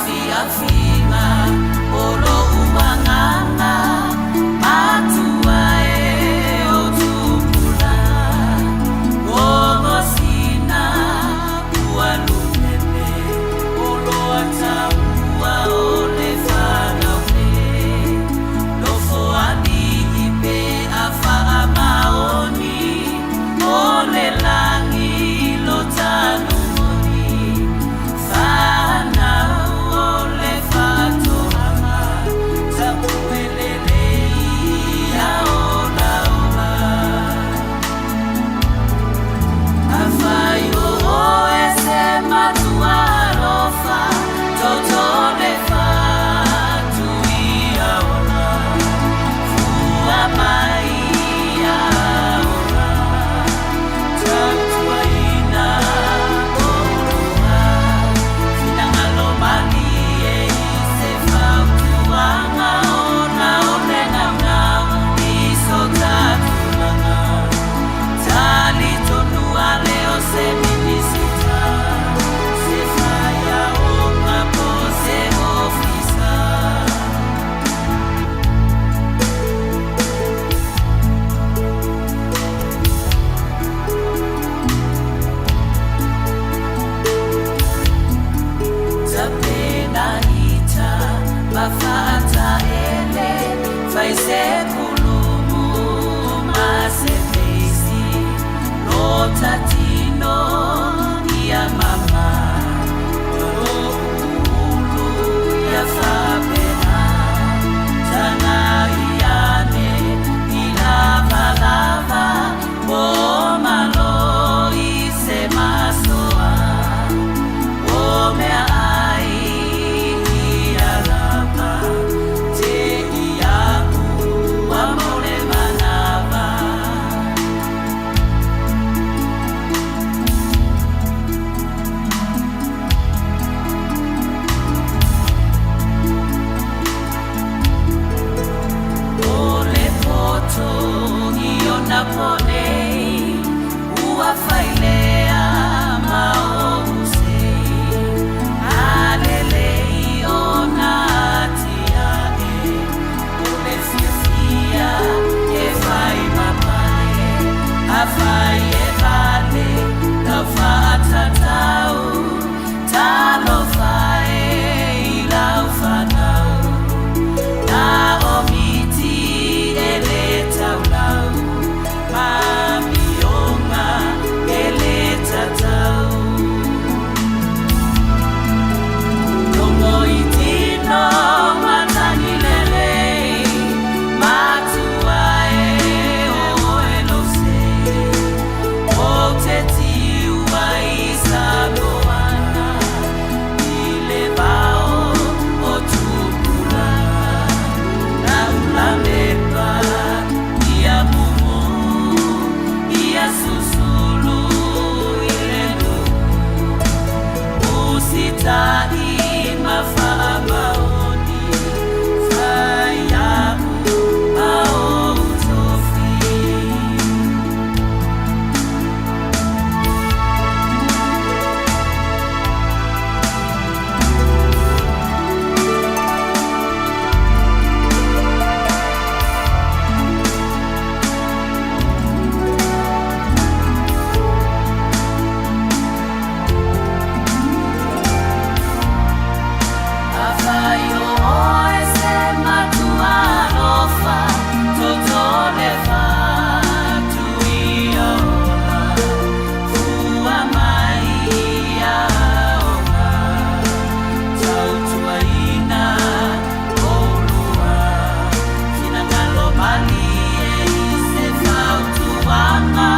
Afiafiga o lou agaga matua e o tupulaga Gogosina ua lumeme o loa taua o le fanau nei Nofoalii pe a faamaoni o le lagi lo tanumoni Fanau o le faatoaga tapuelelei ia olaola Afai o oe se matua alofa toto le fatu ia ola Fua mai ia ola Tautuaina oulua Finagalo malie i se fautuaga Ona o le naunau i so ta tulaga Talitonu ale o se Minisita Se faiaoga po o se ofisa. Tapenaita ma faataele, fai se pulumu ma se feisi, lota tino ia mama, lou ulu ia faapena, tagai ane i lavalava, po malo i se masoa. O mea ai ia lava, te iaʻu ua mau le manawa. O le poto i ona po nei, ua failea ma ou sei. A lelei ona atiae, o le fiafia e fai ma pale, afai e vale lau faatatau, talofa e i lau fanau. Na o miti e le taulau, ma amioga e le tatau. Logo i tino matagi lelei, matua e o oe lou sei. Ou te tiu ai i Samoana, i le vao o tupulaga. Laulamepa ia mumu, ia susulu i le nuu. Usitai ma faamaoni, fai iaʻu ma ou tofi. Afai o oe se matua alofa, toto le fatu ia ola, fua mai ia ola, tautuaina oulua, finagalo malie i se fautuaga,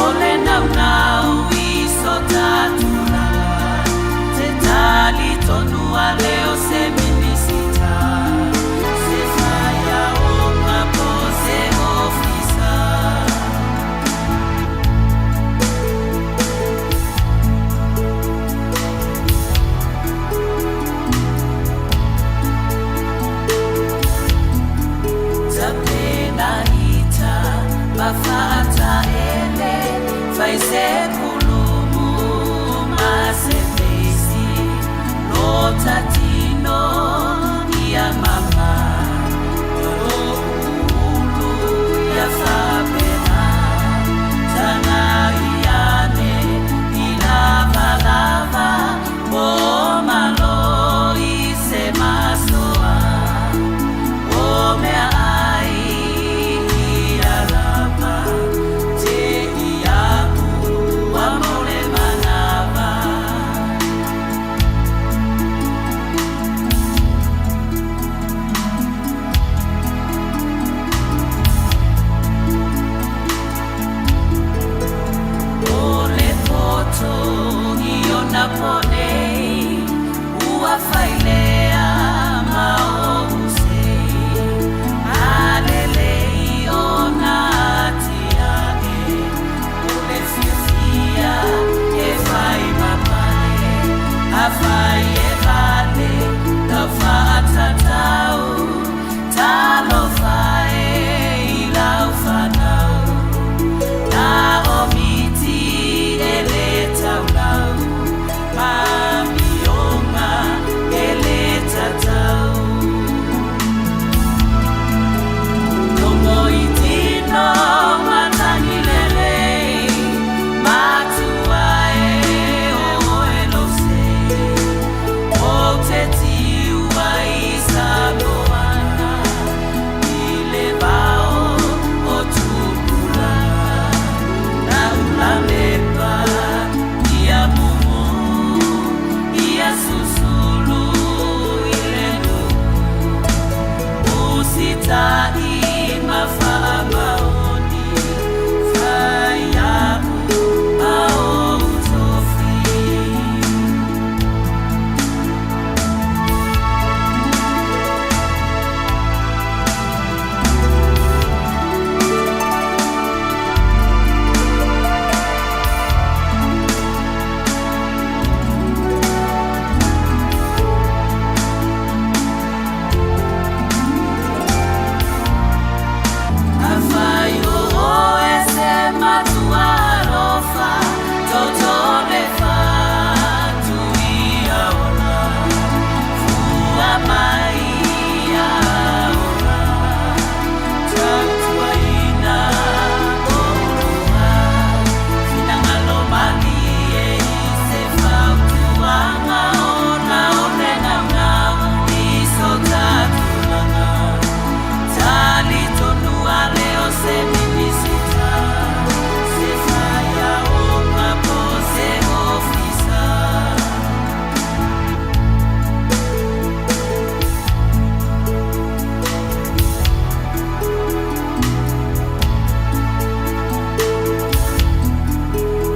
o le naunau i so ta tulaga, te talitonu ale o se Minisita, se faiaoga po o se ofisa. Tapenaita ma faataele, fai se pulumu ma se feisi, lota. Afai e vale lau faatatau, Talofa e i lau fanau, Na o miti e le taulau, Ma amioga e le tatau. Logo i tino matagi lelei, Matua e o oe lou sei. Ou te tiu ai i Samoana, I le vao o tupulaga. Laulamepa ia mumu, Ia susulu i le nuu. Usita'i ma faamaoni, fai a'u ma ou tofi. Afai o oe se matua alofa, Toto le fatu ia ola, Fua mai ia ola, Tautuaina oulua, Finagalo malie i se fautuaga ona o le naunau i so ta tulaga. Talitonu ale o se Minisita, se faiaoga po o se ofisa.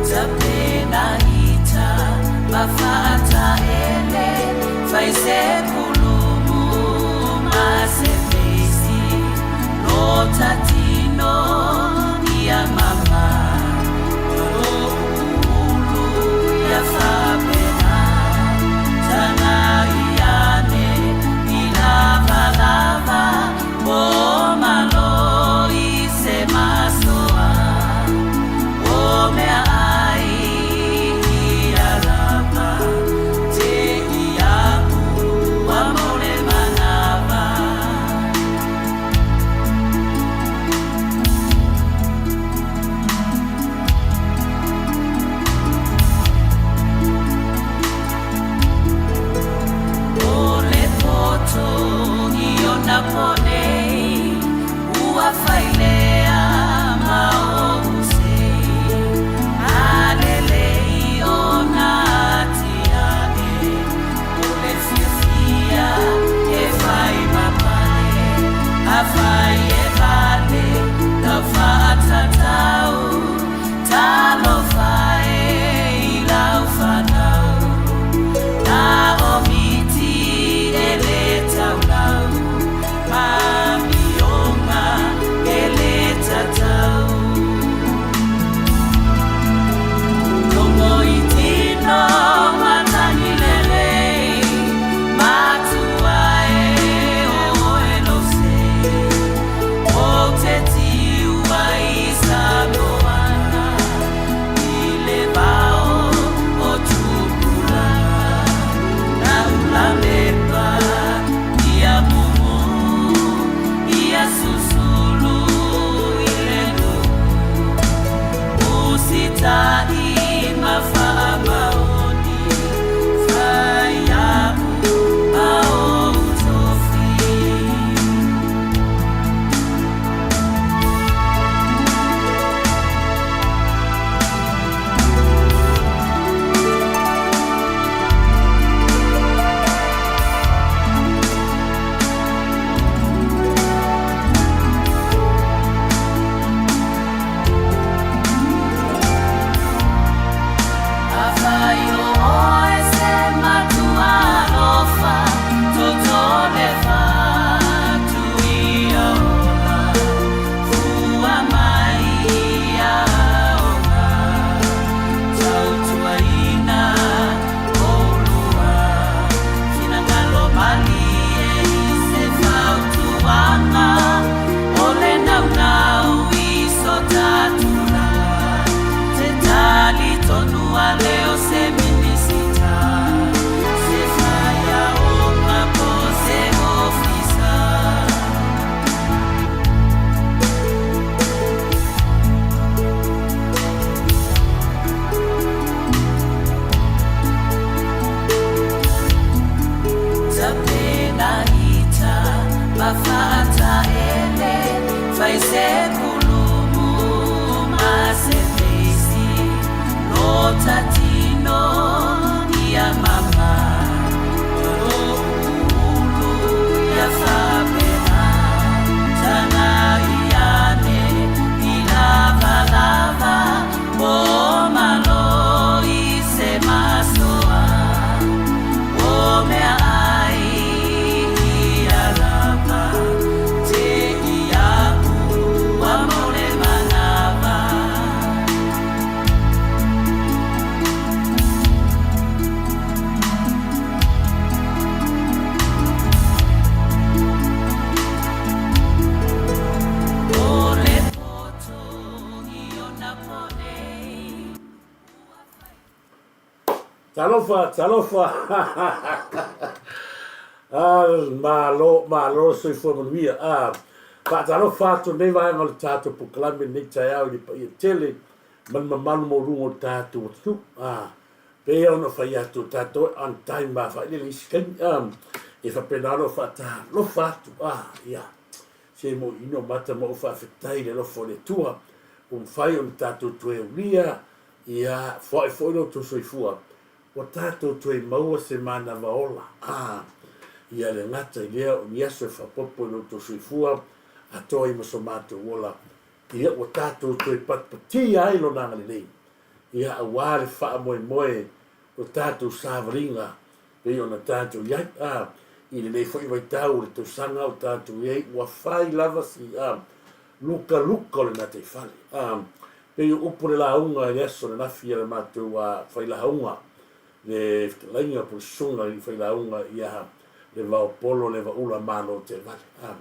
Tapena ita ma faataele, fai se pulumu ma se feisi, Lota tino ia mama, Lou ulu ia faapena, Tagai ane i lavalava, Po malo i se masoa. O meaai ia lava, Te i a'u ua mau le manava. O le poto i ona po nei, Ua failea ma ou sei. Alelei ona atiae, O le fiafia e fai ma pale. Afai e vale lau faatatau, Talofa e i lau fanau, Na o miti e le taulau, Ma Talofa, talofa. Ah, malo, malo soifua manuia. Ah, faatalofa atu lenei vaega o le tatou polokalame lenei taeao i le paia tele ma le mamalu maualuga o le tatou atunuu. Ah, pei ona fai atu o tatou e on time a failele isi taimi. Ah, e faapena ona faatalofa atu. Ah, ia. Se moʻiina o mata ma ou faafetai i le alofa o le Atua ua mafai ona tatou toe aulia, ia foai foi lo outou soifua, ua tatou toe maua se manava ola, a ia le gata i lea o ni aso e faaopoopo i lo outou soifua atoa ai ma so matou ola, ia ua tatou toe patipatia ai Lona agalelei, ia aua le faamoemoe o tatou savaliga pei ona tatou i ai, a, i lenei foi vaitau o le tausaga o tatou i ai, ua fai lava si, a, lukaluka o le gataifale. A, pei o upu o le lauga i le aso ananafi a le matou, a, failauga, le fetalaiga po o le susuga i le failauga ia Levaopolo Levaula Malo Televale. A,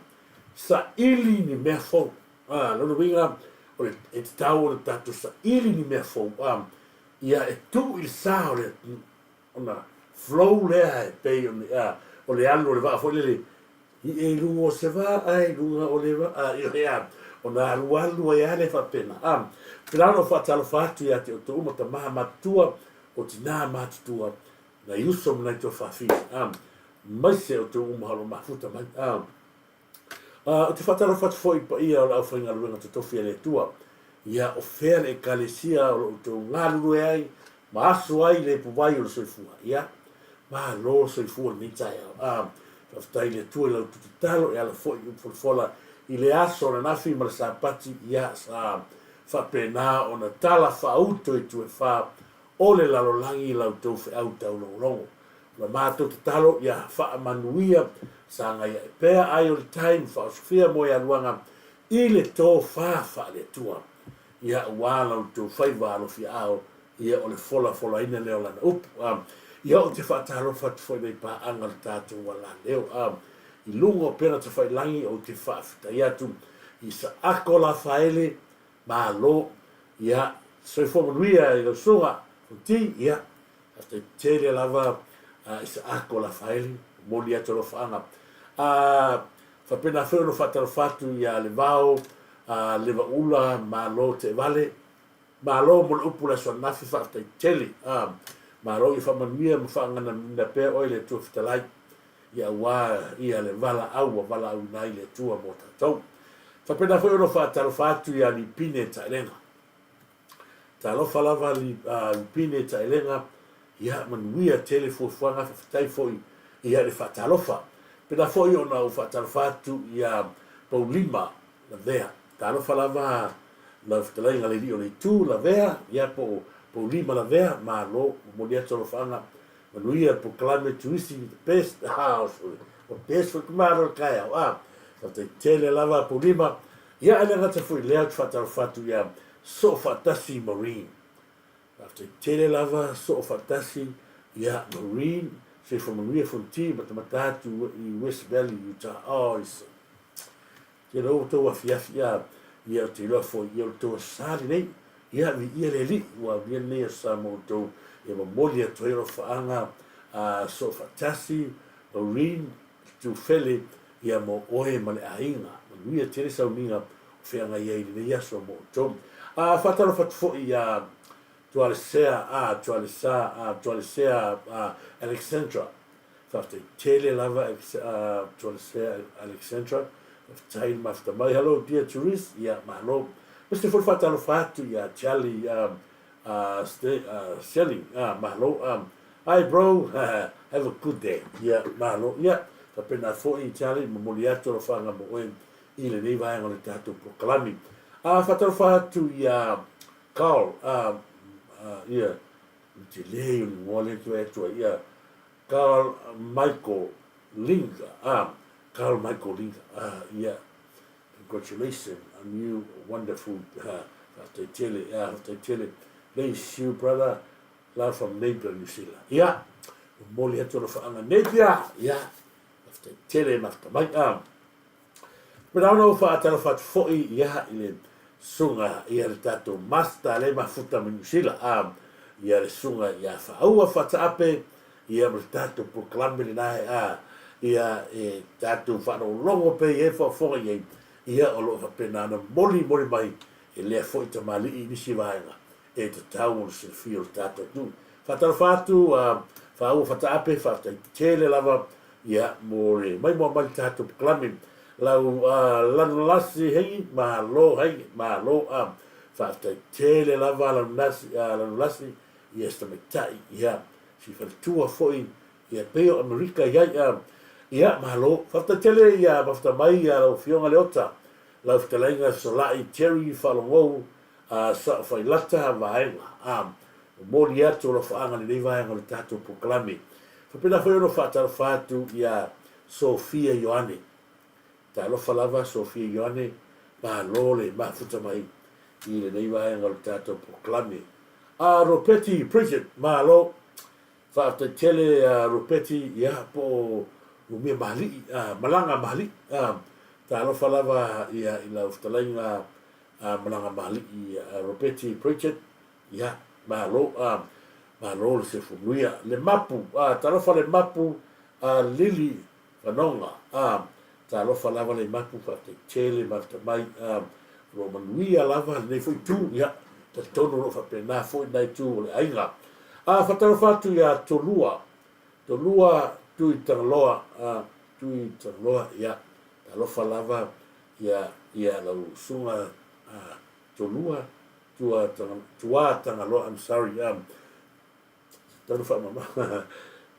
saili ni mea fou. A, lona uiga, o le, e tatau ona tatou saili ni mea fou, a, ia e tuu i le sa o le atunuu. Ona flow lea e pei o le alu o le vaa foi lele i e luga o se vaa e luga o le vaa i le a ona alualu ai lava lea faapena. A pela ona ou faatalofa atu ia te outou uma tama matutua o tina matutua nai uso ma nai tuafafine a aemaise outou uma o lo o mafuta mai a. Ou te faatalofa atu foi i paia o le aufaigaluega totofi a le Atua. Ia, o fea le Ekalesia o lo outou galulue ai ma aso ai le ipuvai o le soifua? Ia, malo soifua i lenei taeao. A, faafetai i le Atua i la outou tatalo e ala foi i upu folafola i le aso ananafi ma le Sapati, ia, sa faapena ona tala faauto i itu e fa o le lalolagi i la outou feau taulogologo. O la matou tatalo ia faamanuia sagai ae pea ai o le tai ma faaosofia moealuaga i le tofa faale-Atua. Ia aua la outou faiva alofiaao, ia o le folafolaina lea o Lana upu. A, ia ou te faatalofa atu foi nei paaga o le tatou alaleo. A, i luga o pena tafailagi ou te faafetai atu i Saako Lafaele, Malo, ia soifua manuia i lau susuga Fonti, ia faafetai tele lava i Saako Lafaeli, momoli atu alofaaga. A faapena foi ona faatalofa atu ia Levao Levaula, malo teevale, malo mo le upu i le aso ananafi, faafetai tele. A malo ia faamanuia ma faaganaina pea oe le Atua Fetalai. Ia aua ia le valaau ua valaauina ai le Atua mo tatou. Faapena foi ona faatalofa atu ia Lipine Taelega. Talofa lava Lipine Taelega, ia manuia tele fuafuaga, faafetai foi ia le faatalofa. Pena foi ona ou faatalofa atu ia Paulima Lavea. Talofa lava lau fetalaiga le alii o le itu Lavea, ia po o Paulima Lavea, malo, momoli atu alofaaga Manuia le polokalame Tuisi the best ah o best foi kumalo le taeao ah faafetai tele lava Paulima ia e le gata foi i lea ou te faatalofa atu ia Soofaatasi Marine faafetai tele lava Soofaatasi ia Marine soifua manuia Fonoti matamata atu i West Valley Utah oh Te loa ua tou afiafi a ia ou te iloa foi ia o le tou aso sa lenei. Ia viia le Alii ua aulia lenei aso sa mo outou e momoli atu ai alofaaga a Soofaatasi, Maureen, Tufele ia mo oe ma le aiga. Manuia tele sauniga o feagai ai i lenei aso mo outou. A faatalofa atu foi ia Tualesea a Tualesa a Tualesea a Alexandra Faafetai tele lava Tualesea Alexandra, faafetai le mafuta mai. Hello dear Therese, ia malo. Aemaise foi le faatalofa atu ia Charlie Selling, malo. Hi bro, have a good day. Ia malo. Ia faapena foi Charlie, momoli atu alofaga mo oe i lenei vaega o le tatou polokalame. Faatalofa atu ia Carl, ia, le tele o le igoa lea e toe atu ai, ia Carl Michael Linga, ah, Carl Michael Linga, ah, ia, congratulations on you wonderful, ah, faafetai tele, ah, faafetai tele, bless you brother, love from Napier, New Zealand. Ia, momoli atu alofaaga Napier, ia, faafetai tele mafuta mai, ah. Pena ona ou faatalofa atu foi ia i le susuga ia le tatou master le mafuta mai Niu Sila a. ia le Susuga ia Faaua Faataape, ia ma le tatou polokalame lena e a, ia e tatou faalogologo pea i ai, faafofoga i ai, ia o lo o faapena ona molimoli mai e lea foi tamalii i nisi vaega e tatau ona silafia o le tatou atunuu. Faatalofa atu a Faaua Fataape, faafetai tele lava ia mo le maimoa mai le tatou polokalame. Lau Lanulasi Hengi, malo Hengi, malo a faafetai tele lava Lanulasi, Lanulasi ia si tamaitai ia si faletua foi ia pei o Amerika i ai a ia malo. Faafetai tele ia mafuta mai ia lau Afioga Leota, lau fetalaiga Solai Terry Faalogou a Sao Failata Vaega a momoli atu alofaaga i lenei vaega o le tatou polokalame. Faapena foi ona faatalofa atu ia Sofia Ioane. Talofa lava Sofia Ioane, malo le mafuta mai i lenei vaega o le tatou polokalame. A Ropeti Bridget, malo. Faafetai tele a Ropeti, ia po o Lumia Maali'i, a Malaga Maali'i. A talofa lava ia i lau fetalaiga a Malaga Maali'i a Ropeti Bridget, ia malo, a malo le sefunuia. Le Mapu, a talofa le Mapu a Lili Fanoga, a talofa lava le Mapu, faafetai tele mafuta mai, a o lo o manuia lava lenei foi itu, ia talitonu o lo o faapena foi lena itu o le aiga. A faatalofa atu ia Tolua, Tolua Tui Tagaloa, a Tui Tagaloa, ia talofa lava ia ia lau susuga a Tolua Tua Tua Tagaloa, I'm sorry, tau faamama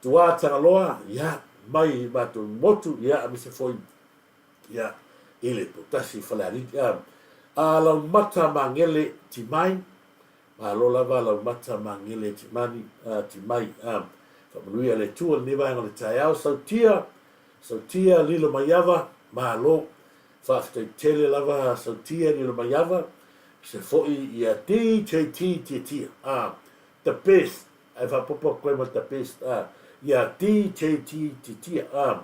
Tua Tagaloa, ia mai i matou motu, ia aemaise foi ia i le Poutasi Falealili. A, a Laumata Magele Timai, malo lava Laumata Magele Timani, a, Timai, a, faamanuia le Atua i lenei vaega o le taeao. Sautia, Sautia Lilo Maiava, malo, faafetai tele lava Sautia Lilo Maiava, se foi ia DJT Tiatia, a, the best, ae faaopoopo atu ai ma the best, a, ia DJT Tiatia, a,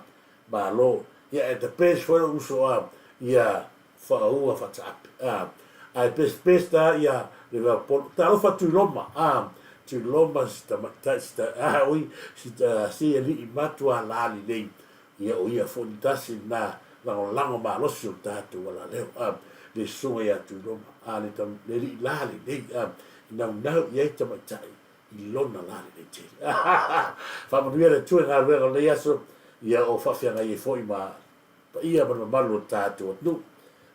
malo, ia e the best foi lou uso, a, ia Faaua Fataape, a, ae best best a ia le Leopolo, talofa Tuiloma, a, Tuiloma si tamaitai, si ta, a, oi, si ta, si alii matua la lelei, ia o ia foi le tasi lena lagolago malosi o le tatou alaleo, a, le susuga ia Tuiloma, a, le, le alii la lelei, a, i naunau i ai tamaitai i lona la lelei tele. Faamanuia le Atua i galuega o lenei aso, ia o faafeagai ai foi ma paia ma le mamalu o le tatou atunuu.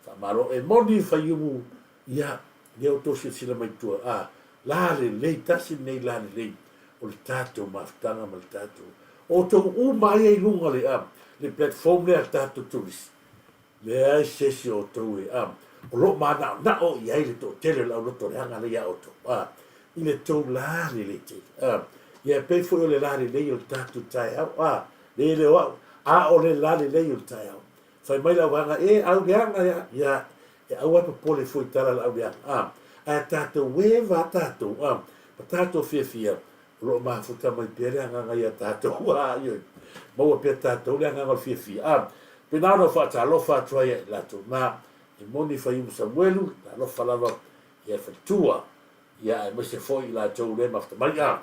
Faamalo. E moni Faiumu, ia, lea ua outou silasila mai tua, a, la lelei, tasi lenei la lelei o le tatou mafutaga ma le tatou, o outou uma lava ia i luga o le, a, le platform lea a le tatou turisi, leai se isi o outou e, a, o lo o manaonao i ai le toatele o le auloto leaga lea ia outou, a, i le tou la lelei tele, a, ia e pei foi o le la lelei o le tatou taeao, a, Le le o au, a o le la lelei o le taeao. Fai mai le auvaega, E, au leaga ia, ia, e aua e popole fua i tala le au leaga, a, ae tatou e va tatou, a, ma tatou fiafia, o lo o mafuta mai pea le agaga ia tatou, a, ioe, maua pea tatou le agaga o le fiafia, a, pena ona faatalofa atu ai ia i latou na, e moni Faiumu Samuelu, talofa lava ia faletua, ia aemaise foi i latou le mafuta mai, a.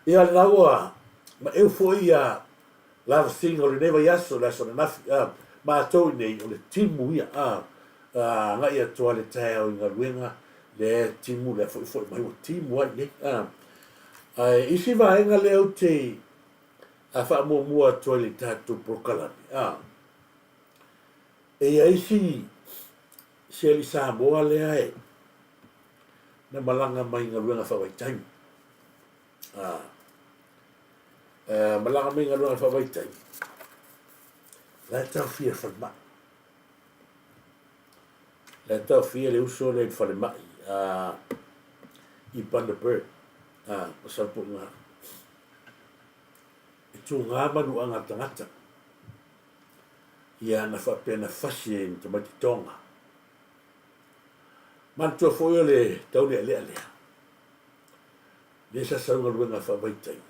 Ia lena ua maeu foi ia lavasiga o lenei vaiaso, le aso ananafi, a, matou i nei, o le timu ia, a, a, agai atu lava le taeao i galuega, lea e timu, lea foi foi mai ua timu ai nei, a. Ae isi vaega lea ou te a faamuamua atu ai i le tatou polokalame, a, e i ai si, si alii Samoa lea e, na malaga mai i galuega faavaitaimi. A, e, malaga mai i galuega faavaitaimi, la e taofia i le falemai. La e taofia le uso lea i le falemai a, i Bundaberg, a, masalo po o i ina. E tūgā manuaga tagata. Ia na faapea na fasi ai ma tamaiti Tonga. Manatua foi o le taulealea lea, lea sa sau i galuega faavaitaimi.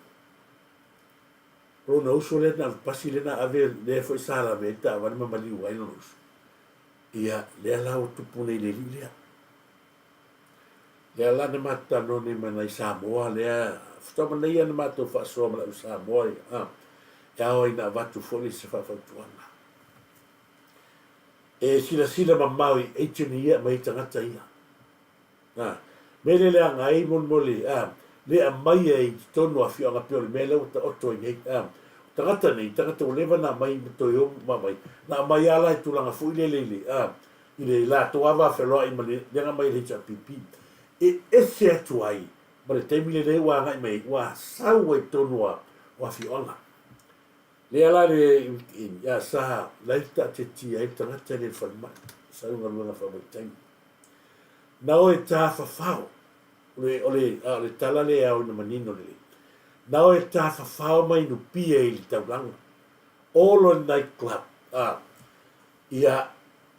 O lona uso lea na ave pasi lea na ave, lea foi sa lave ai le taavale ma maliu ai lona uso. Ia, lea la ua tupu nei i le alii lea. Lea la na matou talanoa nei ma nai Samoa lea faatoa manaia na matou faasoa ma le au Samoa ia, a, e ao ai na avatu foi le isi faafautuaga. E silasila mamao i agent ia e aumai ai tagata ia. A, mea lea leaga ai molimoli, a, le aumaia i totonu o afioaga pei o le mea lea ua taoto ai nei. A, o tagata nei, tagata ua leva ona aumai ma toe o ma aumai, na aumai lava la i tulaga foi lele i le, a, i le latou lava va feloai ma le leaga mai e le HRPP. E ese atu ai ma le taimi lenei ua agai mai ai, ua sau ai i totonu o afioaga. Lea la le ia sa laita teti ai le tagata i le falemai, sau galuega faavaitaimi. Na o e tafafao, o le, o le, a o le tala lea e ao ina manino lelei. Na o e tafafao mai Nupia i le taulaga, all on night club, a, ia,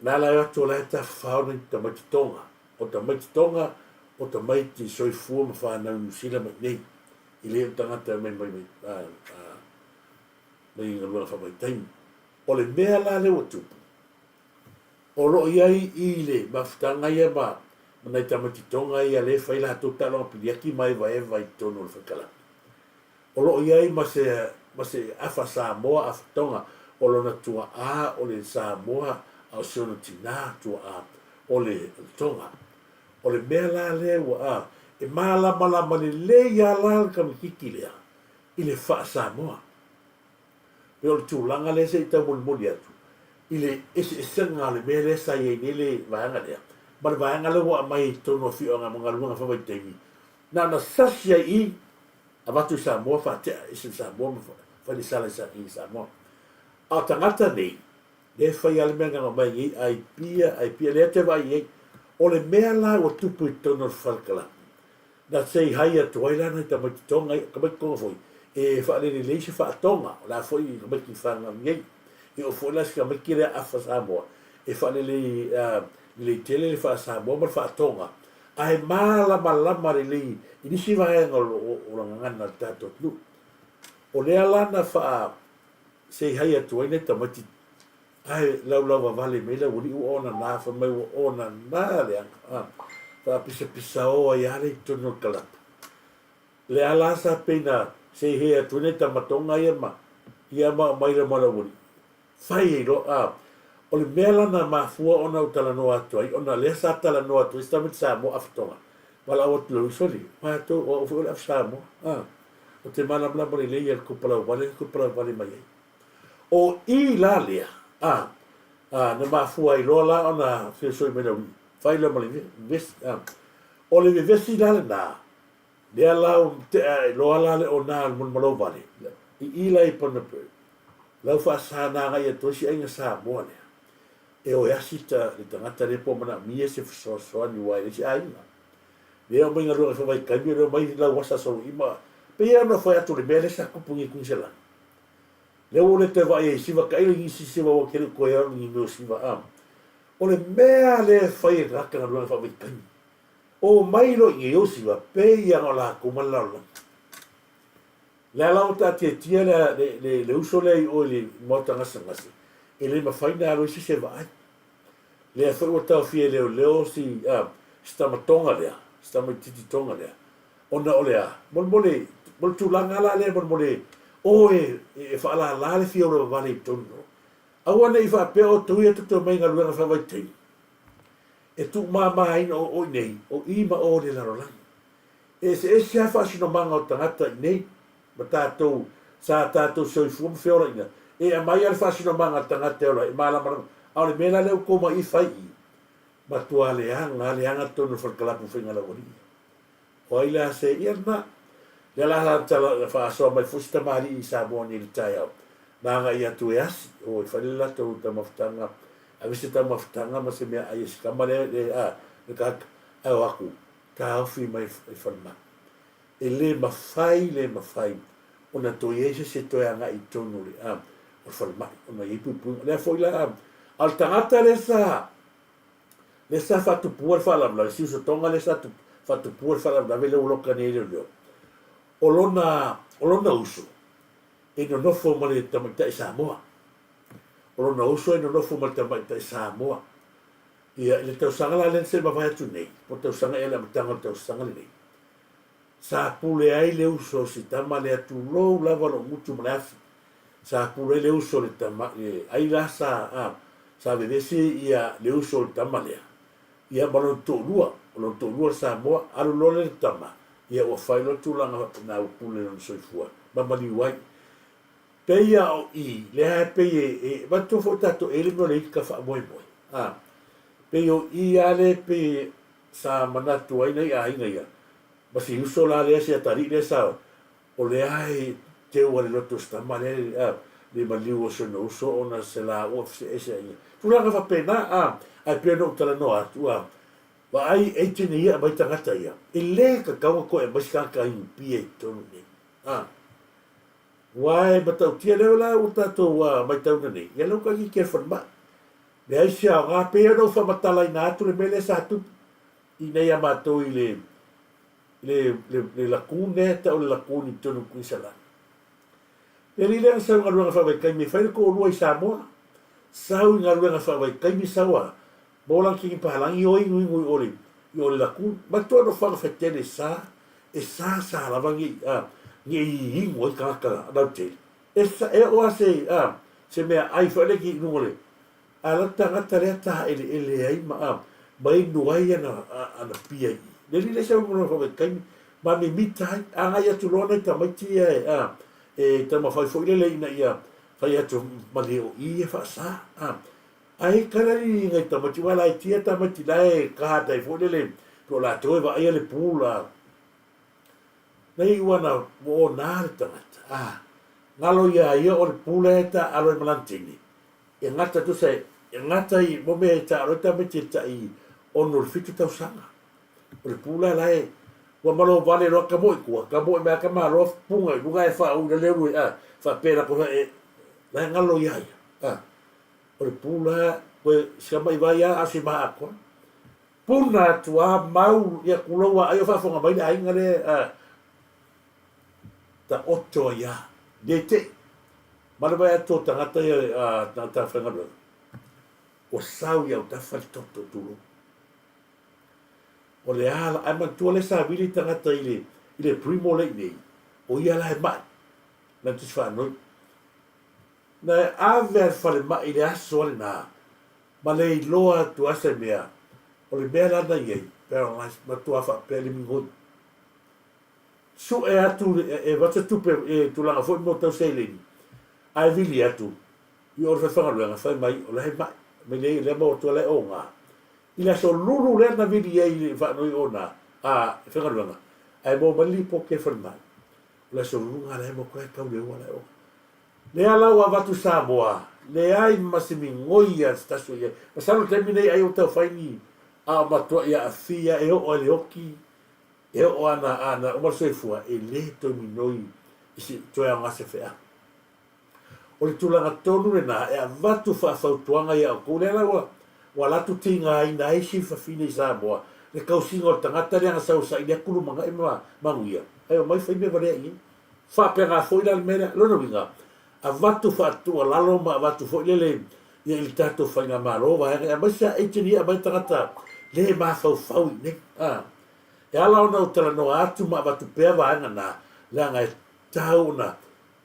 na ala atu o la e tafafao nai tamaiti Tonga, o tamaiti Tonga, o tamaiti soifua ma fanau i Niu Sila ma i inei, i le o tagata e omai mai, mai, a, a, mai galuega faavaitaimi. O le mea la lea ua tupu, o lo o i ai i le mafutaga ia ma, ma nai tamaiti Tonga ia lea e fai latou taaloga piliaki ma evaeva i totonu o le fale-kalapu. O lo o i ai ma se, ma se afa Samoa, afa Tonga, o lona tuaa o le Samoa a o si ona tinā tuaa o le, o le Tonga. O le mea la lea ua, a, e malamalama lelei lava la le tamaitiiti lea i le faa-Samoa. Pei o le tulaga lea se i taumolimoli atu i le eseesega o le mea lea sa i ai nei le vaega lea ma le vaega lea ua aumai i totonu o afioaga ma galuega faavaitaimi, na ona sasi ai i i, avatu i Samoa faatea ese i Samoa ma fai le sala i Samoa. A o tagata nei, lea e fai lava le mea na aumai nei, ai pia, ai pia, lea te vaai i ai. O le mea la ua tupu i totonu o le fale kalapu, na say hi atu ai la nai tamaiti Tonga ia, tamaiti Tonga foi, e faalelelei se faatoga, o le a foi tamaiti fanau nei. E oo foi la si tamaiti lea afa Samoa, e faalelei lelei tele le faa-Samoa ma le faatoga, ae malamalama lelei i nisi vaega o le gagana a le tatou atunuu. O lea la na faa say hi atu ai nai tamaiti Ae laulauvavale mai le aualii ua onana, fai mai ua onana leaga, faapisapisao ai lava le i totonu o le kalapu. Lea la sa pei na seihei atu ai nai tamatoga ia ma ia ma aumai le ma le aualii. Fai ai loa, a, o le mea la na mafua ona ou talanoa atu ai, ona lea sa talanoa atu ai si tamaiti Samoa afa Tonga, valaau atu i lou uso alii, matou, o au foi o le afa Samoa, a, ou te malamalama lelei ia le kupalauvale na kupalauvale mai ai. O i la lea, a, a, na mafua ai loa la ona feosoi mai le aualii, fai loa ma le vevesi, a. O le vevesi la lena, lea la ua tea ae loa la le ona o le Molimalouvale, i i la i Bundaberg, lau faasa na agai atu ai si aiga Samoa lea, e o e asi ta, le tagata lea po o manaomia se fesoasoani aua e leai se aiga. Lea omai galuega faavaitaimi, lea omai lau asa soloi'i ma, pei lava ona fai atu o le mea lea sa tupu nei i Kuiniselani. Lea ua le toe vaai ai i siva tailo i nisi siva ua tele toe alu ni mea o siva a. O le mea lea e fai e tagata galuega faavaitaimi. Omai loa i inei ou siva pei ana o latou ma le lalolagi. Lea la ua taatiatia le, le, le, le uso lea i o i le maota gasegase, e le mafai ona alu ai se isi e vaai. Lea foi ua taofia e leoleo si, a, si tama Tonga lea, si tamaititi Tonga lea, Ona o le a? Molemole, mo le tulaga la lea molemole, o e, e faalala le fia ola vavale i totonu o. Aua ne i faapea outou ia tou te omai i galuega faavaitaimi, e tuumamaina o, o i nei, o i ma o le lalolagi. E eseese lava faasinomaga o tagata i nei, ma tatou, sa tatou soifua ma feolaina, e aumai lava le faasinomaga a le tagata e ola ai, e malamalama. A o le mea la lea ua outou omai i fai i i, matua leaga lava, leaga totonu o le fale kalapu o Faigalaualii. O ai la se ia lena? Lea la sa tala faasoa mai foi si tamalii i Samoa nei i le taeao, na agai atu e asi, oi, fai le latou taumafataga, ave se taumafataga ma se meaai a si tama lea, le, a, le tagata, ae o atu, taofi mai i falemai. E le mafai, le mafai ona toe i ai se isi e toe agai i totonu o le, a, o le falemai, ona e i ai puipuiga. O lea foi la, a o le tagata lea sa, Lea sa faatupua le faalavelave, si uso Tonga lea sa faatupua le faalavelave lea ua loka nei e leoleo. O lona, o lona uso, e nonofo ma le tamaitai Samoa. O lona uso e nonofo ma le tamaitai Samoa. Ia, i le tausaga la lea na se i mavae atu nei, po o le tausaga ea i le amataga o le tausaga lenei, sa pule ai le uso o si tama lea, tulou lava lou gutu ma le afi, sa pule ai le uso o le tama, e, ai la sa, a, sa vevesi ia le uso o le tama lea, ia ma lona toalua, o lona toalua le Samoa, alu loa lea le tama, ia ua fai loa le tulaga faapena ua pule lona soifua ma maliu ai. Pei a o i, lea e pei e, e manatua foi tatou e le mea o le ika faamoemoe, a, pei o i lava lea e pei sa manatu ai nai aiga ia, ma si uso la lea, si atalii lea sa, o lea e teu a le loto o si tama lea, a, le maliu o si ona uso ona se laua feseeseaiga. Tulaga faapena, a, ae pei ona ou talanoa atu, a, vaai agent ia e aumai tagata ia, e le tatau ona toe aumai se tagata Iupia i totonu nei, a. Aua e matautia lea la ua tatou maitauina nei, ia lea ua taititi e le falemai. Leai se aoga, pei ona ou faamatalaina atu le mea lea sa tupu i inei ia matou i le le le le lagoon lea e tau o le lagoon i totonu o Kuisalani. Le alii lea na sau i galuega faavaitaimi e fai le toalua i Samoa. Sau i galuega faavaitaimi sau a maua lana kini palagi o inuinu i o le i o le lagoon. Manatua nofoaga faitele e sa E sa sa lava ne i, a, ne i inu ai tagata lautele. E sa, e oo lava se, a, se meaai foi lea i luga o le, a la tagata lea taeleele ai ma, a, ma inu ai ana, a, ana pia i i. Le alii lea sau i faavaitaimi, ma mimita ai, agai atu loa nai tamaiti ia e, a, e taumafai foi lele ina ia fai atu malie o i e faasa, a. Ae kala i nai tamaiti, aua e laitia tamaiti la e kaha atu ai foi lele po o latou e vaaia le pula. Na iu ana ua ona le tagata, a, galo iā ia o le pula e taaalo ai ma lana teine, e gata tusa e gata i mo mea e taaalo ai tamaiti e tai 6 i le 7 tausaga. O le pula la e ua malo vale loa ka moi tua, ka moi mai ka malo punga i luga e faauu i le ulu a faapea la e la e galo iā ia. A. O le pula koe si ka mai vai a si maha atoa. Puna atu a mau ia kulou a ai o faafofoga mai le aiga lea a taoto ai a. Le tei. Ma le vai atu o tagata ia a tagata faigaluega. Ua sau i autafa le toto tulou. O le a la, ae manatua lea sa vili tagata i le i le primo lea i nei, o ia la e mai. Na tusi faanoi. Na e ave a le falemai i le aso a lena, ma le iloa atu a se mea, o le mea la na i ai, paralyzed, matua faapea le migoi. Sue atu e avatu se tupe e tulaga foi mo tau seleni, ae vili atu i o le faifaigaluega, fai mai o la e mai, mai lea lea maua atu la e oga. I le aso lulu lea na vili ai i le faanoi ona a faigaluega, ae maua mai le lipoti a le falemai, o le aso lulu lena la e maua atu la e tau le ua la e oga. Lea la ua avatu Samoa, leai ma se migoi a se tasi o i ai. Masalo i le taimi nei ai ua tau fai ni ao matuai aafia e oo ai le oki, e oo ana ana uma le soifua, e le toe minoi i se toe aoga se feau. O le tulaga tonu lena e avatu faafautuaga ia outou, lea la ua ua alu atu tigaina ai si fafine i Samoa le tausiga o le tagata lea na sau e saili atu lumanai ma manuia, ae omai fai mea valea i ai. Faapena foi la le mea lea. Lona uiga, avatu faatuualalo ma avatu foi lele ia i le tatou faigamalo vaega ia, aemaise lava agent ia e aumai tagata le mafaufau i inei. A, e ala ona ou talanoa atu ma avatu pea vaega na, leaga e tatau ona,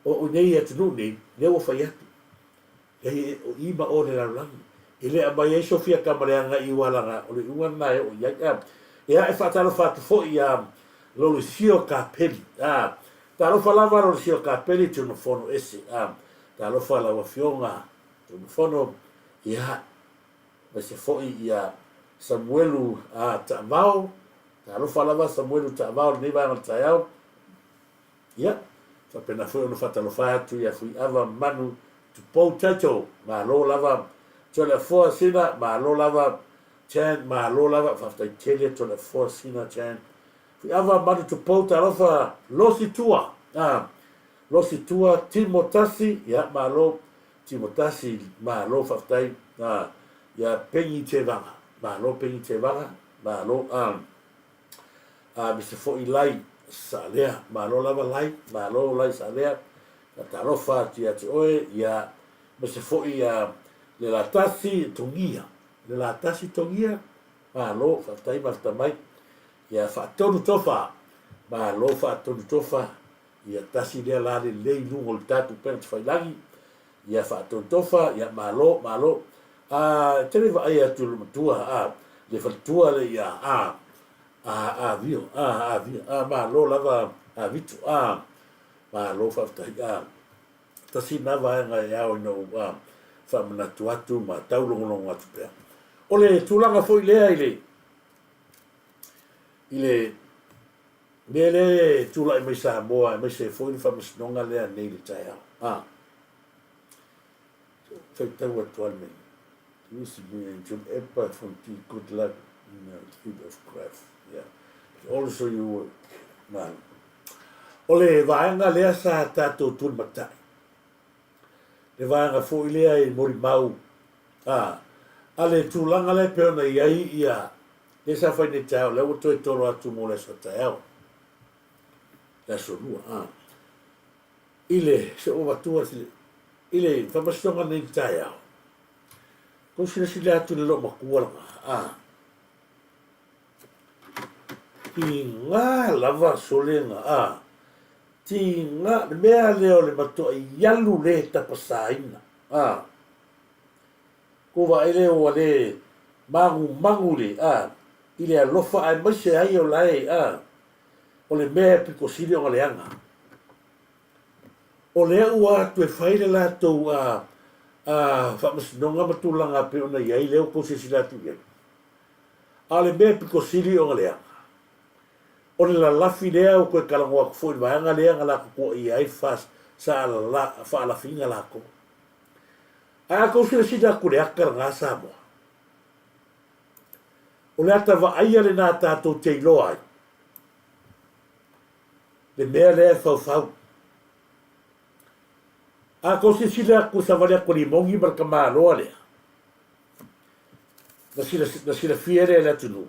o inei i atunuu nei, lea ua fai atu. Leai, o i ma o le lalolagi. E le aumai ai Sofia Kamaleaga i Ualaga, o le iuga lena e oo i ai. A, ia, e faatalofa atu foi ia Lolesio Kapeli. A, talofa lava Lolesio Kapeli, Tunumafono ese. A, talofa lau Afioga Tunumafono, ia, aemaise foi ia Samuelu a Taavao. Talofa lava Samuelu Taavao i lenei vaega o le taeao. Ia, faapena foi ona faatalofa atu ia Fuiava Manu Tupou Title, malo lava Toleafoa Sina, malo lava Chan, malo lava, faafetai tele Toleafoa Sina Chan. Fuiava Manu Tupou, talofa Losi Tua, ah, Losi Tua, Timo Tasi, ia, malo, Timo Tasi, malo, faafetai, ah, ia Pengi Tevaga, malo Pengi Tevaga, malo, ah, A mese foi Lai Saalea, malo lava Lai, malo Lai Saalea, faatalofa atu ia te oe, ia mese foi ia Lelatasi Togia. Le latasi togia, malo, faafetai mafta mai. Ia faatonu tofa, malo faatonu tofa, ia tasi lea la lelei i luga o le tatou upega tafailagi, ia faatonu tofa, ia malo, malo. A, e te le vaai atu i le matua, a, le faletua le ia, a, a, a vio, a, a vio, a, malo lava a vitu, a, malo faafetai, a. Tasi lena vaega e ao ina ou faamanatu atu ma taulogologo atu pea. O le tulaga foi lea i le i le mea lea e tulai mai Samoa aemaise foi le faamasinoga lea nei i le taeao. A faitau atu lava le mea. Epa Fonti, good luck in the field of craft. Yeah. But also you work. Malo. O le vaega lea sa tatou tulimatai, le vaega foi lea i molimau a, a le tulaga lea e pei ona i ai ia lea sa fai nei taeao, lea ua toe tolo atu mo le aso taeao, le aso lua, a. I le, se ua avatua i le faamasinoga nei taeao, kou silasila atu i le loomatua lena, a. Tiga lava solega a tiga le mea lea o le matuai alu le tapasaina a kou vaai lea ua le magumagu le a i le alofa aemaise ai o lae a o le mea e pito sili ona leaga o lea ua atu e fai le latou a a faamasinoga ma tulaga e pei ona i ai lea ua tou silasila atu i ai. A o le mea e pito sili ona leaga, o le lalafi lea ua toe talanoa atu foi i le vaega lea na latou tuuaia ai le sa faalafiina latou. Ae a tou silasila atu i le ata lena Samoa, o le ata vaaia lena tatou te iloa ai le mea lea e faufau. A tou silasila atu i le savali atu a Limogi ma le tamaloa lea, Na silafia lea e le atunuu,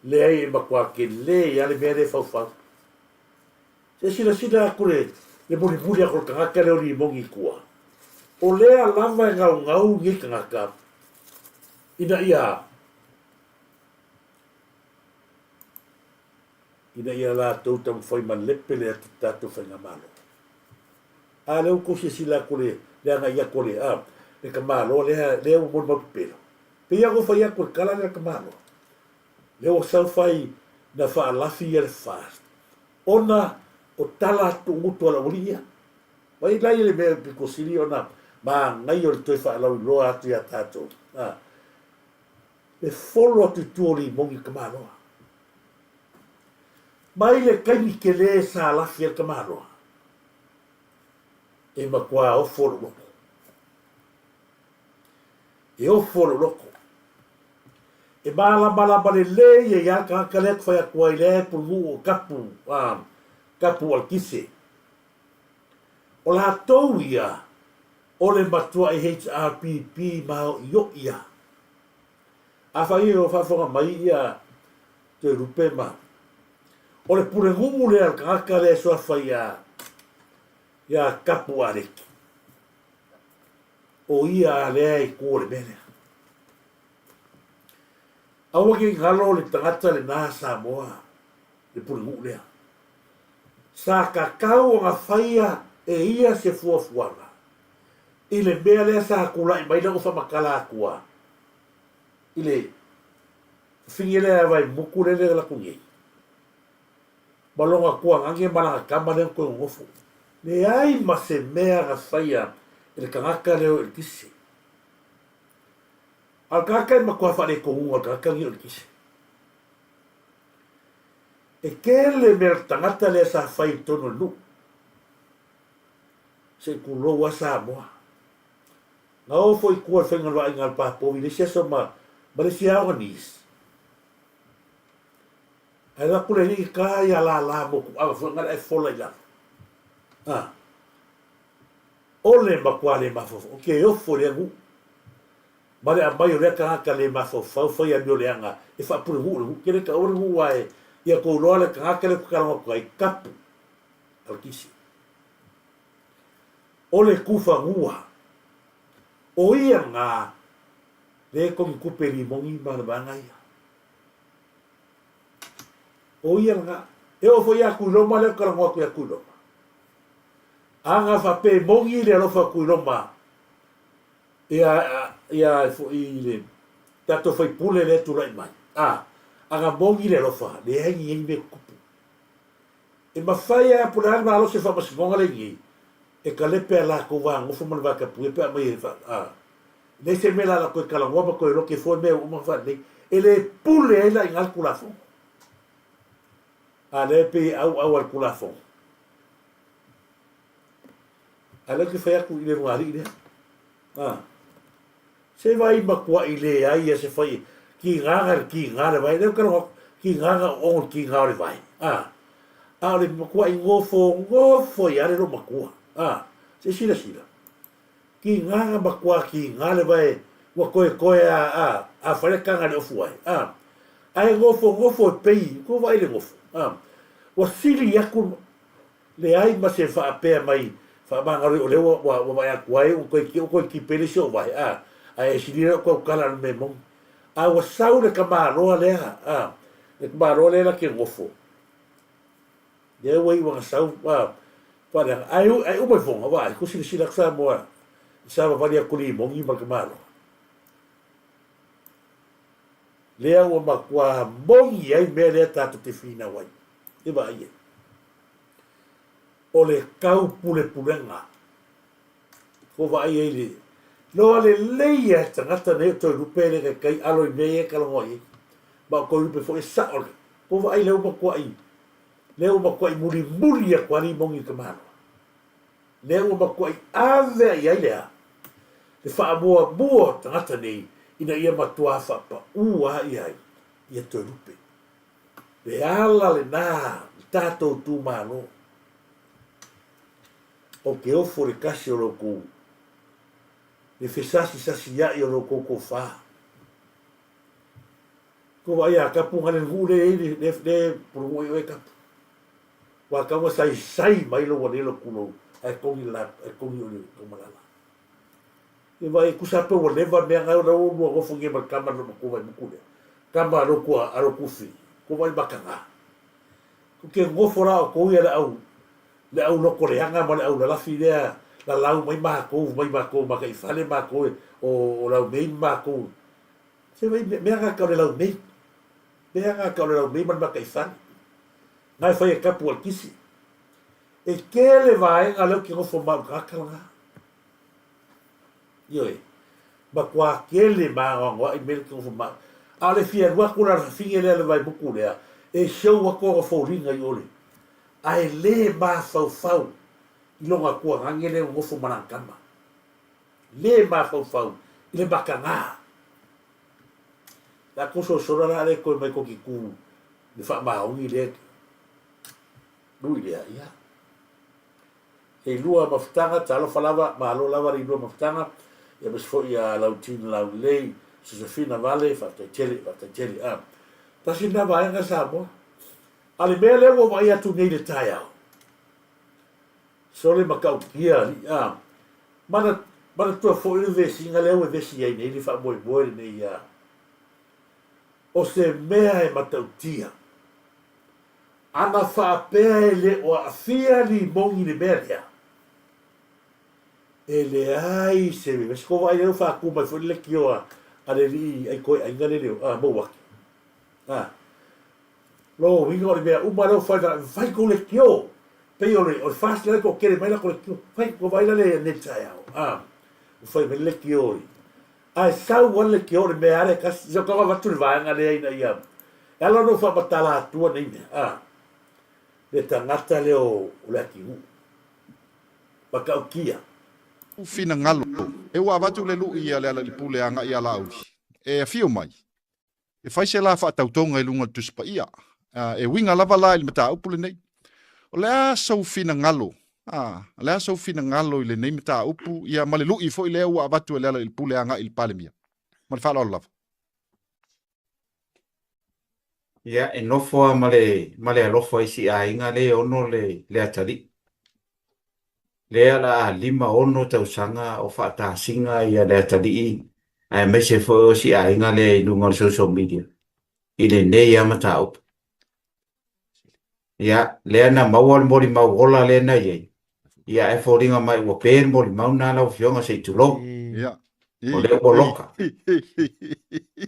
leai e matua tele lava le mea lea e faufau. Se silasila atu le, le mulimuli atu o le tagata lea o Limogi i tua, o lea lava e gaugau nei tagata ina ia ina ia latou taumafai malepe le tatou faigamalo. A lea ua tou silasila atu le le agai atu o le a le tamaloa lea lea ua molimau pepelo. Pei lava ona ou fai atu i le tala lea a le tamaloa, lea ua sau fai na faalafi ia le FAST ona o tala tuugutu a le aualii ia. Vaai la ia le mea e pito sili ona manaia o le toe faalauiloa atu ia tatou a le folo atu i tua o limogi i le tamaloa. Mai le taimi tele sa lafi ai le tamaloa, E matua ofo lou loto. E ofo lou loto. E malamalama lelei ai lava le tagata lea e fai atu ai lea e pulenuu o kapu, a, kapu alikise. O latou ia, o le matuai HRPP maoio'i lava. Afai o faafofoga mai ia Toelupe ma o le pulenuu lea a le tagata lea e suafa ia ia Kapu Aleki. O ia lea e tu o le mea lea. Aua ne i galo le tagata lena Samoa le pulenuu lea. Sa tatau ona faia e ia se fuafuaga i le mea lea sa tulai mai lana faamatala atua i le fafine lea a Vaimumutu lea le latou nei ma lona tuagane ma lana tama lea na toe nonofo. Leai ma se mea na faia e le tagata lea o Eletise. A o le tagata e matua faaletonuga o le tagata lenei o Eletise. E tele mea o le tagata lea sa fai i totonu o le nuu. Se i tulou lava Samoa. Na o foi i tua i le faiga o le vaaiga a le Papovi i le isi aso ma, ma le isi aoga nisi. Ae alu atu le alii ta ia lala motuaga foi na le ae fola i lalo. A. O le matua le mafaufau, ou te ofo i lea nuu. Ma le aumai o lea tagata le mafaufau fai amioleaga e faapulenuu le nuu. Ke le taua le nuu ae ia tou iloa le tagata lea ou te talanoa atu ai, kapu. Alatisi. O le tufanua, o ia na Lea e kogi tupe limogi ma le vaega ia. O ia lena. E oo foi ia Tuiloma lea ou te talanoa atu ia Tuiloma. Ana faapea e moni le alofa o Tuiloma ia ia foi i le tatou faipule lea e tulai mai. A, ana moni le alofa, leai ni ai mea tutupu. E mafai lava po o le a le malosi o le faamasinoga lea e i nei, e kalepe a latou va nofo ma le va tapuia pe a aumai e fa, a. Leai se mea la la toe talanoa ma toe lote fua mea ua uma ona faalelei. E le pule ai la i ina le Tulafono. A lea e pei e auau lava i le Tulafono. A lea ou te fai atu i le lugalii lea. A. Se vai matuai leai a se fai tigaga le tiga le vai. Lea ou te talanoa atu, tigaga o ono le tiga o le vai. A. A o le matuai nofo nofo ai lava le loomatua. A. Se i silasila. Tigaga matua tiga le vai ua toetoe a a a fai le taga i le ofu ai. A. Ae nofo nofo e pei, ua vaai i le nofo. A. Ua sili atu Leai ma se faapea mai faamagalo o lea ua ua vaai atu ai ua toe ua toe tipe le isi ou vae a ae e sili lou tautala i le mea moni. A ua sau le tamaloa lea a le tamaloa lea la te nofo lea ua iu ina sau a faaleaga ae ae uma ifoga vaai ko silasila atu Samoa i savavali atu limoni ma le tamaloa. Lea ua matua moni ai mea lea tatou te finau ai. E vaai ai. O le taupulepulega. Ko vaai ai le loa lelei a tagata nei o Toelupe le taitai alo i mea ia e talanoa i ai. Ma o Toelupe foi e sao le. Ko vaai lea ua matuai lea ua matuai mulimuli atu a limoni i le tamaloa. Lea ua matuai ave i ai le a? Le faamuamua o tagata nei ina ia matua faapaū a i ai ia Toelupe. Le ala lena le tatou itumalo. Ou te ofo i le tasi o lo outou le fesasisasia'i o lo outou tofa. Kou vaai ia Kapu na le nuu le i le le pulunuu ai oe Kapu. Ua tau na saisai mai lou alelo tulou ae togi la ae togi o le taumalala. E vaai e tusa pe ua leva mea na ua lua nofo nei ma le tama lou matua Vaimutu lea. Tama a lou tua a lou tufi. Ko vaai makaga. Ko ke nofo la outou ia le au le au loto leaga ma le au lalafi lea lalau mai matou mai matou mataifale matou o o Laumei ma matou. Se vai mea na tau le Laumei. Mea na tau le Laumei ma le mataifale. Na e fai e kapu o le kisi. E tele vaega lea ou te nofo ma au tagata lena. Ioe. Matua tele maanoanoa'i mea lea ou te nofo ma au. A o le fia alu atu la o le fafine lea le Vaemutu lea, e show atu ona foliga i o le. Ae le mafaufau i lona tuagage lea e nonofo ma lana tama. Le mafaufau i le makaga. La kou sosola la le toe mai kou te tu le faamaoni lea lui lea ia. E lua mafutaga, talofa lava, malo lava le lua mafutaga, ia aemaise foi ia Lautini Laulelei, Sosefina Vale, faafetai tele, faafetai tele. A, tasi lena vaega Samoa. A le mea lea ua vaai atu nei i le taeao, sole matautia alii, a, mana, manatua foi le vesiga lea ua vesi ai nei le faamoemoe lenei ia, o se mea e matautia. Ana faapea e le o aafia limoni i le mea lea, e leai se mea. Ko vaai lea ua faatu mai foi le leitio a le alii aitoeaiga lele a Mouati. A, lona uiga o le mea uma lea ua fai, fai tou leitio. Pei o le, o le FAST lea e toatele mai latou leitio. Fai, ua vaai la le nei taeao. A, ua fai mai le leitio i Ae sau lava le leitio o le mea lava lea e tasi. Se tau avatu le vaega lea ina ia e ala ona ou faamatala atua nei mea, a, le tagata lea o le atinuu. Matautia. Finagalo, e ua avatu le lui a Lealailepule agai ia Laauli, e afio mai, e fai se la faatautoga i luga o le Tusi Paia. E uiga lava la i le mataupu lenei. O le a sou finagalo, a, o le a sou finagalo i lenei mataupu, ia ma le lui foi lea ua avatu e Lealailepule agai i le Palemia? Ma le faaaloalo lava. Ia, e nofo lava ma le, ma le alofa i si aiga lea e ono le, le atalii. Lea o le a 56 tausaga o faatasina ia le atalii. aemaise foi o si aiga lea i luga o le social media i lenei lava mataupu. Ia, lea na maua le molimau ola lea na i ai, ia ae foliga mai ua pe le molimau lena lau Afioga se i tulou. Ia. O lea ua loka.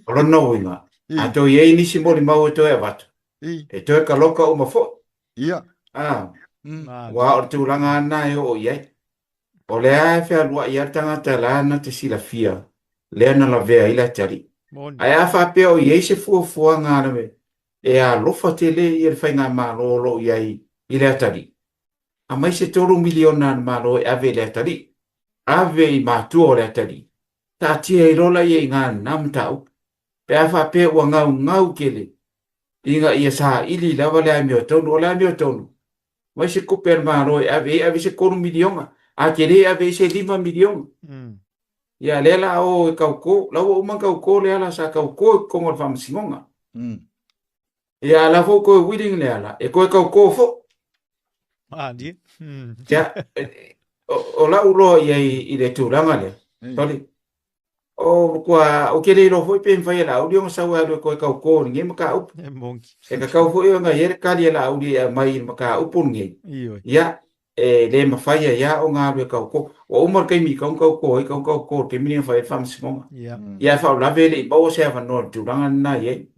O lona uiga, a toe i ai nisi molimau e toe avatu, e toe kaloka uma foi. Ia. A, aua o le tulaga lava lena e oo i ai. O lea lava e fealuai lava le tagata la na te silafia lea na lavea ai le atalii. Ae a faapea o i ai se fuafuaga a le e alofa tele ia le faigamalo o lo o i ai i le atalii, aumai se $3 miliona a le Malo e ave i le atalii, ave i matua o le atalii, taatia ai loa laia i ina lena mataupu. Pe a faapea ua gaugau tele ina ia saili lava le amiotonu, o le amiotonu, aumai se tupe a le Malo e ave ai, ave se $3 miliona, a tele ave ai se $5 miliona. Ia lea la o e tauto, la ua uma ona tauto le ala sa tauto i totonu o le faamasinoga. Ia a la foi toe willing le ala, e toe tauto foi. Malie. Ia, o lau loa i ai i le tulaga lea, sorry, o matua, ou te le iloa foi pe mafai e Laauli ona sau e alu e toe tauto i lenei mataupu. E moni. E tatau foi ona i ai le tali a Laauli e aumai i le mataupu lenei. Ioe. Ia, e le mafai ai lava ona alu e tauto. Ua uma le taimi i tatau ona tauto ai, tatau ona tauto i le taimi lea na fai ai le faamasinoga. Ia. Ia, ae faalavelave e le i maua se avanoa i le tulaga lena e i ai.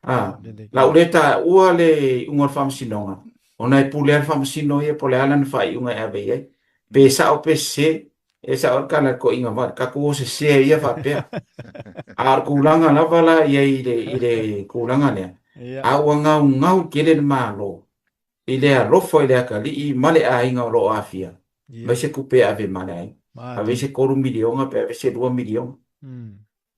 A, Lelei. la ua le taua le iuga o le faamasinoga, ona e pule lava le faamasino ia po o le a lana faaiuga e ave i ai. Pe sao pe sese, e sao le tala a le toeaina vale, tatou o sese ia faapea. A o le tulaga lava la i ai i le, i le tulaga lea, Ia. a ua gaugau tele le Malo i le alofa i le atalii ma le aiga o lo o aafia, Ia. mai se tupe e ave ma le aiga. Ave Malie. i se $3 miliona pe ave se $2 miliona.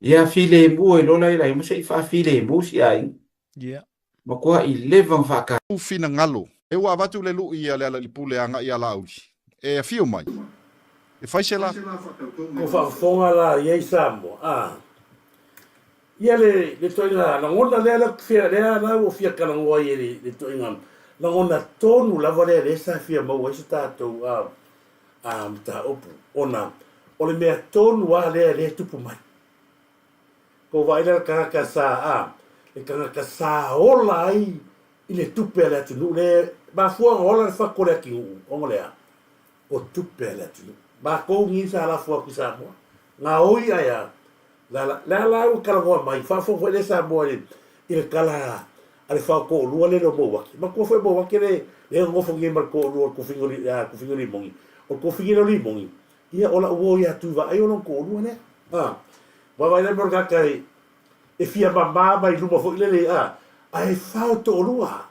Ia filemu ai loa la i lai ma se i faafilemu si aiga. Ia. Matua i leva ona faata. Finagalo. E ua avatu le lui a Lealailepule agai ia Laauli e afio mai, e fai se la. Ko faafofoga la i ai Samoa, a. Ia le, le toaiga lagona lea la fia, lea la ua fia talanoa ai le, le toaiga lagona tonu lava lea lea sa fia maua ai se tatou a, a mataupu, ona o le mea tonu lava lea lea e tupu mai. Ko vaai lea le tagata sa, a, le tagata sa ola ai i le tupe a le atunuu, le mafua ona ola le fatu o le atunuu, ona o le a? O tupe a le atunuu. Matou ni sa lafo atu i Samoa, gaoi ae a, la, la, le a la ua talanoa mai, faafofoga foi lea Samoa i le, i le tala a le fao toalua lea le o Mouaki. Matua foi Mouaki le, le nonofo nei ma le toalua o le tofiga o le, a, tofiga o Limogi. O le tofiga lea o Limogi, ia o lau uo ia Tuivai o lona toalua lea. A, vaavaai la mea o le tagata e, e fia mama mai luma foi lele, a, ae fao toalua.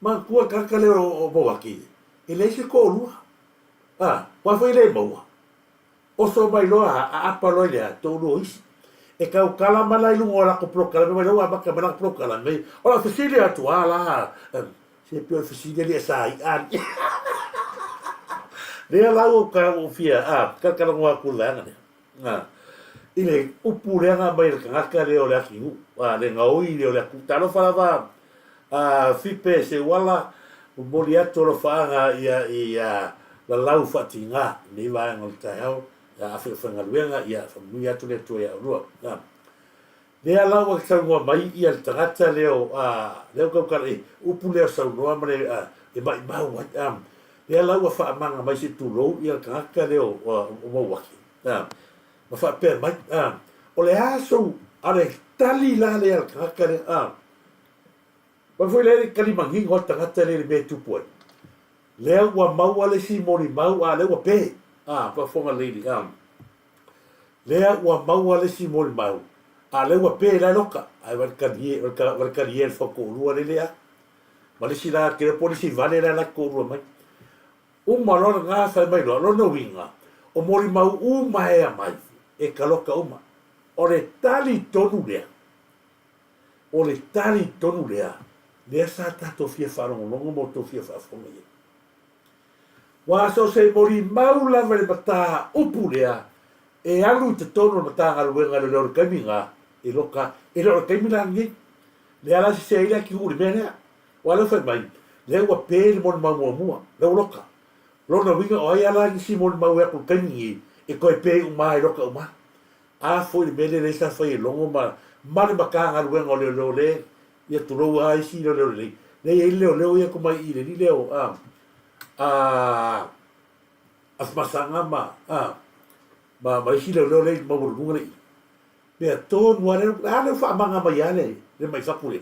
Manatua le tagata lea o Mouaki, e leai se toalua. A, aua foi e le maua. Oso mai loa a aapa loa i le a, toalua o isi. E tautala mai la i luga o lako polokalame mai la ua amata mai lana polokalame. O lau fesili atu, a la, se pei o le fesili alii a sa i'a alii. Lea la ua ou fia, a, talatalanoa atu i le vaega lea. A, i le upu lea na aumai e le tagata lea o le atunuu, a, le gaoi lea o le atunuu. Talofa lava a Fipe Seuala, momoli atu alofaaga ia i a Lalau Faatiga i lenei vaega o le taeao, ia afeofaigaluega, ia faamanuia atu le Atua ia oulua. A, lea la ua saunoa mai ia le tagata lea o, a, lea ua tautala i upu lea o saunoa ma le, a, e maimau ai, a, lea la ua faamaga mai se tulou ia le tagata lea o, o Mauaki, a, ma faapea mai, a, o le a sou, a le tali la lea a le tagata lea, a, Fai foi lea i le tali manino a le tagata lea i le mea e tupu ai. Lea ua maua le isi molimau, a lea ua pe. A, faafofoga lady, a. Lea ua maua le isi molimau, a lea ua pe la e loka. Ae vai le talie, vai le talie le fautoalua lele a. Ma le isi la, te iloa po o le isi vale la la toalua mai. Uma loa lena fai mai loa, lona uiga, o molimau uma e aumai, e taloka uma. O le tali tonu lea, O le tali tonu lea, lea sa tatou fia faalogologo ma outou fia faafofoga i ai. Ua so o se molimau lava i le mataupu lea e alu i totonu o le Matagaluega o Leoleo i le taimi lena, e loka, e le o le taimi la lenei. Lea la e sese ai le atunuu i le mea lea. Aua lea ua fai mai, lea ua pe le molimau muamua, lea ua loka. Lona uiga o ai lava la nisi molimau e atu i le taimi lenei e toe pe uma lava e loka uma. A foi le mea lea lea sa fai e Logo ma ma le Matagaluega o Leoleo le ia tulou a isi leoleo lelei. Lea e i ai le leoleo ia tomai i le alii lea o a a Afamasaga ma a ma ma isi leoleo lea i maualuluga lea i i. Mea tonu a lea, a lea ua faamaga mai a le le mai fatu lea.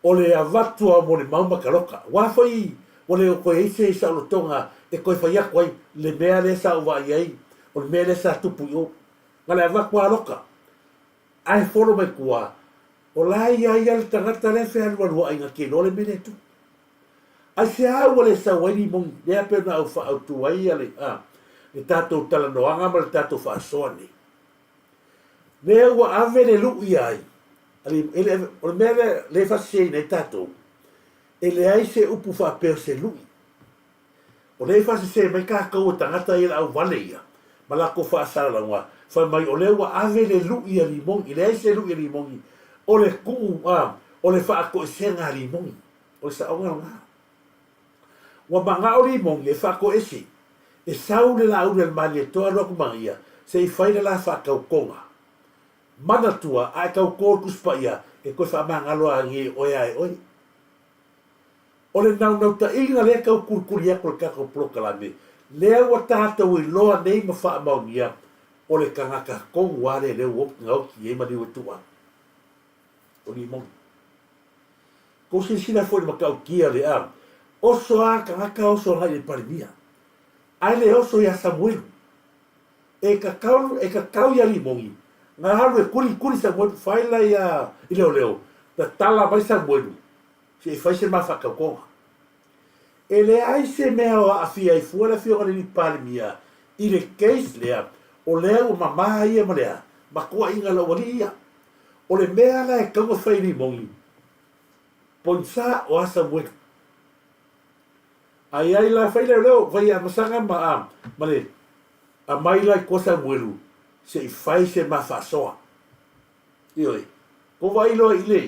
O le avatu lava o molimau ma taloka. Aua foi ua le o toe i ai se saolotoga e toe fai atu ai le mea lea sa ou vaai ai, o le mea lea sa tupu i o. Na le avatu lava loka, ae folo mai tua, o la e i ai lava le tagata lea e fealualuai na te iloa le mea lea e tupu. Aisea ua le sau ai limoni lea pei ona au autu ai le, a, le tatou talanoaga ma le tatou faasoa nei. Lea ua ave le lui ai, e le, o le mea lea, lea e faaseseina ai tatou, e leai se upu faapea o se lui. O lea e faasese mai tatou e tagata ia le auvale ia, ma latou faasalalauga, fai mai o lea ua ave le lui a Limoni, e leai se lui a Limoni, o le tuu, a, o le faatoesega a Limoni. O le saoga lena. Ua manao Limoni e faatoese, e sau le Laauli a le Malietoa alu atu ma ia, se i fai le la faatautoga. Manatua, a e tauto le Tusi Paia, e toe faamagalo age oe a e oe. O le naunautaiga lea e tau kulikuli atu e le tatou polokalame, lea ua tatou iloa nei ma faamaonia, o le tagata tonu lava lea lea ua gaoti ai maliu e tuu atu. O Limoni. Kou silasila foi i le matautia le a oso a tagata oso agai i le Palemia, ae le oso ia Samuelu. E kakau, e kakau ia Limoni, na alu e kuli kuli Samuelu, fai la ia i leoleo, tatala mai Samuelu, se i fai se ma faatautoga. E leai se mea o aafia ai fua le afioga i le alii Palemia i le case lea, o lea ua mama ia ma le a, matuaiga lau alii ia. O le mea la e tatau ona fai e Limoni, poinsa o a Samuelu. A i ai la, fai leoleo, fai ia Masaga ma, a, ma le, aumai la i tua Samuelu se i fai se ma faasoa. Ioe, kou vaai loa i le,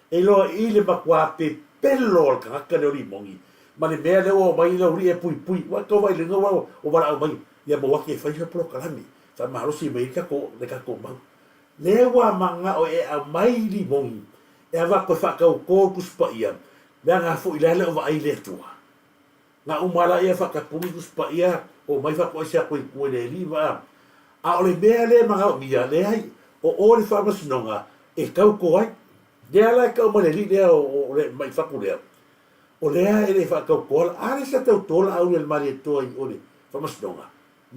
E iloa i le matua pepelo o le tagata lea o Limoni ma le mea lea ua omai ai lau alii e puipui. Ua tau vaai luga ua o valaau mai ia Mauaki e fai se polokalame faamalosi mai ai tatou le tatou mau. Lea ua manao e aumai Limoni e avatu e faatauto le Tusi Paia leaga foi la le o vaai le Atua. Na uma la ia faatapuni Tusi Paia omai faatoese atu i tua i le Alii ma a o le mea lea e manaomia, leai, o oe le faamasinoga e tauto ai. Lea la e tau mai le alii lea o le mai fatu lea, o lea e le i faatautoa la, a lea sa tauto la au i le Malietoa i o le faamasinoga,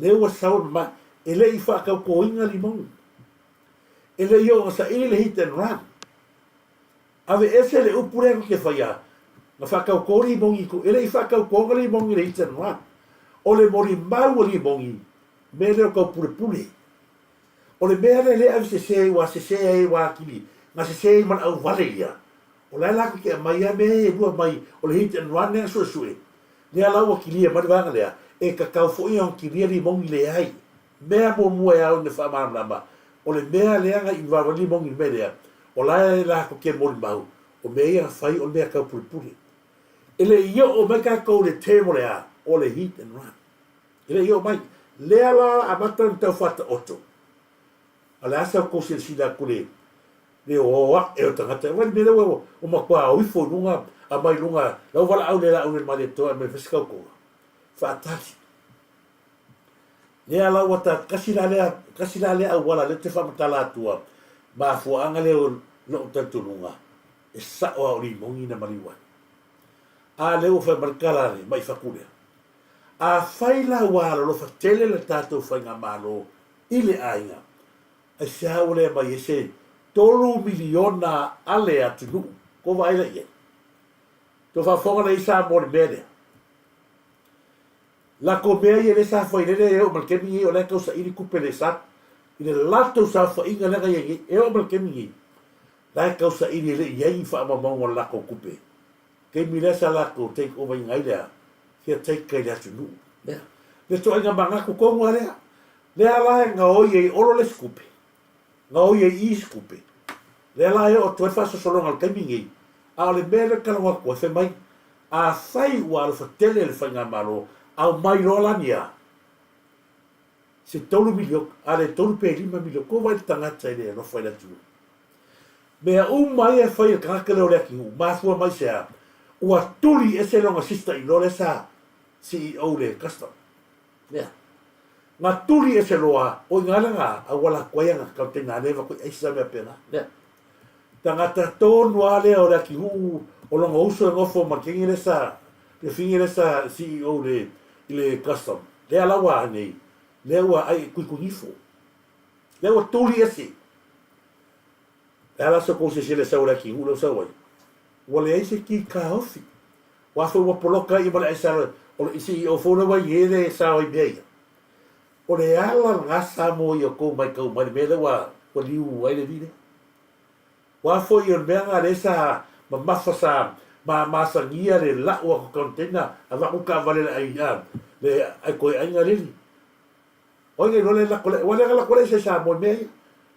lea ua sau le ma, e le i faatautoina limoni. E le i oo ina saili le hit and run. Aveese le upu lea te faia, na faatauto limoni i tu, e le i faatautoina limoni i le hit and run. O le molimau a limoni, mea lea o taupulepule. O le mea lea lea e ave sese ai ua sese ai ua atili na sese ai ma le auvale ia. O la e latou te aumai a mea ia e lua mai o le hit and run lea na suesue. Lea la ua kilia mai le vaega lea e tatau foi ona kilia limoni leai. Mea muamua e ao ina faamalamalama o le mea lea na involve ai limoni i le mea lea o la e latou te molimau o mea ia na fai o le mea taupulepule. E le i oo mai tatou i le term o le a? O le hit and run. E le i oo mai. Lea la amata ona tau faataoto. A o le a sa outou silasila atu le le o ae o tagata. Ua le mea lea ua ua matua o ifo i luga, aumai i luga, lau valaau le laau le Malietoa e aumai fai se tautoga. Faatali. Lea la ua ta, kasi la lea, kasi la lea auala lea ou te faamatala atua, mafuaaga lea o lou talitonuga, e sao lava o limoni na maliu ai. A lea ua fai mai le tala a le mai fatu lea. Afai la ua alolofa tele le tatou faigamalo i le aiga, aisea ua le aumai ai se $3 miliona a le atunuu? Tou vaai la i ai. Tou faafofoga la i ai Samoa i le mea lea. Latou mea ia lea sa fai lele e oo mai le taimi nei o la e tau saili tupe le sa i le latou saofaiga lea na i ai nei e oo mai le taimi nei la e tau saili e le i ai ni faamaumauga o le latou tupe. Taimi lea sa latou take over ina ai lea caretaker i le atunuu. Lea. Le toaiga manatu tonu a lea. Lea la e gaoi ai Olo le isi tupe. Gaoi ai i isi tupe. Lea la e oo atu ai le faasosologa i le taimi nei. A o le mea lea e talanoa atu ai, fai mai, afai ua alofa tele le Faigamalo, aumai loa la ni a? Se tolu milioka, a le tolu pe lima milioka, ko wai le tagata e le alofa i le atunuu. Mea uma ia e fai e le tagata lea o le atunuu, mafua mai se a? Ua tuli ese lona sister in law lea sa CEO le custom. Nea. Nga tuli ese loa, o inga le nga auala atu ai anga kau teina leva koe aisa mea pena. Nea. Tagata tonu a lea o le atunuu o lona uso e nofo ma le kenge lea sa, le finge lea sa CEO le, i le custom. Lea la ua nei, lea ua ai e kuikunifo. Lea ua tuli ese. E ala so kou sesele sau le atunuu lea ua sau ai. Ua leai se ki kaofi. Ua foi ua poloka ia ma le aisa o le CEO fou lea ua i ai le sao ai mea ia. O le ala lena sa mo ia kou maitau mai le mea lea ua ua liu ai le alii lea. Ua foi o le mea lena lea sa mamafa sa ma masagia le lau aku container avatu taavale le ai a le ai koe aiga leli. O ai iloa le lako le, ua le lako le se Samoa i mea ia.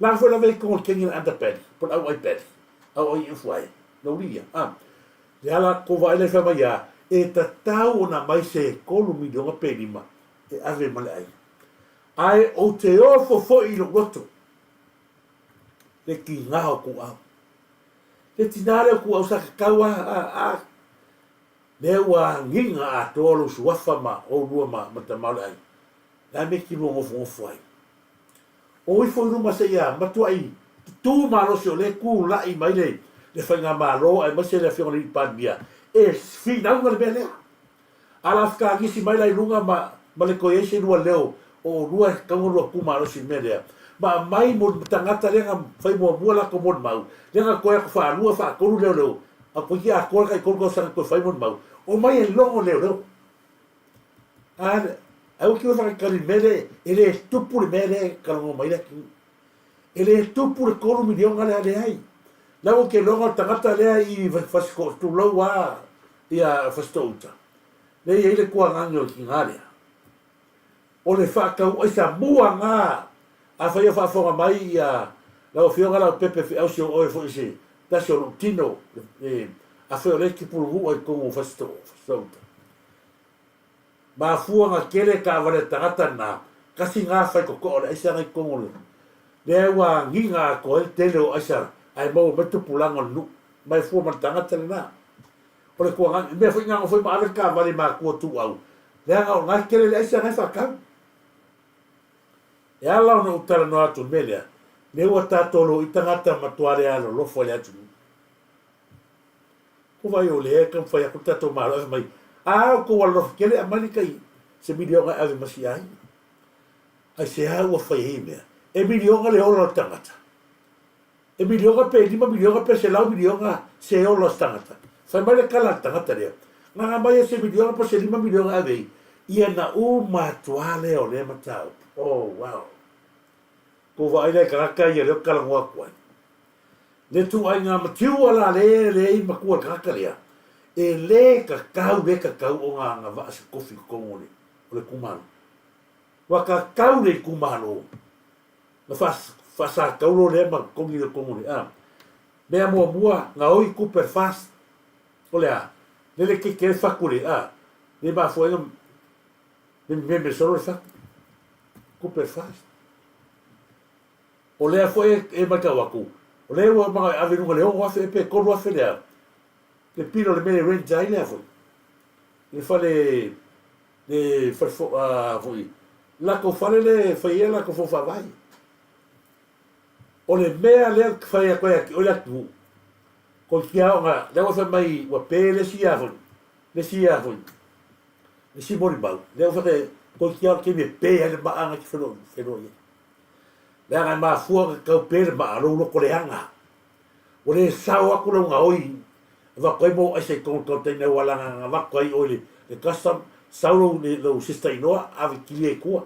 La foi lava i kongo le kengi le underbelly, po le au ai belly, au ai ufu ai, no uli ia. A, le ala ko vaai le fai mai ia, e tatau ona mai se kolu miliona pe lima e ave ma le ai. Ae ou te ofo foi i lou loto, le kiga o kou au. Le tina lea o kou au sa kakau a, a, a, lea ua agiga atoa lou suafa ma oulua ma, ma tama o le ai. Le a mea ki lua nofonofo ai? O ifo i luma seia matuai tutū malosi o lea e kula'i mai le, le faigamalo aemaise le Afioga i le Alii Palemia e finauga le mea lea. A la fekagisi mai la i luga ma, ma le toe i ai se lua leo o olua e tatau ona lua tu malosi i le mea lea. Ma aumai mo le tagata lea na fai muamua latou molimau, lea na toe atu faalua, faatolu leoleo, a toeitiiti atoa le taitolu tausaga toe fai molimau, omai e logo leoleo. A, aua te whakatali mea le, e le tupu le mea lea e talanoa mai le atunuu. E le tupu le tolu miliona lea leai. La ua te iloa o le tagata lea i Fasitoouta, tulou a ia Fasitoouta. Lea e i ai le tuagagi o le tina lea. O le faatauaisa mua na, afai o faafofoga mai ia lau Afioga Leaupepe Feausi o oe foi se tasi o lou tino, afai o lea e te pulunua i totonu o Fasitouta. Mafua na tele taavale a tagata na, kasi na faitotoa o le aisa na i totonu o le lea ua agiga atoa ai le tele o aisa ae maua mai tupulaga o le nuu. Mafua ma le tagata lena. O le tuaga, i mea foi na nofo ai ma ave le taavale i matua tuau, leaga o na tele le aisa na e faatau. E ala ona ou talanoa atu i le mea lea, lea ua tatou loi tagata matua le alolofa i le atunuu. Ko wai o lea e taumafai atu le tatou Malo e fai mai, a outou alolofa tele aumai le tai se miliona e ave ma si aiga. Aisea ua fai ai mea? E miliona le ola o le tagata. E miliona pe lima miliona pe selau miliona se ola o se tagata. Fai mai le tala a le tagata lea, Gaga mai e se miliona po o se lima miliona e ave ai, ia na uma atu lava lea o lea mataupu. Oh, wow. Kou vaai la i tagata ia lea ou te talanoa atu ai. Le ituaiga matiua la le leai matua le tagata lea, e le tatau le tatau ona agavaa se tofi i totonu o le o le itumalo. Ua tatau le itumalo na faasataulo lea ma totogi le totonu o le a. Mea muamua, gaoi tupe a le FAST. O le a? Lele keke ai le fatu le a. Le mafua ai ona memememe solo le fatu. Tupe a le FAST. O lea foi e matau atu, o lea ua manao e ave i luga i le 6,000 ea pe 3,000 lea, le pilo o le mea e rent ai lea foi, le fale, le fale fo, a, foi, latou fale lea e fai ai a latou fono faavae. O le mea lea ou te fai atu ai ia te oe le atunuu, toeitiiti lava ona, lea ua fai mai ua pe le isi a foi, le isi a foi, le isi molimau, lea ua fai atu, toeitiiti lava o le taimi e pe ai le maa na te feiloai ai. Leaga e mafua ona tau pe le maa lou loto leaga. Ua le sao atu lau gaoi avatu ai mo aisa i totonu container ua laga na avatu ai oe le custom sau lou lou sister inoa ave kilia i tua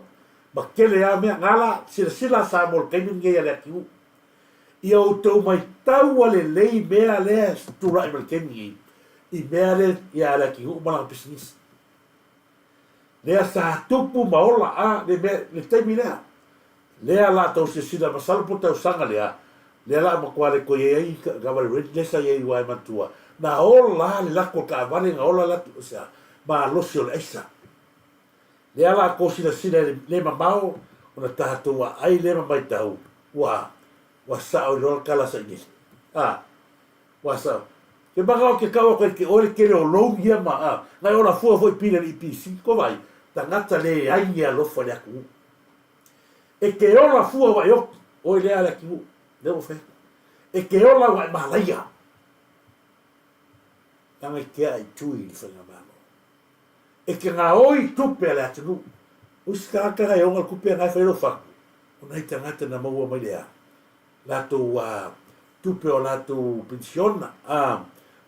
ma tele a mea nga la silasila Samoa le taimi lenei a le atunuu ia outou maitaua lelei mea lea tulai mai le taimi lenei i mea lea ia le atunuu ma lana pisinisi. Lea sa tupu ma ola a le mea le taimi lea. Lea la tou silasila masalo po tausaga lea, lea la matua le toe iai ai taavale rent lea sa iai aua e manatua na ola a le lako o le taavale na ola le atu sa malosi o le aisa. Lea la tou silasila i le le mamao Ona tatou aai lea ma maitau, ua, ua sao i loa le kala sainele. A, ua sao. Ke maka o ke kau aku e ke oe le kele o lou ia ma, a, ngai ola fua foi pile le EPC, ko vai, tagata le ai ni alofa le atunuu. E ke ola fua wa e oki, oe lea le atunuu, lea ua fai atu. E ke ola wa e malaia. Langa i ke ai tui i le whaigamalo. E ke gaoi tupe a le atunuu. O isi tagata na e oga le tupe na e fai lou fatu, o nai tagata na maua mai le a latou a tupe o latou penisiona, a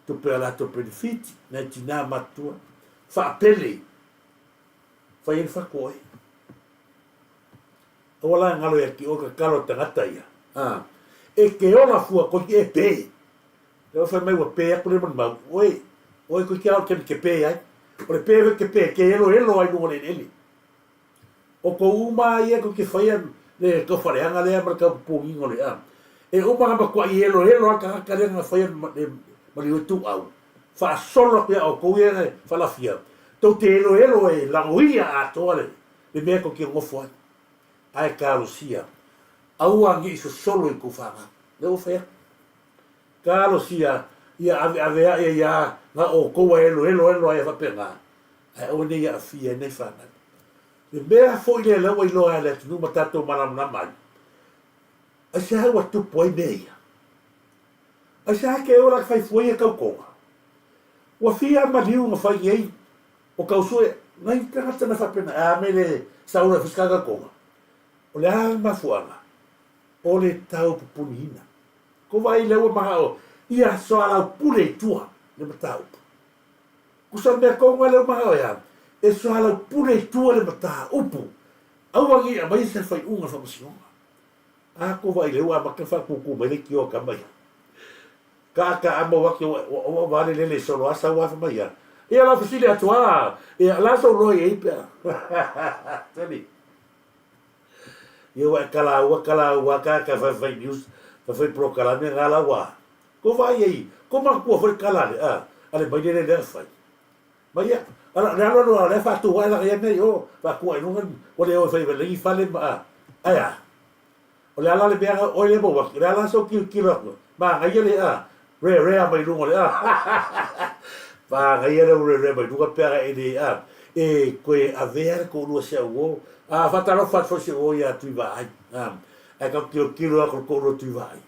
tupe o latou penefiti, nai tina matutua, faapele, fai ai le fatu o oe. Aua la e galo ia te oe tatalo a tagata ia, a e ke ola fua koe e pe. Lea ua fai mai ua pe atu le malimau, oe, oe koe ke ao ke ke pe ai. O le pe ke pe, ke elo elo ai luga o le eleele. O kou uma ia koe ke whaia le kau whareanga lea ma le kau pupūgiga o le a. E uma nga matua i elo elo a tagata lea nga whaia le maliu e tuau. Whaasolo atu ia outou ia e whalafia. Tou te elo elo e lagoia atoa le, le mea kou te ngofo ai. Ae talosia, aua ne i sosolo i kou whanau. Lea ua whai atu. Talosia ia aveaveaʻi ai a na ʻoukou a eloelo elo ai a faapena, ae aua ne i aafia ai nai fanau. Le mea foʻi lea lea ua iloa ai le atunuu ma tatou malamalama ai, aisea ua tupu ai mea ia? Aisea ke ola ka fai fua ia tautoga? Ua fia maliu na fai nei o tau sue nai tagata na faapena, e a me le saula e fai se tautoga? O le a le mafuaaga? O le tau pupuniina. Ko wai lea ua manao ia soalaupule i tua le mataupu. Kusa mea kou lea ua manao e a, e soalaupule i tua le mataupu. Aua nei aumai se faaiuga o le faamasinoga. A ko wai lea ua amata ona faatūtū mai le itio a tama ia. Ka ka a mau ake ua ua ua le lele solo a sau a mai ia. Ia la fesili atu a, ia la sou loa i ei pea. Tali. Ia ua e kalaua kalaua ka ka fai fai news fai fai prokalame nga la wa. Ko vai ei ko matua foi kala le a ale mai le le le fai. Mai ia ala le alo alo le fa tu ala ia nei o fa ku ai lunga o le o fai le i fale ma a. Aia. O le ala le mea o le mo wa le ala so kilo kilo aku. Ma ngai le a re re a mai lunga le a. Ma ngai le re re mai lunga pe a e le a. E koe avea le koʻulua se auō. A faatalofa atu foi se uō iā Tuivaai. A ae kau tilotilo aku le koʻulua Tuivaai.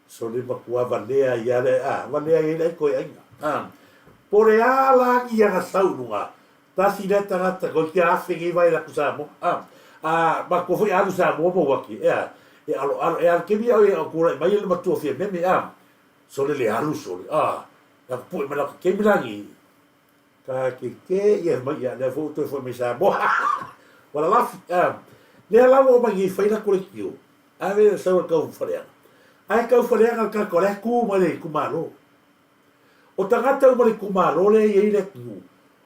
Sole matua valea ia le a valea ia le koe aiga. A po le a la ni ana sau luga. Tasi lea tagata koe kia afe nei vai la ku Samoa. A a matua foi alu Samoa mo waki. Ea e alo alo e alu kemi au e o kura mai le matua fia meme a. Sole le alu sole. A la ku pue mai la ku kemi langi. Ka keke ia mai ia lea foi ua toe foi mai Samoa. Ua lalafi. A lea la ua omai nei fai la kolektio. Ave sau e kau faleaga. Ae kau faleaga le tagata o lea tu mai le itumalo. O tagata uma le itumalo lea e i ai le atunuu,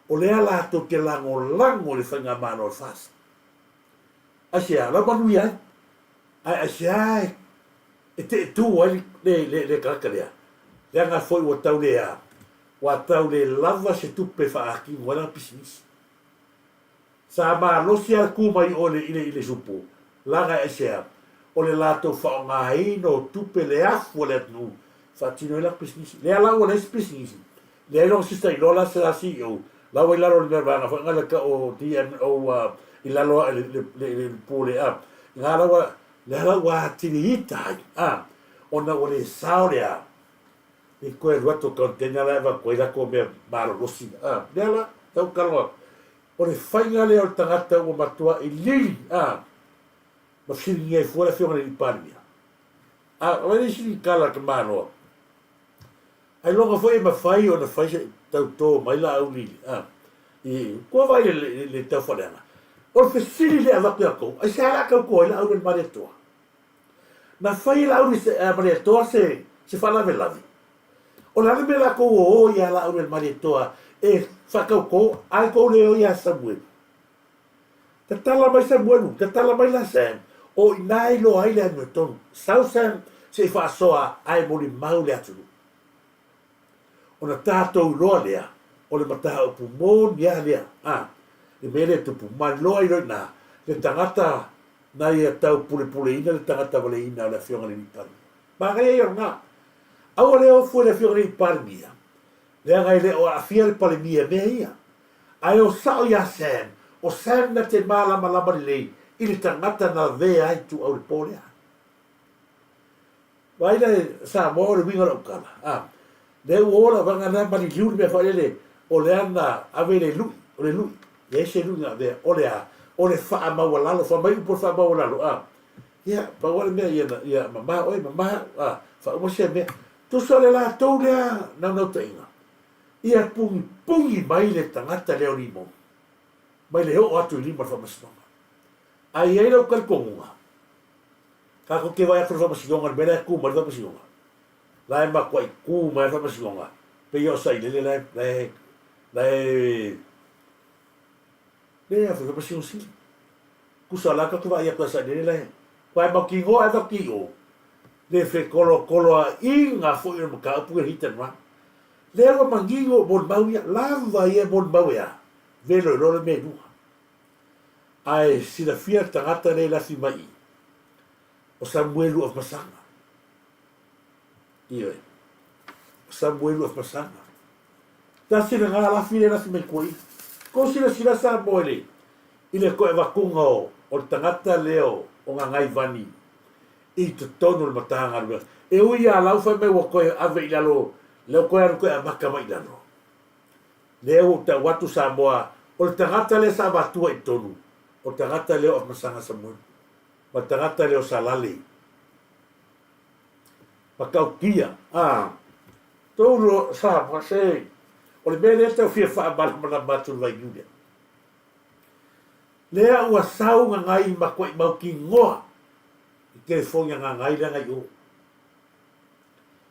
o lea latou te lagolago i le faigamalo a le FAST. Aisea, lau manuia ai. Ae aisea e teetu ai le, le, le tagata lea. Leaga foi ua tau le a, ua tau le lava se tupe e faaatino ai lana pisinisi. Sa malosi a tu mai o le i le i le supo, laga e aisea, o le latou faaaogaina o tupe le afu a le atunuu e faatino ai lana pisinisi. Lea la ua leai se pisinisi, leai lona sister in law la sa CEO, la ua i lalo o le mea vaega foi nga le ka o DMO i lalo ae le le le le pule a, nga la ua lea la ua atili ita ai a, ona ua le sao le a, i koe alu atu o container la e avatu ai latou mea malolosi a, lea la tau kalo atu. O le faiga lea o le tagata ua matuai lili a, ma fesiligia ai fua le afioga i le Alii Palemia. A, o le isi tala a le tamaloa, ailoga foi e mafai ona fai se tauto mai la au lili a, i kua vaai le, le, le taufaaleaga. O le fesili lea e avatu ia tou, aisea la tauto ai Laauli ma Malietoa? Na fai e Laauli ma Malietoa se, se faalavelave. O le a le mea latou o o ia Laauli ma Malietoa e faatauto ae tou le o ia Samuelu? Tatala mai Samuelu, tatala mai la Sam, o ina e iloa ai le amiotonu. Sau Sam se i faasoa ae molimau le atunuu. Ona tatou iloa lea, o le mataupu moni a lea, a, le mea lea e tupu, maloa iloa i ina le tagata. Na ia taupulepuleina le tagata valeina o le Afioga i le Alii Palemia. Manaia ia o lena. Aua le ofu e le Afioga i le Alii Palemia, leaga e le o aafia le Palemia i mea ia. Ae o sao ia Sam, o Sam na te malamalama lelei i le tagata na lavea ai Ituau i le po lea. Vaai la e Samoa o le uiga o lau tala, a. Lea ua o lau vaega lea maliliu le mea foi lele o lea na ave le lui, o le lui, leai se lui na avea, o le a? O le faamaualalo, fai mai upu o le faamaualalo, a. Ia, pau lava le mea ia, ia mama oe, mama au, a, faauma sea mea. Tusa o le latou lea naunautaiga, ia pugipugi mai le tagata lea o Limoni, mai le oo atu i lima o le faamasinoga. Ae i ai lau talitonuga, Tatou te vaai atu i le faamasinoga i le mea la e tu mai le faamasinoga. La e matuai tu mai le faamasinoga, pei o Sailele la e, la e, la e, le a foi faamasino sili. Tusa la tatou vaai atu ia Sailele la e, aua e mautinoa e avatu i o, le fekolokoloaina foi o le mataupu le hit and run. Lea ua manino molimau ia, lava ia molimau e a, velo i loa le mea i luga. Ae silafia le tagata lea i lafi mai i, o Samuelu of Masaga. Ioe. O Samuelu of Masaga. Tasi lena lafi lea lafi mai tua i. Kou silasila Samoa i le, i le toe avatuga o, o le tagata lea o, o Gagaivani i totonu o le Matagaluega. E ui ia lau fai mai ua toe ave i lalo, lea ua toe alu toe amata mai i lalo. Lea ua ou tau atu Samoa, o le tagata lea sa avatua i totonu, o le tagata lea o Afamasaga Samuelu, ma le tagata lea o Salale. Matautia, a, tou lo, Samoa, se, o le mea lea tau fia faamalamalama atu i le vailiu lea. Lea ua sau Gagai matuai mautinoa i telefoni a Gagai lea na i o.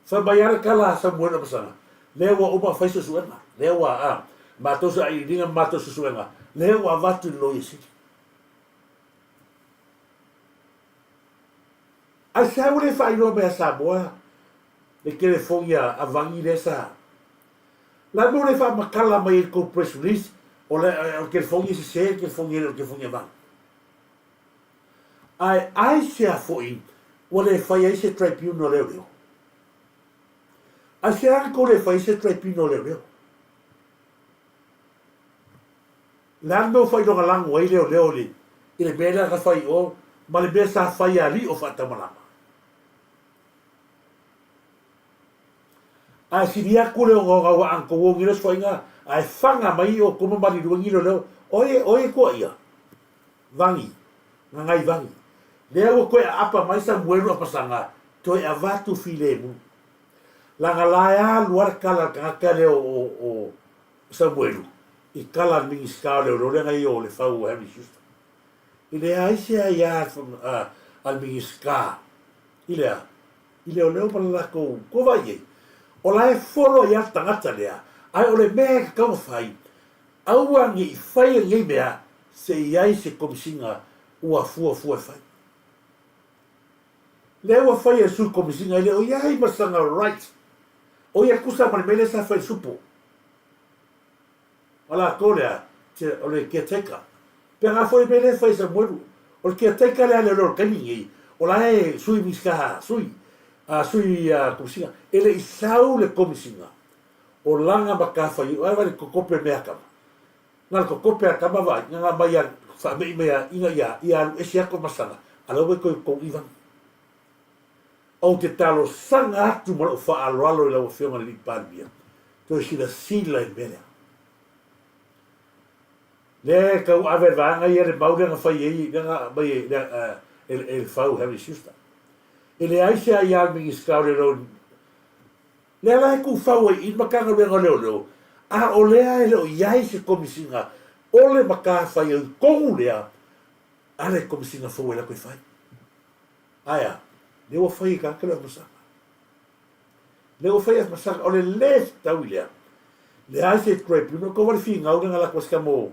Fai mai lava le tala a Samuele Amasaga, Lea ua uma fai suesuega, lea ua a matou sailiiliga ma matou suesuega, lea ua avatu i le Loia Sili. Aisea ua le faailoa mai a Samoa le telefoni a Avani lea sa La mea ua le faamatala mai ai le tou press release o le o le telefoni e sese le telefoni e le o le telefoni a Avani. Ae aisea foi ua le fai ai se tribunal leoleo? Aisea tou le fai ai se tribunal leoleo? Le a le mea ua failogalago ai leoleo i le, i le mea lea na fai i o ma le mea sa fai e alii o faatamalama? Ae sili atu le ogaoga ua ana tou ogi le soaiga ae faga mai o tou ma maliliu ai leoleo, oi oi e toa ia. Vagi, Gagai Vagi. Lea ua toe aapa mai Samuelu Apasaga, toe avatu filemu. Laga la e alu a le tala a le tagata lea o, o, o Samuelu i tala a le Minisita o Leoleo lea na i o Lefau o Harry Schuster. I leai se aia a, a le Minisita i le a? I leoleo ma le latou tua vaai i ai. O la e folo ai a le tagata lea, ae o le mea e tatau ona fai, Aua ne i faia nei mea se i ai se Komisina ua fuafua e fai. Lea ua faia e le Sui Komisina e le o i ai ma sana right. O ia tusa ma le mea lea sa fai i le Supo. O latou lea, o le caretaker. Pe ana foi le mea lea e fai e Samuelu. O le caretaker lea a leoleo i le taimi lenei, o la e Sui Minisita, Sui, Sui Komisina. E le i sau le Komisina O lana matafaioi, ai vai le kokope mea kama. Na le kokope a kama vai, na nga mai a whaamei mai a inga ia, ia alu ese ako masanga, a lau wai koe kou iwang. Ou te talosaga atu ma lou faaaloalo i lau Afioga i le Alii Palemia, toe silasila i le mea lea. Lea e tau ave e le vaega ia le mau lea na fai ai, lea na aumai e, e, e le fau Harry Schuster. E leai se aia a le Minisita o Leoleo Lea la e tuufau ai i le Matagaluega o Leoleo, a o lea e le o i ai se Komesina o le matafaioi tonu lea a le Komesina fou e latou e fai. Ae a? Lea ua fai e tagata le Afamasaga. Lea ua fai e Afamasaga, o le le fetaui lea. Leai se tribunal, kou wale finau lea nga latou asika mo,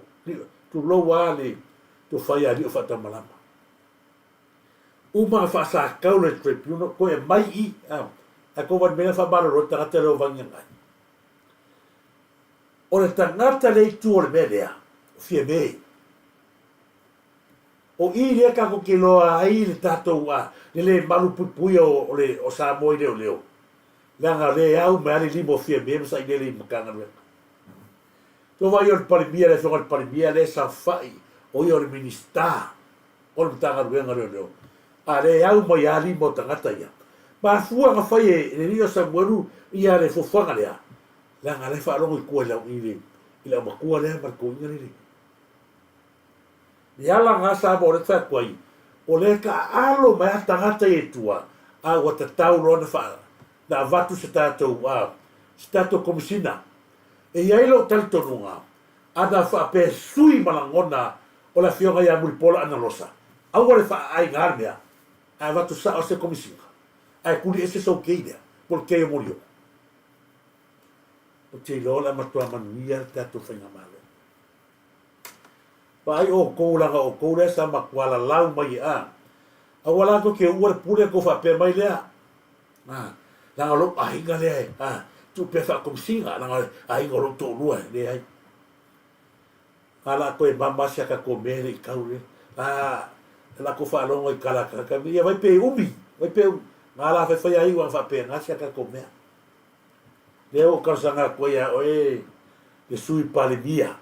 tulou a le tofai a lio faatamalama. Uma a faasakau le tribunal koe e mai i a ae ko wani mea whaamalolo le tagata lea o Vangiangai. O le tagata lea i tua o le mea lea, o Fiame. O i lea tatou te iloa ai le tatou a, le le malu puipuia o, o le, o Samoa i leoleo, leaga o lea e au mai lava le lima o Fiame ma Sailele i Matagaluega. Tou vaai o le Palemia, le Afioga i le Palemia lea e saofai, o ia o le Minisita o le Matagaluega o Leoleo, a lea e au mai lava lima o tagata ia. Mafua na fai e le alii o Samuelu ia le fuafuaga lea, leaga o la e faalogo i tua i le, i le, i le aumatua lea ma le toeaina lea. Le ala na Samoa o lea te fai atu ai, o lea e taaalo mai a tagata ia i tua, a ua tatau loa na faa, na avatu se tatou, a, se tatou Komisina. E i ai lou talitonuga, ana faapea e sui ma lagona o le Afioga ia Mulipola Analosa, aua le faaaiga le mea, ae avatu sao se Komisina, ae tuli ese sou kei lea, po o le kei o Molioko. Ou te iloa o le a matua manuia le tatou Faigamalo. Vaai outou leaga o outou lea sa matua lalau mai e a. Aua la tou te uua le pule tou faapea mai lea. A, leaga o lou aiga lea e, a, tuu pea faakomisina, leaga o le aiga o lou toalua e leai. A la toe mama si a tatou mea e le i tau le, a, la tou faalogo i tala a tagata, ia vai pe umi, vai pe umi. Na la faifai a iu ana faapena si a tatou mea. Lea ua ou talosaga atu ai ia oe le Sui Palemia,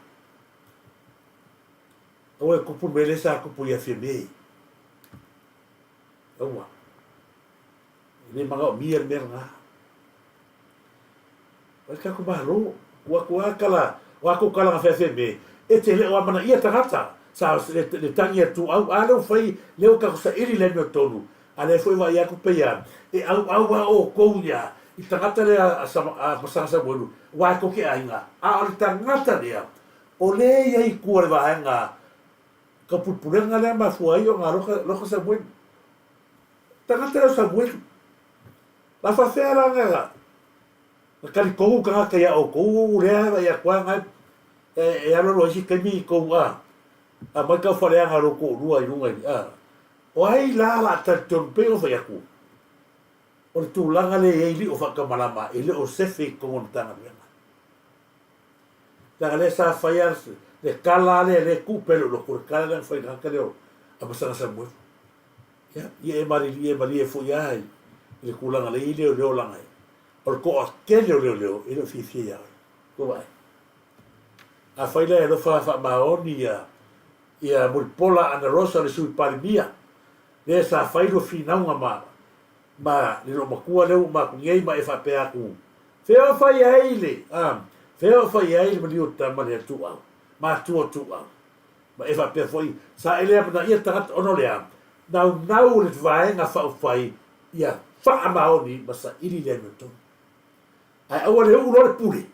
aua e tupu le mea lea sa tupu ia Fiame. Aua. E le manaomia le mea lena. O le tatou Malo, ua atu lava tala, o a tou tala na fai a Fiame, e te le o amanaia tagata, sa le tagi a Tuau, a lea ua fai, lea ua tatou saili i le amiotonu, A lea foi vaai atu pei a e auau a outou ia i tagata lea a Masaga Samuelu aua e tou te aiga, a o le tagata lea o lea e i ai i tua o le vaega taupulepulega lea mafua ai ona loka loka Samuelu. Tagata lea o Samuelu. La faafefea la na na talitonu tagata ia outou lea e vaai atu a e alu alu ai isi taimi i tou a aumai tau faleaga o lou toalua i luga i a O ai la la talitonu pei ona fai atu, o le tulaga lea e i ai lio faatamalama e le o sefe i totonu o le Matagaluega. Leaga lea sa fai a le tala lea lea e tuu pea i lou loto, le tala lea na fai i le tagata lea o Amasaga Samuelu. Ia, ia e malilie malie foi lava i le tulaga lea e i ai leoleo leaga o le toatele o leoleo e le o fiafia ia oe. Ua vaai? Afai la e alofa faamaoni ia ia Mulipola Anarosa le Sui Palemia, lea sa fai lua finauga ma ma le loomatua lea ua uma atu nei ma e faapea atu, Fea o fai ai le, a, fea o fai ai le maliu o tama lea Tuau, matua Tuau. Ma e faapea foi, sa e le amanaia tagata ona o le a? Naunau le vaega faaupufai ia faamaoni ma saili le amiotonu. Ae aua le uu loa le pule,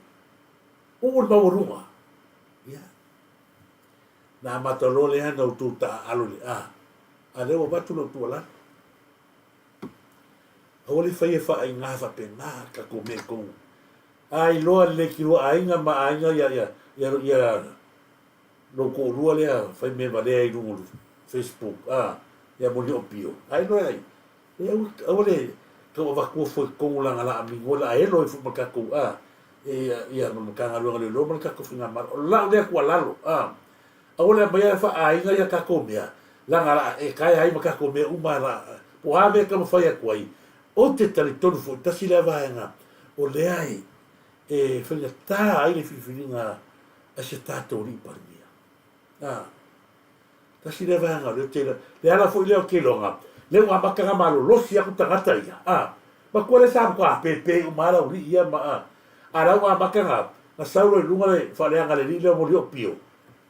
uu le maualuga. Ia. Na amata loa lea na outou taaalo i le a, a lea ua avatu lou tuualalo. Aua le faia faaiga faapena tatou mea i tou. A iloa lelei ki lua aiga ma aiga ia ia ia ia lou toalua lea fai mea valea i luga o le Facebook a ia Moliopio. A iloa ai E aua, aua le tau avatua fua i totonu leaga la amigo la elo ai foi ma le tatou a ia ia ma le Matagaluega o Leoleo ma le tatou Faigamalo. O lau lea tuualalo a, aua le aumaia faa-aiga ia tatou mea leaga la e taea ai ma tatou mea uma la po o a mea e taumafai atu ai. Ou te talitonu foi tasi lea vaega o lea e e faigata ai le filifiliga a si a tatou alii Palemia. A. Tasi lea vaega o lea ou te iloa. Le ala foi lea o Keiloga, lea ua amata ona malolosi atu tagata ia, a, matua lea sa matua pepe uma lava lau alii ia ma, a, a la ua amata ona, na sau loa i luga le faaleaga a le alii lea o Moliopio,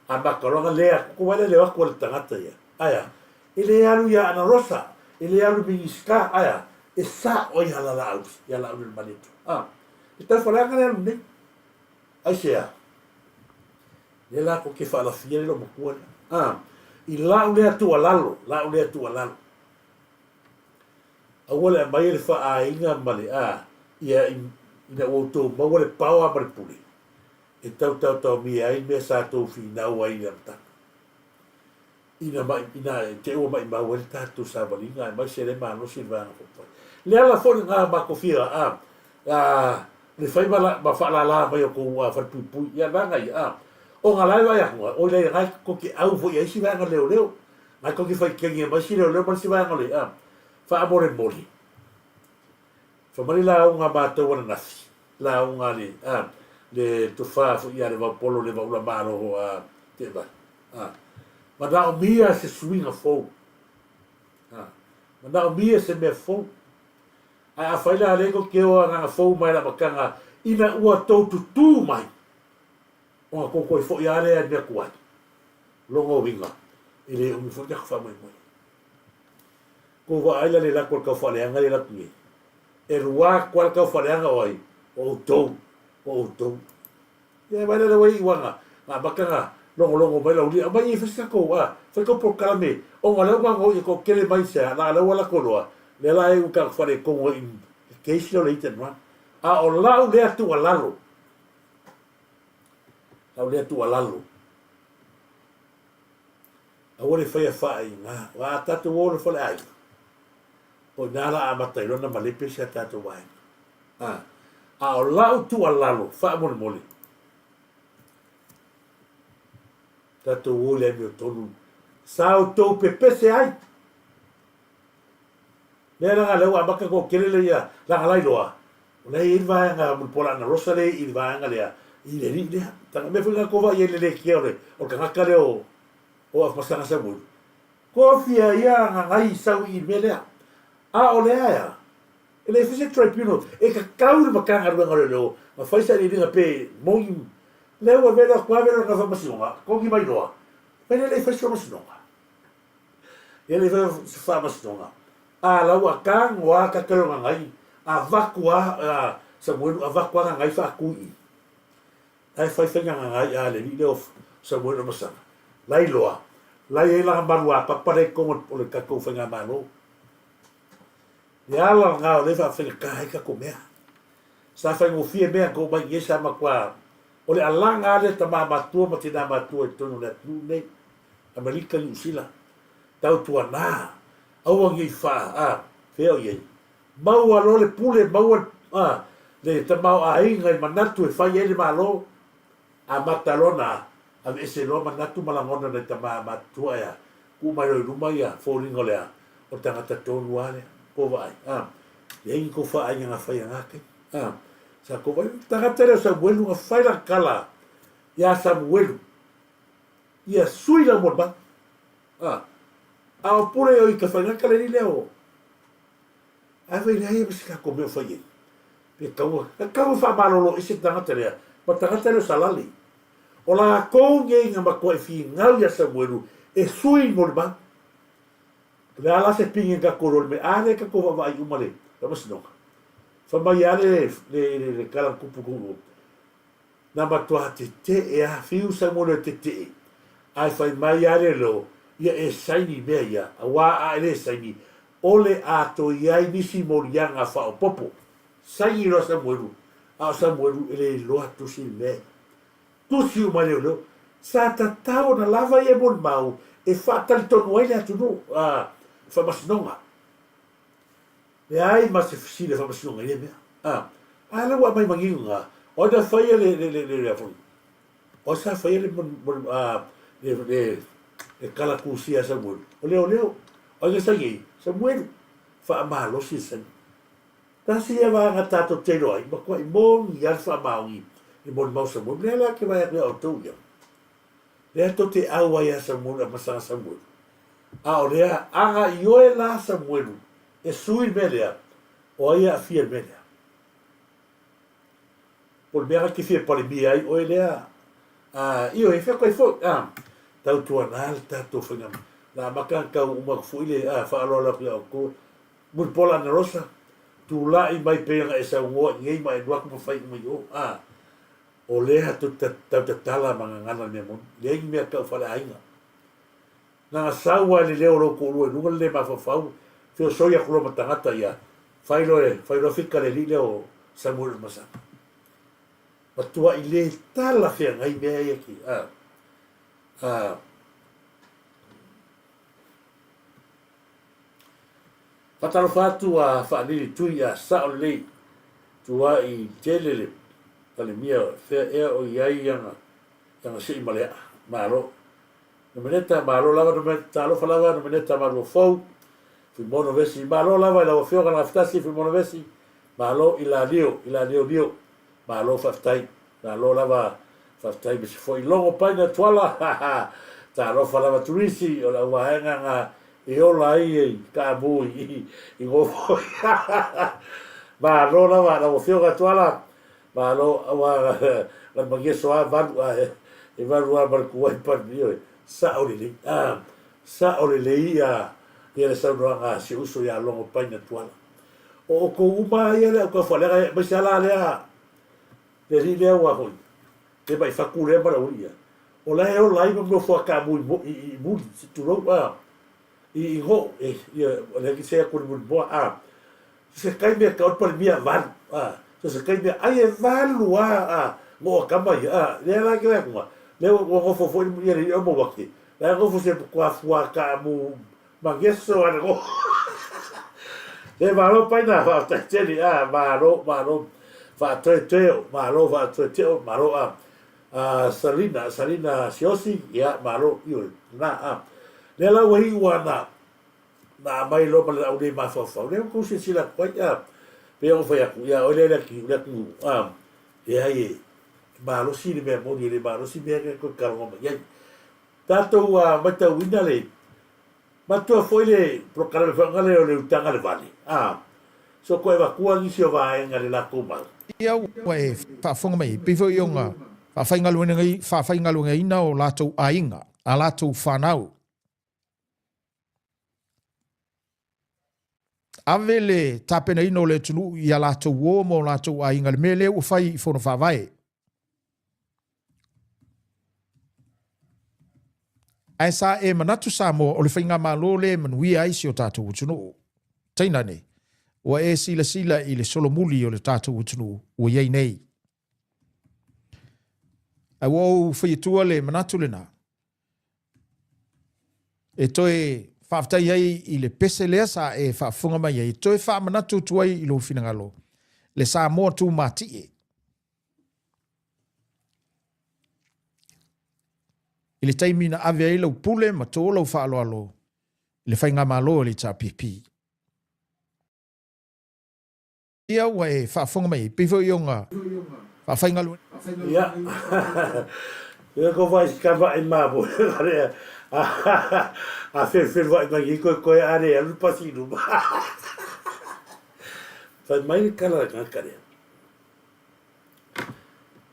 amata loa ona le atu, tou vaai la i le o atu a le tagata ia, ae a? E le alu ia Anarosa, e le alu i Minisita, ae a? E sao ai ia Lalauli, ia Laaulialemalietoa, a. E tau faleaga le alu nei. Aisea? Lea la kou te faalafia le loomatua lea. A, i lau lea tuualalo, lau lea tuualalo. Aua le aumaia le faaaiga ma le a, ia ina ua outou maua le paoa ma le pule, e tau taotaomia ai mea sa tou finau ai i le amataga. Ina mai, ina e te ua maimau ai le tatou savaliga aemaise le malosi le vaega faaupufai. Le ala foi lena matou fia a, a, le fai ma, ma faalala mai o tou a, falepuipui, ia vaega ia a. Ona la e vaai atu, oi lai gai tou te au foi i isi vaega leoleo. Ngai koki fai kengia mai si leoleo ma le isi vaega o le, a, faamolemole. Fai mai le lauga a matou ananafi, lauga a le, a, le tofa foi ia Levaopolo Levaula Malo, a, Teevale, a, manaomia se suiga fou. A, manaomia se mea fou. Ae afai la lea kou te o agaga fou mai le amataga ina ua tou tutū mai, ona tou toe foi lava lea i le mea tuai. Lona uiga, e le umi foi le tatou faamoemoe. Tou vaai la le latu o le taufaaleaga lea e latu nei. E lua atu lava le taufaaleaga o ai? O outou, o outou. Ia vaai la lea ua iu ana amata ona logologo mai lau lia, aumai e fai se tatou, a, fai tou polokalame, ona o lea ua gagoi e toatele mai se a, leaga lea ua latou iloa, lea la e iu tatou faaletonu ai i le case lea o le hit and run. A o lau lea tuualalo, lau lea tuualalo, aua le faia faaiga, aua a tatou o i le faleaiga, o i ina la amata ai loa ona malepe si a tatou aiga. A, a o lau tuualalo faamolemole, tatou o i le amiotonu, sa outou pepese ai. Lea laga lea ua amata toatele le ia laga lailoa, o la e i ai le vaega Mulipola Anarosa lea i le vaega lea, i le alii lea. Tanga mea foi lena tou vaai ai i le le kia o le o le tagata lea o o Afamasaga Samuelu. Kofia ia gagai sau i le mea lea. A o lea ea, E le fai se tribunal e tatau i le Matagaluega o Leoleo na fai sailiiliga pe moni lea ua velo atu a velo lana faamasinoga togi mai loa fai lea le fai se faamasinoga lea le fai se faamasinoga a la ua tago a ka leo gagai avatu a Samuelu avatu a gagai faatu i ae fai fai gagai a le alii lea o Samuelu Amasaga lai loa lai ai lana malu a papa lea i totonu o le tatou faigamalo. Le ala lena o lea e faafaigata ai tatou mea. Sa faigofie mea na tou mai i ai sa matua o le alaga lava lea tama matua ma tina matua i totonu o le atunuu lenei, Amerika, Niu Sila, tautuana, aua nei faa, a, fea o i ai? Maua loa le pule, maua a, le tamaoaiga i manatu e fai ai le Malo, amata loa ona Aveese loa manatu ma lagona nai tama matutua ea, tuu mai loa i luma ia foliga o le a, o le tagata tonu a lea. Ko vaai, a, leai ni kou faaiga na fai a taimi, a, sa kou vaai, tagata lea o Samuelu na fai lana tala ia Samuelu, ia sui lau molimau, a, a o pule o i ka fai lana tala i lea o, ae fai leai ma se tatou mea o fai ai. Pe taua, na taua faamalolo ese le tagata lea, ma tagata lea o Salale. O latou nei na matuai finau iā Samuelu e sui molimau. O le a la se pine tatou iloa i le mea a lea tatou vaavaai uma le faamasinoga? Fai mai a le le le tala na tupu i Na matua tetee a, fiu Samuelu e tetee, ae fai mai a le leo, ia e saini i mea ia, auā a e le saini, o le a toe i ai nisi moliaga faaopoopo. Saini loa Samuelu, a o Samuelu e le iloa tusi le mea ia. Tusi uma ai leoleo, sa tatau ona lava ia molimau e faatalitonu ai le atunuu, a, faamasinoga. Leai ma se fesili a faamasinoga i lea mea. A, a lea ua aumai manino na, o ai na faia le, le, le, le, le, o ai sa faia le, a, le, le, le kala tusia a Samuelu? O leoleo. O ai na saini ai? Samuelu. Faamalosi le saini. Tasi ia vaega tatou te iloa ai, matuai moni lava le faamaoni i molimau Samuelu. Lea la ke vaai atu ia outou ia. Lea tou te au ai ia Samuelu a masaga Samuelu. A o lea, aga i oe la Samuelu e sui le mea lea, o ai e aafia i le mea lea? Po o le mea na te fia palemia ai oe lea, a, ioe, e fia atu ai foi, a, tautuana le tatou faiga, la amata ona tau uma atu foi le, a, faaaloalo atu ia outou, Mulipola Anarosa, tulai mai pei ona e saunoa i nei ma e alu atu ma fai uma i o, a, o lea tou te tautatala ma gagana le mea moni, leai ni mea tau faleaiga. Na ga sau a i le leo o lou toalua i luga le le mafaufau, feosoi atu loa ma tagata ia, fai loa e, fai loa fika le alii lea o Samuel Masana. Matuai le talafeagai mea ia ki, a, a, Faatalofa atu a Faalili Tui a sao lelei tuai tele le Palemia fea ea o iai ana sei ma le aa. Malo. Nomeneta, malo lava Nomeneta, talofa lava Nomeneta Maluafou, Fuimono Vesi, malo lava i lau Afioga Lagafitasi Fuimono Vesi, malo i la Lio, i la Lio Lio, malo faafetai, malo lava faafetai mese foi Logo Paina Tuala, ha ha, talofa lava Turisi, o le auvaega nga e ola ai e kaamu i, i gofo, ha ha ha, malo lava lau Afioga Tuala, Malo aua la mageso a valu a e valu a ma le kuai pan ioe sao lelei a sao lelei ia ia le saunoaga a si uso ia Logo Paina Tuala. O outou uma a ia le au taufaaleaga aemaise a la lea le alii lea ua foi le mai fatu lea ma le aualii ia o la e ola ai ma mea o fuakaamu i i muli se tulou a i i go e ia le se atu le mulimoa a se taimi e tau le Palemia valu a so se taimi ai e valu a a mo a kama ia a lea la ke atu lea ua nofo foi ia le mo wake la nofo se kua fua ka mu mangeso ana go le malo paina fa tele a malo malo fa toe toe malo fa toe teo malo a a Salina Salina Siosi ia malo io na a lea la ua iu ana na aumai loa ma le laau nei mafaufau, lea ua tou silasila atu ai, a, pei ona fai atu, ia oe lea le atunuu, le atunuu, a, leai e malosi le mea moni, e le malosi mea e toe talanoa mai ai. Tatou a, matauina le, matua foi le polokalame foi ona lea o le utaga le vale, a, so toe avatua nisi o vaega le latou mau. Ia ua e faafofoga mai ai, pei foi ona faafaigaluegaina o latou aiga, a latou fanau. Ave le tapenaina o le atunuu i a latou uo ma o latou aiga, le mea lea ua fai i Fono Faavae. Ae sa e manatu Samoa o le faigamalo lea e manuia ai si o tatou atunuu. Tainane, ua e silasila i le solomuli o le tatou atunuu ua i ai nei. Ae ua ou fai atua le manatu lena, E toe faafetai ai i le pese lea sa e faafofoga mai ai, e toe faamanatu atu ai i lou finagalo le Samoa tumatie. I le taimi na ave ai lau pule ma tō lau faaaloalo i le faigamalo a le HRPP. Ia ua e faafofoga mai ai, pei foi ona faafaigaluega. Ia, ia ko vai ka vai ma bo le a fel fel vai mai ni koe koe are alu pasi luma. Fai mai le kala le kanga kare.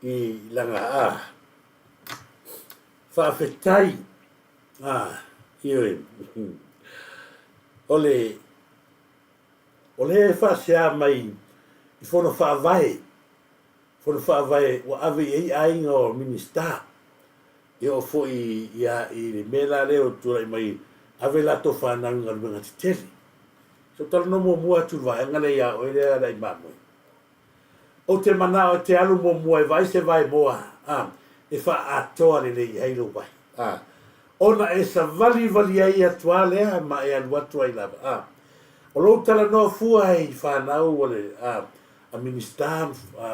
I langa a faafetai a ioe o le O lea e faasea mai i Fono Faavae, Fono Faavae ua ave i ai aiga o Minisita, e oo foi ia i le mea la lea ua tulai mai ave latou fanau i galuega tetele. Se ou talanoa muamua atu i le vaega lea ia oe lea Alaimamoe. Ou te manao e te alu muamua e vaai se vaemoa a e faaatoa lelei ai lou vae a ona e savalivali ai atu a lea ma e alu atu ai lava a o lou talanoa fua ai i fanau a le a a Minista a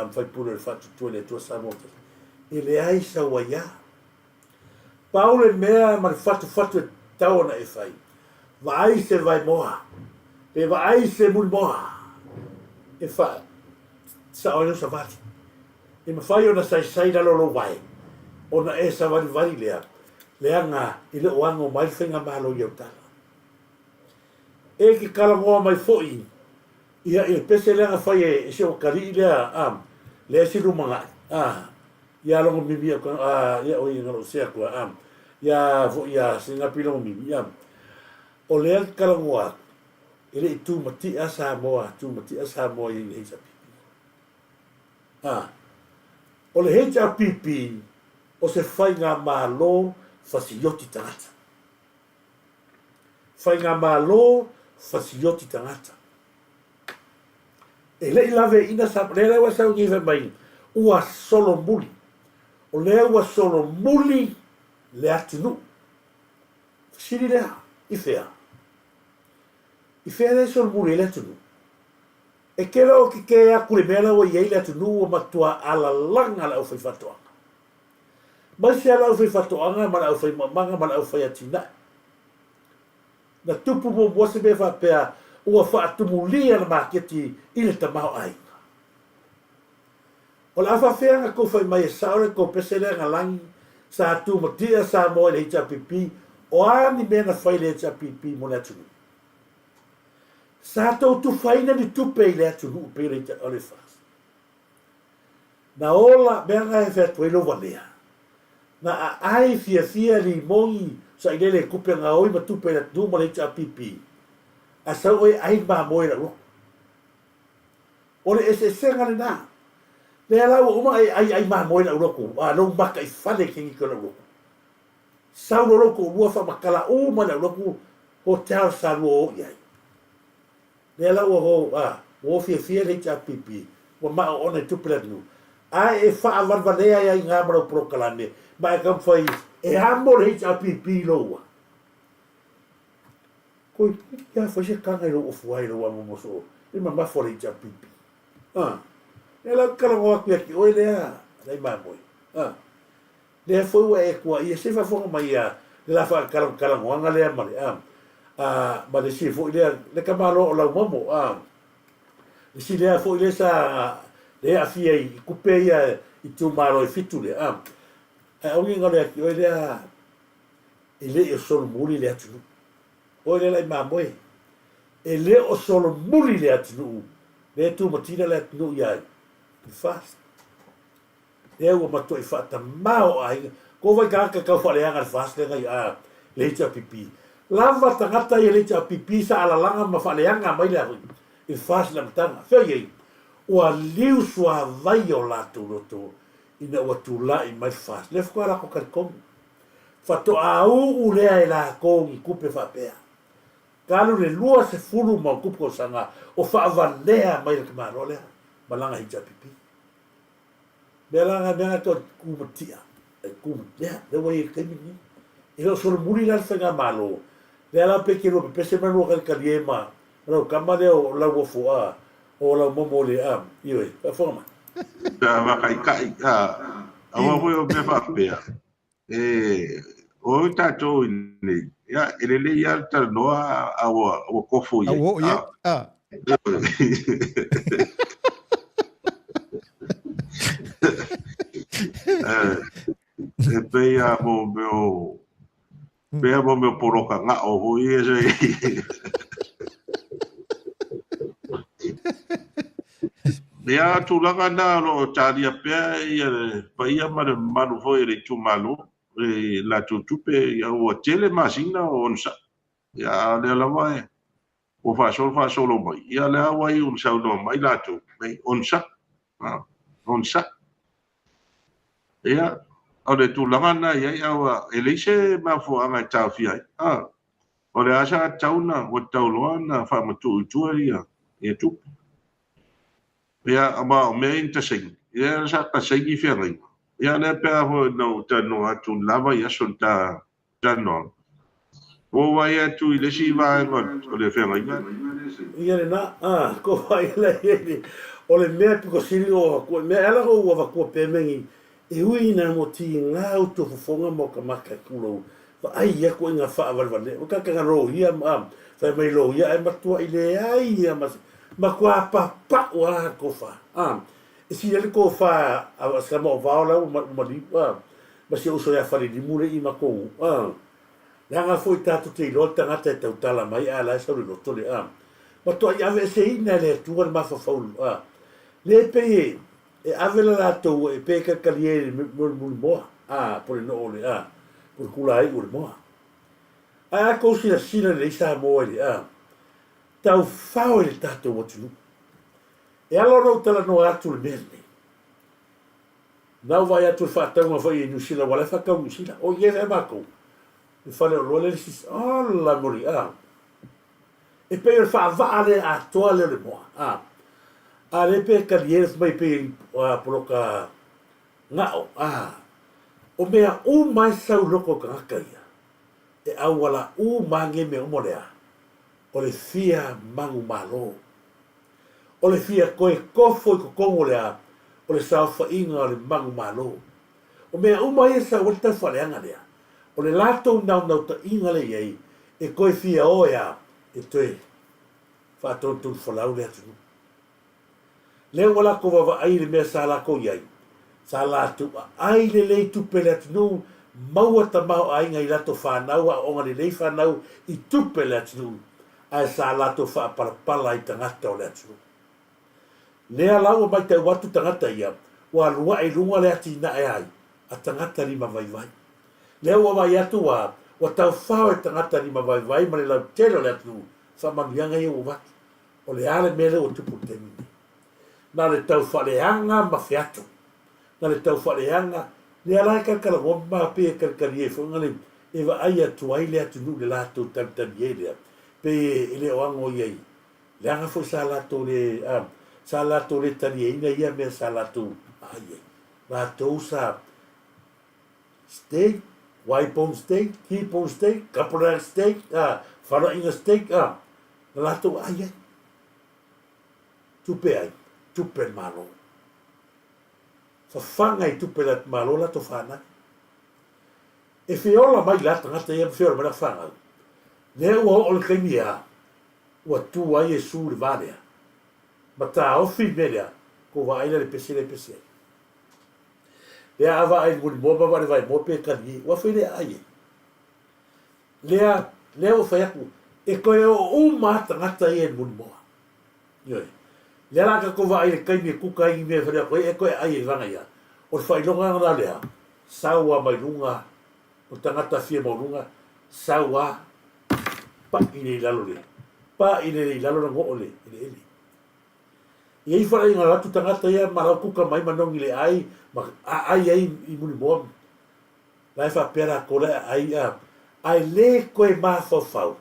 ma faipule o le Faatuatua i le Atua Samoa Tasi e leai sau aiā. Pau le mea ma le fatufatu e tatau ona e fai, vaai se vaemoa, pe vaai se mulimoa e faasao ai lou savali. E mafai ona saisai lalo lou vae, ona e savalivali lea, leaga e le o ano mai le faigamalo i au tala. E ke talanoa mai foi ia i le pese lea na fai e si ou atalii lea, a, lea e si lumanai, a, ia logo mimi a, a, ia oi na lou sea atu, a, ia foi ia Sinapi logo mimi, a. O lea ke talanoa atu, e le i tumatia Samoa, tumatia Samoa i le HRPP. A, o le HRPP, o se faigamalo fasioti tagata. Faigamalo fasioti tagata. E le i laveaiina sa, lea la ua sau nei fai mai, ua solomuli. O lea ua solomuli le atunuu. Fesili lea, i fea? I fea lea e solomuli ai le atunuu? E tele o tetē atu le mea la ua i ai le atunuu ua matua alalaga le aufaifaatoaga. Maise a le aufaifaatoaga ma le aufaimaumaga ma le aufaiatinae. Na tupu muamua se mea faapea ua faatumulia le maketi i le tamaoaiga. O le a faafea na tou fai mai e sao le tou pese lea na lagi sa tumatia Samoa i le HRPP, o a ni mea na fai e le HRPP mo le atunuu? Sa tou tufaina ni tupe i le atunuu pei o le FAST. Na ola mea na e fai atu ai lou valea. Na aai fiafia limoni sailele tupe gaoi ma tupe i le atunuu ma le HRPP, ae sau oe e ai le mamoe i lau loto. O le eseesega lena. Lea la ua uma e ai ai mamoe lau lotu, a lou maka i fale ke niki o lau lotu. Sau lo lou toalua faamatala uma lau lotu hotel sa lua o i ai. Lea la ua ho, a, ua o fiafia le HRPP, ua mao ona i tupe le atunuu. Ae e faavalevalea ai ai ngā ma lau polokalame, ma e taumafai e amo le HRPP i lou ua. Koi ia fai se kaga i lou ofu ai lou amo mo soo i mamafa o le HRPP. A, lea la ou te talanoa atu ia te oe lea, lai mamoe. A, lea foi ua e tuaia, se faafofoga mai ia le la faatalatalanoaga lea ma le, a, a, ma le isi foi lea, le tamaloa o Laumomo, a, le isi lea foi lea sa, lea e aafia i tupe ia itumalo e fitu lea, a, ae auga lea te oe lea, E le o solomuli le atunuu. Oe lea lai mamoe. E le o solomuli le atunuu. Lea e tumatina le atunuu ia i le FAST. Lea ua matuai faatamao aiga. Ko vai tagata tau faaleaga le FAST lea nai a le HRPP. Lava tagata ia le HRPP sa alalaga ma faaleaga mai le i le FAST i le amataga. Fea i ai? Ua liu suavai o latou loto ina ua tulai mai le FAST. Lea faatoa latou talitonu. Faatoa uu lea e lakou ni tupe faapea. Talu le 20 ma ona tupu tausaga o faavalea mai le tamaloa lea ma lana HRPP. Mea la na mea na tau kumatia, e kumatia, lea ua i ai i le taimi lenei. E le o solomuli la le faigamalo, lea la pe te lua pepese ma lua talitalie ma lau tama lea o Lauofo a, o Laumomo le a, ioe, faafofoga mai. Pe a faataitai, a, aua foi o mea faapea, e o tatou i nei, ia, e lelei lava le talanoa a ua, ua kofo i ai. A ua oo i ai, a. E pei a mo mea o, pei a mo mea o poloka gao foi ia se Ia, tulaga na o lo o talia pea ia le paia ma le mamalu foi o le itumalo i latou tupe, ia ua tele masina o onosai. Ia, a o lea lava e ua faasolo faasolo mai, ia lea ua iu ina saunoa mai latou, mai onosai, onosai. Ia, o le tulaga lena e i ai, aua e leai se mafuaaga e taofia ai. O le a sa tatau ona, ua tatau loa ona faamatuu i tua ia, ia tupe. Ia, ma o mea ia na ta saini, ia sa ta saini feagaiga. Ia, lea pe a foi na ou talanoa atu i le la vaiaso i le ta talanoaga, ua ou vaai atu i le isi vaega o le feagaiga. Ia lena, a, ko vaai la i ai, o le mea pito sili o avatua, mea e ala ona ou avatua pea mea nei, E ui ina mo tiga utu fofoga ma o ka maka e kulou, vaai aku i nga faavalevale, o ka ka loia ma fai mai loia ae matuai leai ia ma se matua papau a tofa a e sili ai le tofa a se tama o vao la ua maliu a ma si ou uso ia Falelimu le i matou a leaga foi tatou te iloa le tagata e tautala mai ae la e sau le loto le a matuai aveeseina e le Atua le mafaufau a le pei e E ave le latou e pe kalikalie i le mulimoa, a, po le noo o le, a, po le kulaiu o le moa. Ae a tou silasila lelei Samoa i le, a, taufao i le tatou atunuu. E ala ona ou talanoa atu le mea lenei. Na ou vaai atu i le faatauga foi i Niu Sila, aua la e faatau i Niu Sila. O i ai matou, le faleoloa lea le sisi, ola moli, a. E pei o le faavaa lea atoa lea o le moa, a. A lea pe talie le mai pei a poloka gao, a. O mea uma e sau i loko o tagata ia, e auala uma a nei mea uma o le a? O le fia manumalo. O le fia toe tofo i totonu o le a? O le saofaiga o le manumalo. O mea uma ia sa ua le taufaaleaga lea, o le latou naunautaiga lea i ai, e toe fia o e a? E toe faatonutonu folau le atunuu. Lea ua latou vaavaai i le mea sa latou i ai, sa latou aai lelei tupe le atunuu, maua tamaoaiga i latou fanau, aoaoga lelei fanau i tupe le atunuu, ae sa latou faapalapala i tagata o le atunuu. Lea la ua maitau atu tagata ia, ua alu ae i luga le atinae ai a tagata limavaivai. Lea ua vaai atu ua ua taufao e tagata limavaivai ma le lautele o le atunuu faamanuiaga ia ua avatu. O le a le mea lea ua tupu i le taimi lenei? Na o le tau faaleaga ma feato. Na o le tau faaleaga, lea la e kalikalanoa ma pei e kalikalie ai foi le e vaai atu ai le atunuu i le latou talitalie lea, pei e le o ago i ai. Leaga foi sa latou le, a, sa latou le talieina ia mea sa latou aai ai. Latou sa steak, Y-bone steak, T-bone steak, couple rack steak, a, faloaiga steak, a, na latou aai ai. Tupe ai, tupe le Malo. Fafaga i tupe le Malo latou fanau. E feola mai la tagata ia ma feola mai la fanau. Lea ua oo le taimi e a, ua tu ai Iesu i le va lea, ma taofi le mea lea, kou vaai la i le pese lea e pese ai. Lea a vaai i le mulimoa ma vaai i le vaemoa pe kali ai, ua fai le aai ai. Lea, lea ua fai atu, e toe oo uma lava tagata ia i le mulimoa. Ioe. Lea la a tatou vaai i le taimi e kuka ai ni mea e fale atu ai, e toe aai ai vaga ia. O le faailoga lena lea, sau lava mai luga, o le tagata fia maualuga, sau lava, pa'i lea i lalo le, pa'i lea i lalo le goo le eleele. E i ai faleaiga o atu tagata ia ma lau kuka mai manogi le ai ma aai ai i Mulimoa la e faapea latou la e aai a ae le toe mafaufau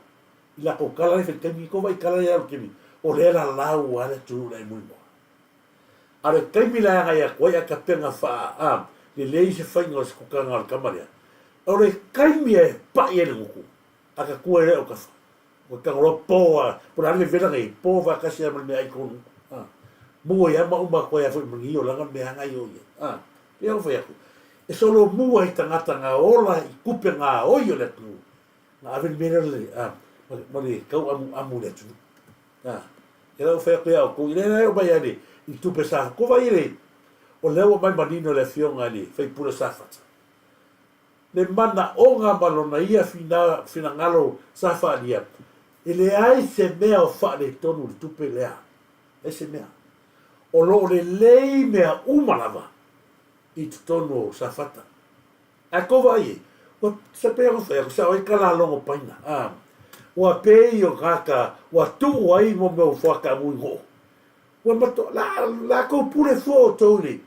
i latou tala la e fai i le taimi tou vaai i tala ia i le taimi o lea e lalau lava le atunuu la i Mulimoa. A o le taimi la e agai atu ai a tapena faa a lelei se faiga o se kukaga o le tama lea o le taimi e pa'i ai le gutu a ta tua ai lea o tafa Ua tago loa po a, po o le a le vevela nei, po faatasi lava ma le meaai tonu. A, mua ai lava ma uma atu ai lava foi ma ni olaga le mea agai o ia. A, pei ona fai atu, e solomua i tagata na ola i tupe gaoi o le atunuu, na ave le mea lea le, a, ma le tau amuamu i le atunuu. A, lea la ua fai atu ia outou, lea la e oo mai lava i le tupe sa, kou vaai i le, o lea ua aumai manino e le Afioga i le sui usufono o Safata, le manaoga ma lona ia finagalo sa faaalia, e leai se mea o faaletonu i le tupe lea, leai se mea. O lo o lelei mea uma lava i totonu o Safata. Ae kou vaai e, ua sa pei ona fai atu, sa o ai ka lalogo paina, a, ua pei o tagata ua tuu ai mo mea o fuataamu i goo. Ua matua, la, latou pule fua outou i le,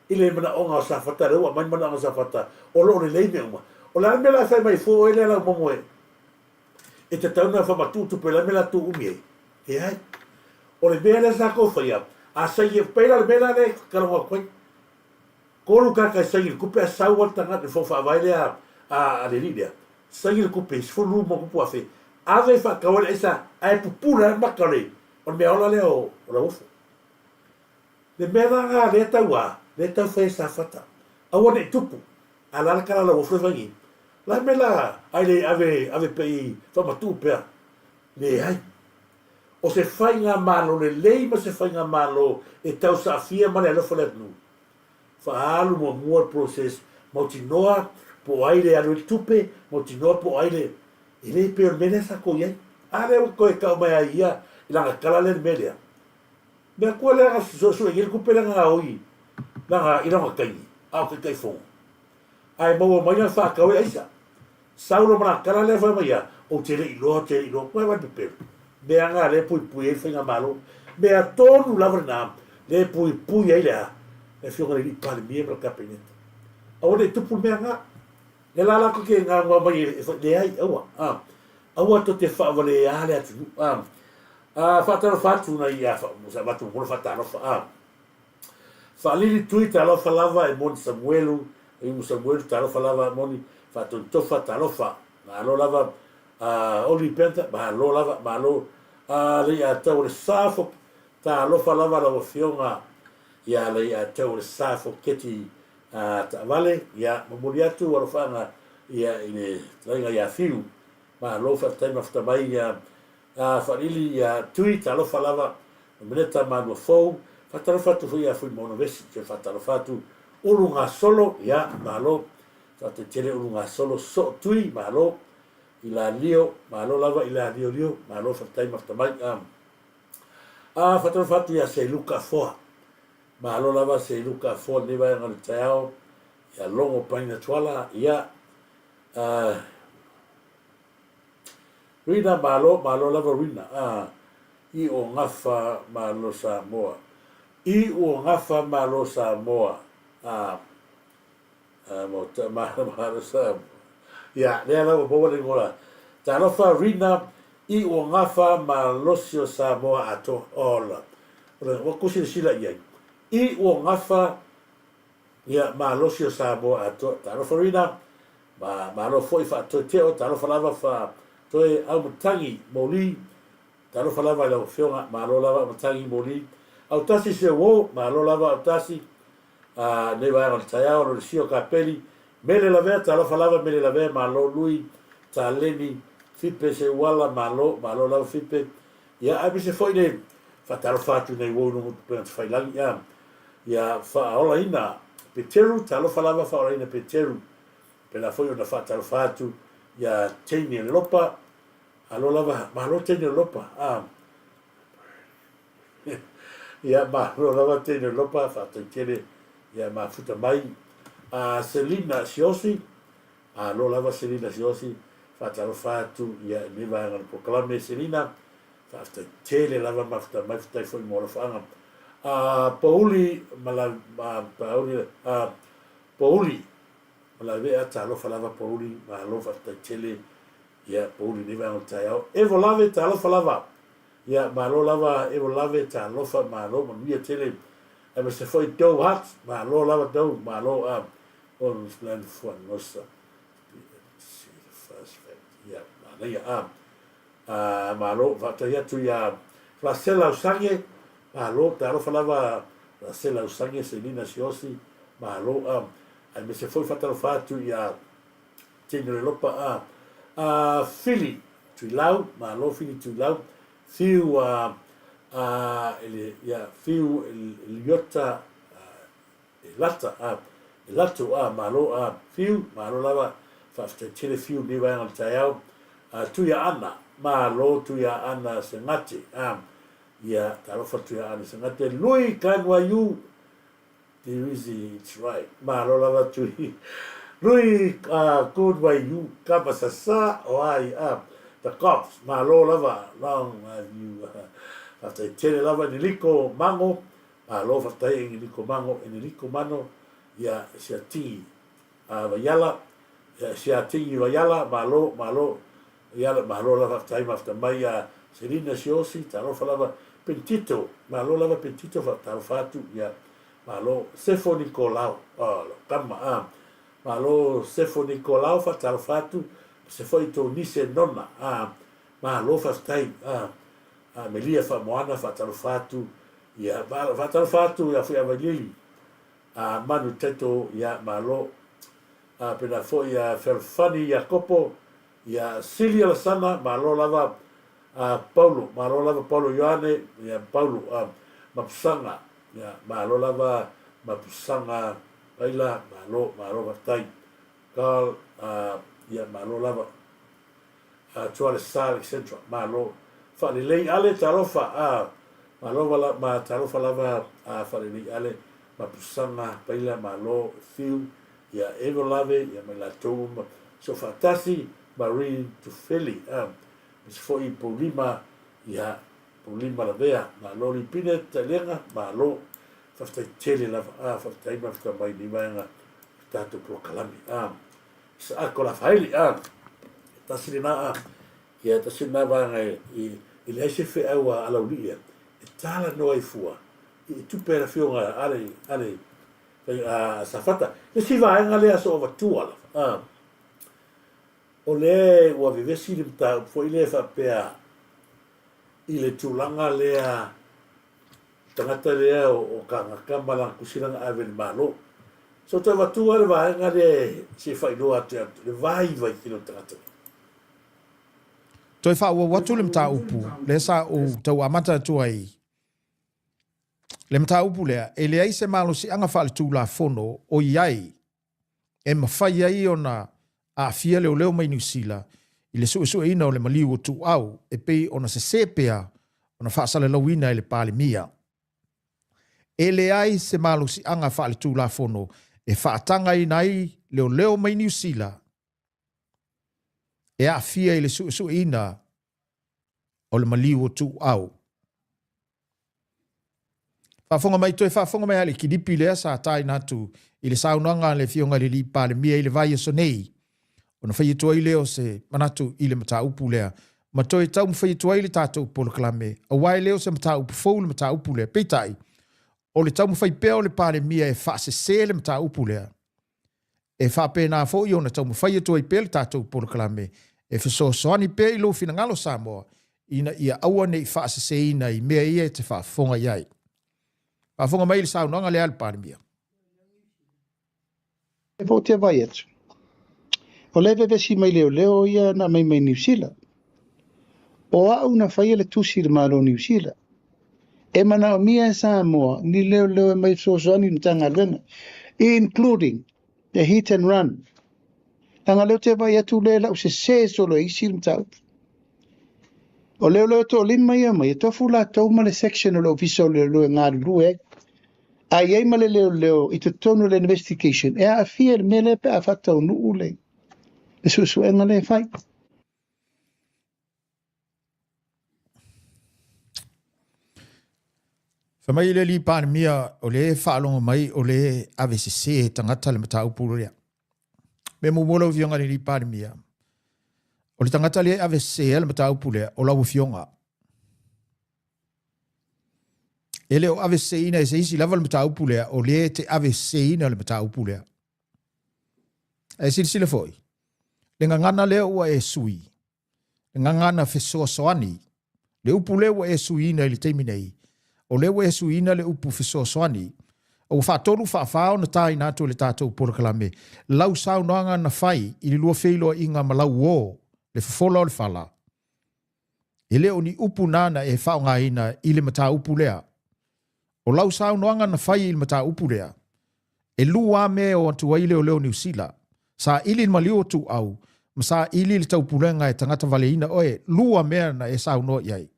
i le manaoga o Safata, lea ua aumai le manaoga o Safata, o lo o lelei mea uma. O le a le mea o le a fai mai fua oe lea Laumomo e, e tatau ona faamatuu tupe, o le a le mea o le a tuu umi ai? Leai. O le mea lea sa tou faia, a saini, pei la o le mea la lea e talanoa atu ai, 3 kaka e saini i le tupe a sau lava le tagata, le fono faavae lea a le alii lea, saini le tupe, 12 ma tupu afe, ave e faatau ai le aisa, ae pupula ai le mata o le, o le meaola lea o Lauofo. Le mea la na lea tau a, lea tau fai e Safata. Aua ne i tupu. A la le tala a Lauofo le fai nei. La mea la ai le ave ave pea i faamatuu pea. Leai. O se faigamalo lelei ma se faigamalo e tausaafia ma le alofa o le atunuu. Faaalu muamua le process, mautinoa po o ai le alu ai le tupe, mautinoa po o ai le... E le pei o le mea lea sa tou i ai. A lea ua toe tau mai ai ia i lana tala lea le mea lea. Mea koa lea na suesue nei le tupe lea na gaoi lana i lona taimi a o Taitaifono. Ae maua mai lana faatau ai aisa. Sau loa ma lana tala lea fai mai ia, ou te le i iloa, ou te le i iloa. Koe vai pepelo. Mea na lea e puipui ai le faigamalo. Mea tonu lava lena lea e puipui ai le a? Le afioga i le alii Palemia ma le Kapeneta. Aua ne i tupu le mea na. Lea la latou te gaogao mai e fai, leai, aua, a. Aua tou te faavaleā le atunuu, a. A, faatalofa atu nai a, sa avatu muamua le faatalofa, a. Faalili tui talofa lava e moni Samuelu, e umu Samuelu talofa lava moni, Faatonutofa talofa, malo lava, a, Oli Penta, malo lava, malo, a, Leiatau o le Safo, talofa lava lau Afioga ia Leiatau o le Safo Keti. Taavale, ia, momoli atu alofaaga, ia, i le fetalaiga ia Fiu. Malo faafetai mafuta mai, ia, Faalili ia Tui, talofa lava, Nomeneta Manuafou, faatalofa atu foi ia Fuimaono Vesi, toe faatalofa atu Ulugasolo, ia, malo, faafetai tele Ulugasolo, Soo Tui, malo, i Lalio, malo lava i Laliolio, malo faafetai mafuta mai. Faatalofa atu ia Seiluka Afoa, malo lava Seiluka Afoa i lenei vaega o le taeao, ia Logo Paina Tuala, ia, Rina, malo, malo lava Rina, i o gafa malo Samoa, i o gafa malo Samoa, Maota malo Samoa. Ia, lea la ua maua le igoa. Talofa Rina, i ua gafa malosi o Samoa atoa. Ola. Ua ku silasila i ai. I ua gafa ia malosi o Samoa atoa. Talofa Rina, ma malo foi faatoeteo, talofa lava fa toe aumatagi moli. Talofa lava i lau Afioga, malo lava aumatagi moli. Autasi se uo, malo lava autasi. A nei vaega o le taeao, Lolisio Kapeli, Mele Lavea, talofa lava Mele Lavea, malo Lui, Taleni, Fipe Seuala, malo, malo lava Fipe. Ia, aemaise foi le faatalofa atu nei uo i luga o tupega tafailagi, a ia faaolaina Peteru, talofa lava faaolaina Peteru. Pēlā foi ona faatalofa atu ia Teine Lopa, alo lava, malo Teine Lopa, a Ia, malo lava teine lopa, faafetai tele ia mafuta mai. A Selina Siosi, malo lava Selina Siosi, faatalofa atu ia i lenei vaega o le polokalame Selina, faafetai tele lava mafuta mai, faafetai foi mo alofaaga. A Pouli Mala, a Pouli, a Pouli Malaevea, talofa lava Pouli, malo faafetai tele ia Pouli i lenei vaega o le taeao. Evo Lave, talofa lava. Ia malo lava Evo Lave talofa malo manuia tele aemaise foi Doe Hart malo lava Doe malo a Orange Fuanosa ia manaia a a malo faafetai atu ia Rasela Usange malo talofa lava Rasela Usange Selina Siosi malo a aemaise foi faatalofa atu ia Tino le lopa a a Fili Tuilau, malo Fili Tuilau, Fiu a a ele ia Fiu Eliota e lata a e lato a malo a Fiu, malo lava faafetai tele Fiu nei vaega o le taeao a Tuia Ana, malo Tuia Ana Segate a ia talofa Tuia Ana Segate, Lui Kanuaiu Tiuisi it's right malo lava tui Lui a good way you kama sasa o ai a the cops malo lava long have you faafetai tele lava Enilico Mango malo faafetai Enilico Mango Enilico Mano ia sia tingi a Vaiala ia sia tingi Vaiala malo malo Vaiala malo lava faafetai mafuta mai ia Selina Siosi talofa lava Pentito malo lava Pentito faatalofa atu ia Malo Sefo Nikolao oh lo kama ah Malo Sefo Nikolao faatalofa atu se foi tou nise nona ah Malo faafetai ah ah Melia Faamoana faatalofa atu ia faatalofa atu ia Fuiavailili ah Manu Taito ia malo ah pena foi ia Fealofani Iakopo ia Sili Alasana malo lava ah Paulo malo lava Paulo Ioane ia Paulo ah Mapusaga Ia, malo lava Mapusaga Paila, malo, malo faafetai. Carl, uh, ia, malo lava. Tualesa Alexandra, malo. Faalelei Ale, talofa, uh, malo vala, ma talofa lava uh, Faalelei Ale, Mapusaga Paila, malo, Fiu, ia, Evo Lave, ia, mai latou uma. So faatasi, Marie Tufeli, aemaise foi Poulima, ia, Pulima Lavea, malo Lipine Tailega, malo. Faafetai tele lava, a faafetai mafuta mai nei vaega o le tatou polokalame. A Isaako Lafaeli, a tasi lena a ia tasi lena vaega e e leai se feau a Alaulii e talanoa ai fua i tupe a le afioga a le a le a Safata. Le isi vaega lea Soovatua lava, a o lea ua vevesi le mataupu foi lea faapea i le tulaga lea tagata lea o Kagaka ma lana tusi lana ave i le Malo. So toe avatua le vaega lea se i faailoa atu ia le vaivai tele o le tagata nei. Toe faaauau atu le mataupu lea sa ou tau amata atu ai le mataupu lea, e leai se malosiaga faaletulafono o i ai e mafai ai ona aafia leoleo mai Niu Sila i le suesueina o le maliu o Tuuau e pei ona sese pea ona faasalalauina e le Palemia. E leai se malosiaga faaletulafono e faatagaina ai leoleo mai Niu Sila e aafia i le suesueina o le maliu o Tuuau. Faafofoga mai, toe faafofoga mai lava i le kilipi lea sa taina atu i le saunoaga a le Afioga i le Alii Palemia i le vaiaso nei, ona fai atu ai lea o se manatu i le mataupu lea, ma toe taumafai atu ai le tatou polokalame, aua e le o se mataupu fou le mataupu lea. Peitai, o le taumafai pea o le Palemia e faasese le mataupu lea, E faapena foi ona taumafai atu ai pea le tatou polokalame e fesoasoani pea i lou finagalo Samoa ina ia aua ne i faaseseina i mea ia e te faafofoga i ai. Faafofoga mai i le saunoaga lea a le Palemia. E foi ou te vaai atu, o lea e vevesi mai leoleo ia na aumai mai Niu Sila. O au na faia le tusi i le Malo o Niu Sila, e manaomia e Samoa ni leoleo e mai fesoasoani i le Matagaluega, including the hit and run. Leaga lea ou te vaai atu lea lau sese solo e isi le mataupu. O leoleo toalima ia mai, e tofu latou ma le section o le Ofisa o Leoleo e galulue ai. A i ai ma le leoleo i totonu o le investigation, e aafia i le mea lea pe a faataunuu le suesuega lea e fai. Fai mai le alii Palemia o lea e faalogo mai o lea e ave sese e tagata le mataupu lea. Mea muamua lau Afioga i le alii Palemia, o le tagata lea e ave sese ai le mataupu lea, o lau Afioga. E le o ave seseina e se isi lava le mataupu lea, o lea e te ave seseina le mataupu lea. Ae silasila foi, le gagana lea ua e sui, le gagana fesoasoani, le upu lea ua e suiina i le taimi nei, o lea ua e suiina le upu fesoasoani, ua faatolu faafā ona tāina atu e le tatou polokalame lau saunoaga na fai i le lua feiloaiga ma lau uō, le fofola o le fala. E le o ni upu na na e faaaogaina i le mataupu lea. O lau saunoaga na fai i le mataupu lea, e lua mea e o atu ai leoleo Niu Sila, saili le maliu o Tuuau ma saili le taupulega e tagata valeina oe, lua mea na e saunoa i ai.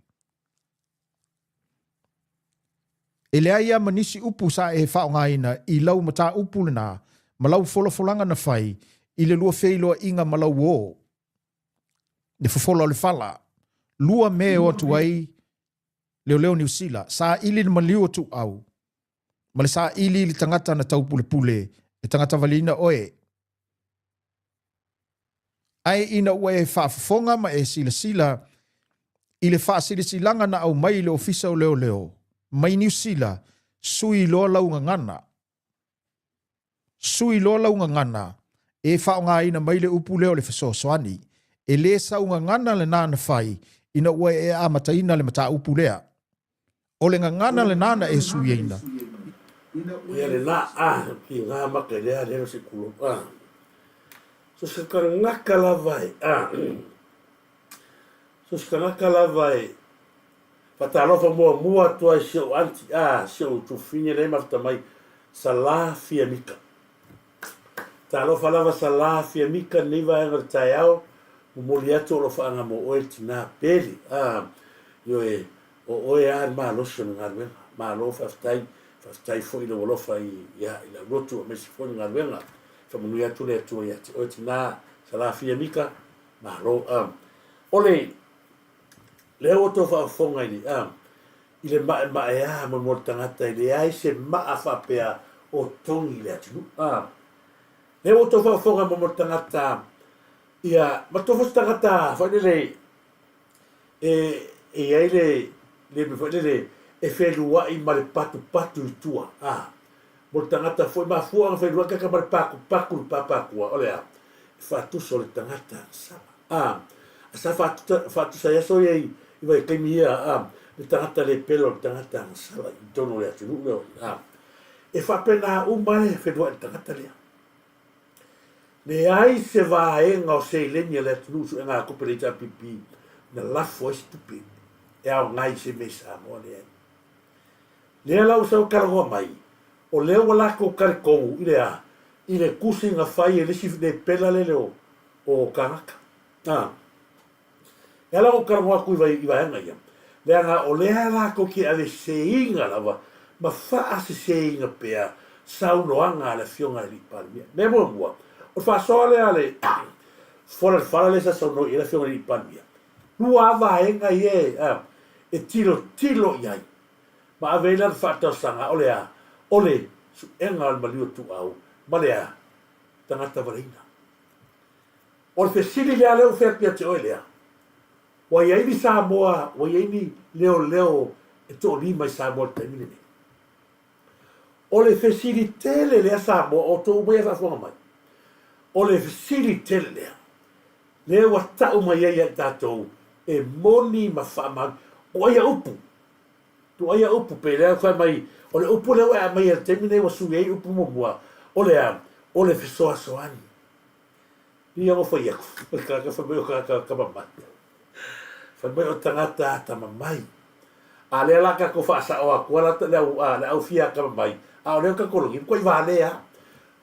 E leai lava ma nisi upu sa e faaaogaina i lau mataupu lena ma lau folafolaga na fai i le lua feiloaiga ma lau uō, le fofola o le fala, lua mea e o atu ai leoleo Niu Sila, saili le maliu o Tuuau, ma le saili i le tagata na taupulepule e tagata valeina oe. Ae ina ua e faafofoga ma e silasila i le faasilasilaga na aumai i le Ofisa o Leoleo mai Niu Sila, sui loa lau gagana. Sui loa lau gagana, e faaaogaina mai le upu lea o le fesoasoani. E le sau gagana lena na fai ina ua e amataina le mataupu lea. O le gagana lena na e suiaina. Ia lena a ki nga maka i lea lea se kulo a. So se kanaka lava e a. So se kanaka lava e Fatalofa muamua atu ai si ou aunty a si ou tufine lea e mafuta mai Sala Fiamika. Talofa lava Sala Fiamika lenei vaega o le taeao, momoli atu o lo faaga mo oe le tina pele a ioe o oe a le malosi o le galuega. Malo faafetai, faafetai foi i lou alofa i ia i lau lotu aemaise foi le galuega. Faamanuia atu le Atua ia te oe tina Sala Fiamika, malo a. O le Lea ua outou faafofoga i le, a, i le maemaea mo le tagata e leai se maa faapea o togi i le atunuu. A, lea ua outou faafofoga mo le tagata, ia, matua foi se tagata foi lele e, e i ai le, le mea foi lele e feluai ma le patupatu i tua. A, mo le tagata foi, mafua ona feluai kaka ma le pakupaku i le pāpākua, o le a? E faatusa o le tagata sala. A, sa faatusa ai aso ia i vaitaimi ia, a, le tagata le pela o le tagata agasala i totonu o le atunuu lea. A, E faapena uma le feluai le tagata lea. Leai se vaega o seleni a le atunuu suegatupe a le HRPP na lafo ai se tupe e aoga i se mea i Samoa, leai. Lea la ua sau talanoa mai, o lea ua latou talitonu i le a? I le tusi na fai e le isi lepela lele o, o Kanaka. A. E ala ona ou talanoa atu i, i vaega ia, leaga o lea latou te aveseseina lava ma faaseseina pea saunoaga a le Afioga i le Palemia. Mea muamua, o le faasoa lea a le fola i le fala lea sa saunoa i ai le Afioga i le Palemia, lua lava vaega ia e, e tilotilo i ai ma ave ai lana faatalosaga, o le a? O le suega o le maliu o Tuau ma le a? Tagata valeina. O le fesili lea lea ua fai atu ia te oe lea, ua i ai ni Samoa, ua i ai ni leoleo e toolima i Samoa i le taimi lenei? O le fesili tele lea Samoa, o outou uma ia e faafofoga mai, o le fesili tele lea, lea ua tau mai ai ia i tatou e moni ma faamaoni. Tuaia upu, tuaia upu, pei lea fai mai, o le upu lea ua e aumaia i le taimi lenei ua sui ai upu muamua, o le a? O le fesoasoani. Ia ua fai atu, o le tagata fai mai o tagata atamamai. Fai mai o tagata atamamai. A lea la tatou faasao atu la le au a le au fia atamamai, a o lea tatou logi ko i vale a.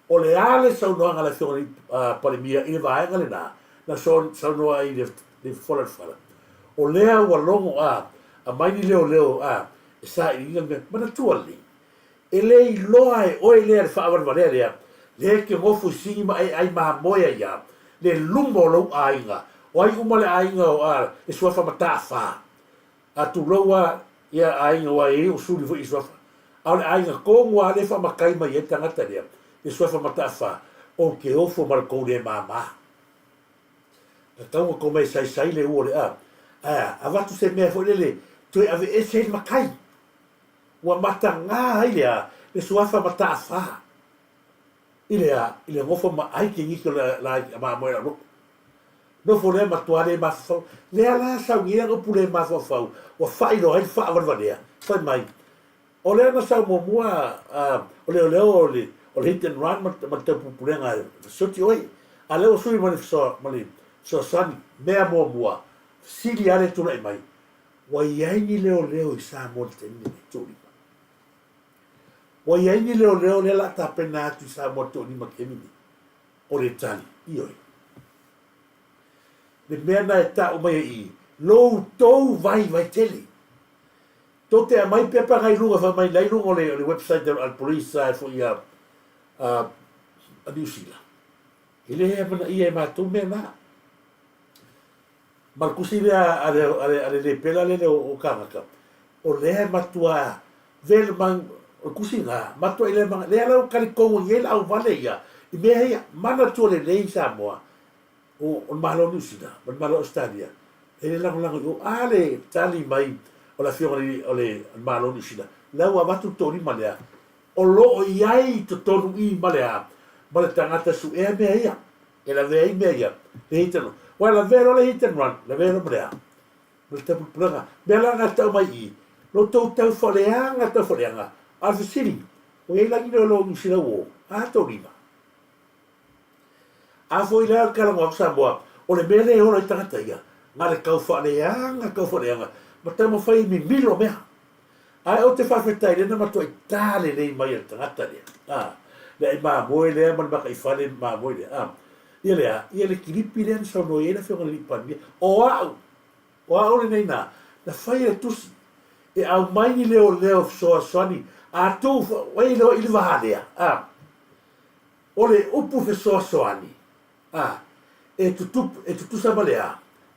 O le a le saunoaga a le afioga i le Palemia i le vaega lena na saunoa ai i le fofola i le fala. O lea ua logo a aumai ni leoleo a e sailiina le mea. Manatua lelei, E le iloa e oe lea le faavalevalea lea, lea e te nofo i sini ma e ai mamoe ai a le luma o lou aiga, o ai uma le aiga o a le suafa mataafa, a tulou a ia aiga ua i ai o suli foi i suafa, a o le aiga tonu a lea e faamatai mai ai le tagata lea le suafa mataafa, ou te ofo ma le tou le mama. Tatau ona tou mai saisai le ua o le a, ae a, avatu se mea foi lele toe aveese ai le matai. Ua mataga ai le a le suafa mataafa i le a i le nofo ma ai ke nisi o le la i mamoe la loto. Nofo lea matua le mafaufau. Lea la sau nei ana upu le mafaufau ua faailoa ai le faavalevalea fai mai o lea na sau muamua a o leoleo o le o le hit and run ma le taupulepulega e fesioti oe a lea ua sui ma le ma le fesoasoani mea muamua fesili a le tulai mai Ua i ai ni leoleo i Samoa i le taimi lenei? Toolima. Ua i ai ni leoleo lea o le a tapena atu i Samoa i le toolima taimi lenei? O le tali, ioe. Le mea na e tau mai ai i lo outou vaivai tele. Tou te aumai pepa na i luga fai mai la i luga o le, o le website a le police a e foi a, a, a Niu Sila. E le amanaia e matou mea na. Ma le tusi lea a le, a le, a le lepela lele o, o kānaka, o lea e matua vele mai, o le tusi lena, matua i le mana, lea la ua talitonu i ai le auvale ia, i mea ia, manatua lelei Samoa, o, o le Malo o Niu Sila, ma le Malo o Ausetalia, e le lagolago i o, a le tali mai o le afioga i le, o le Malo o Niu Sila, la ua avatu le toalima lea, o lo o i ai i totonu i ma le a, ma le tagata suea mea ia. E lavea ai mea ia, le hit and run. Ua lavea loa le hit and run, lavea loa ma le a? Ma le tapulepulega. Mea la na tau mai i i, lo tou tauwhaleaga, tauwhaleaga, a o le fesili, ua i ai lagi leo lo Niu Sila ua o? A tou lima. A foi la le talanoa atu Samoa, o le mea lea e ola ai tagata ia, na le tauwhaleaga, tauwhaleaga, ma taumafai e mimilo mea. Ae ou te faafetai lea na matuai ta lelei mai e le tagata lea, a, le ai mamoe lea ma le makaifale mamoe lea, a, ia le a, ia le kilipi lea na saunoa i ai le Afioga i le Alii Palemia, o au, o au lenei na, na fai e le tusi, e aumai ni leoleo fesoasoani, a tou, ai loa i le va lea, a, o le upu fesoasoani, a, e tutupu, e tutusa ma le a,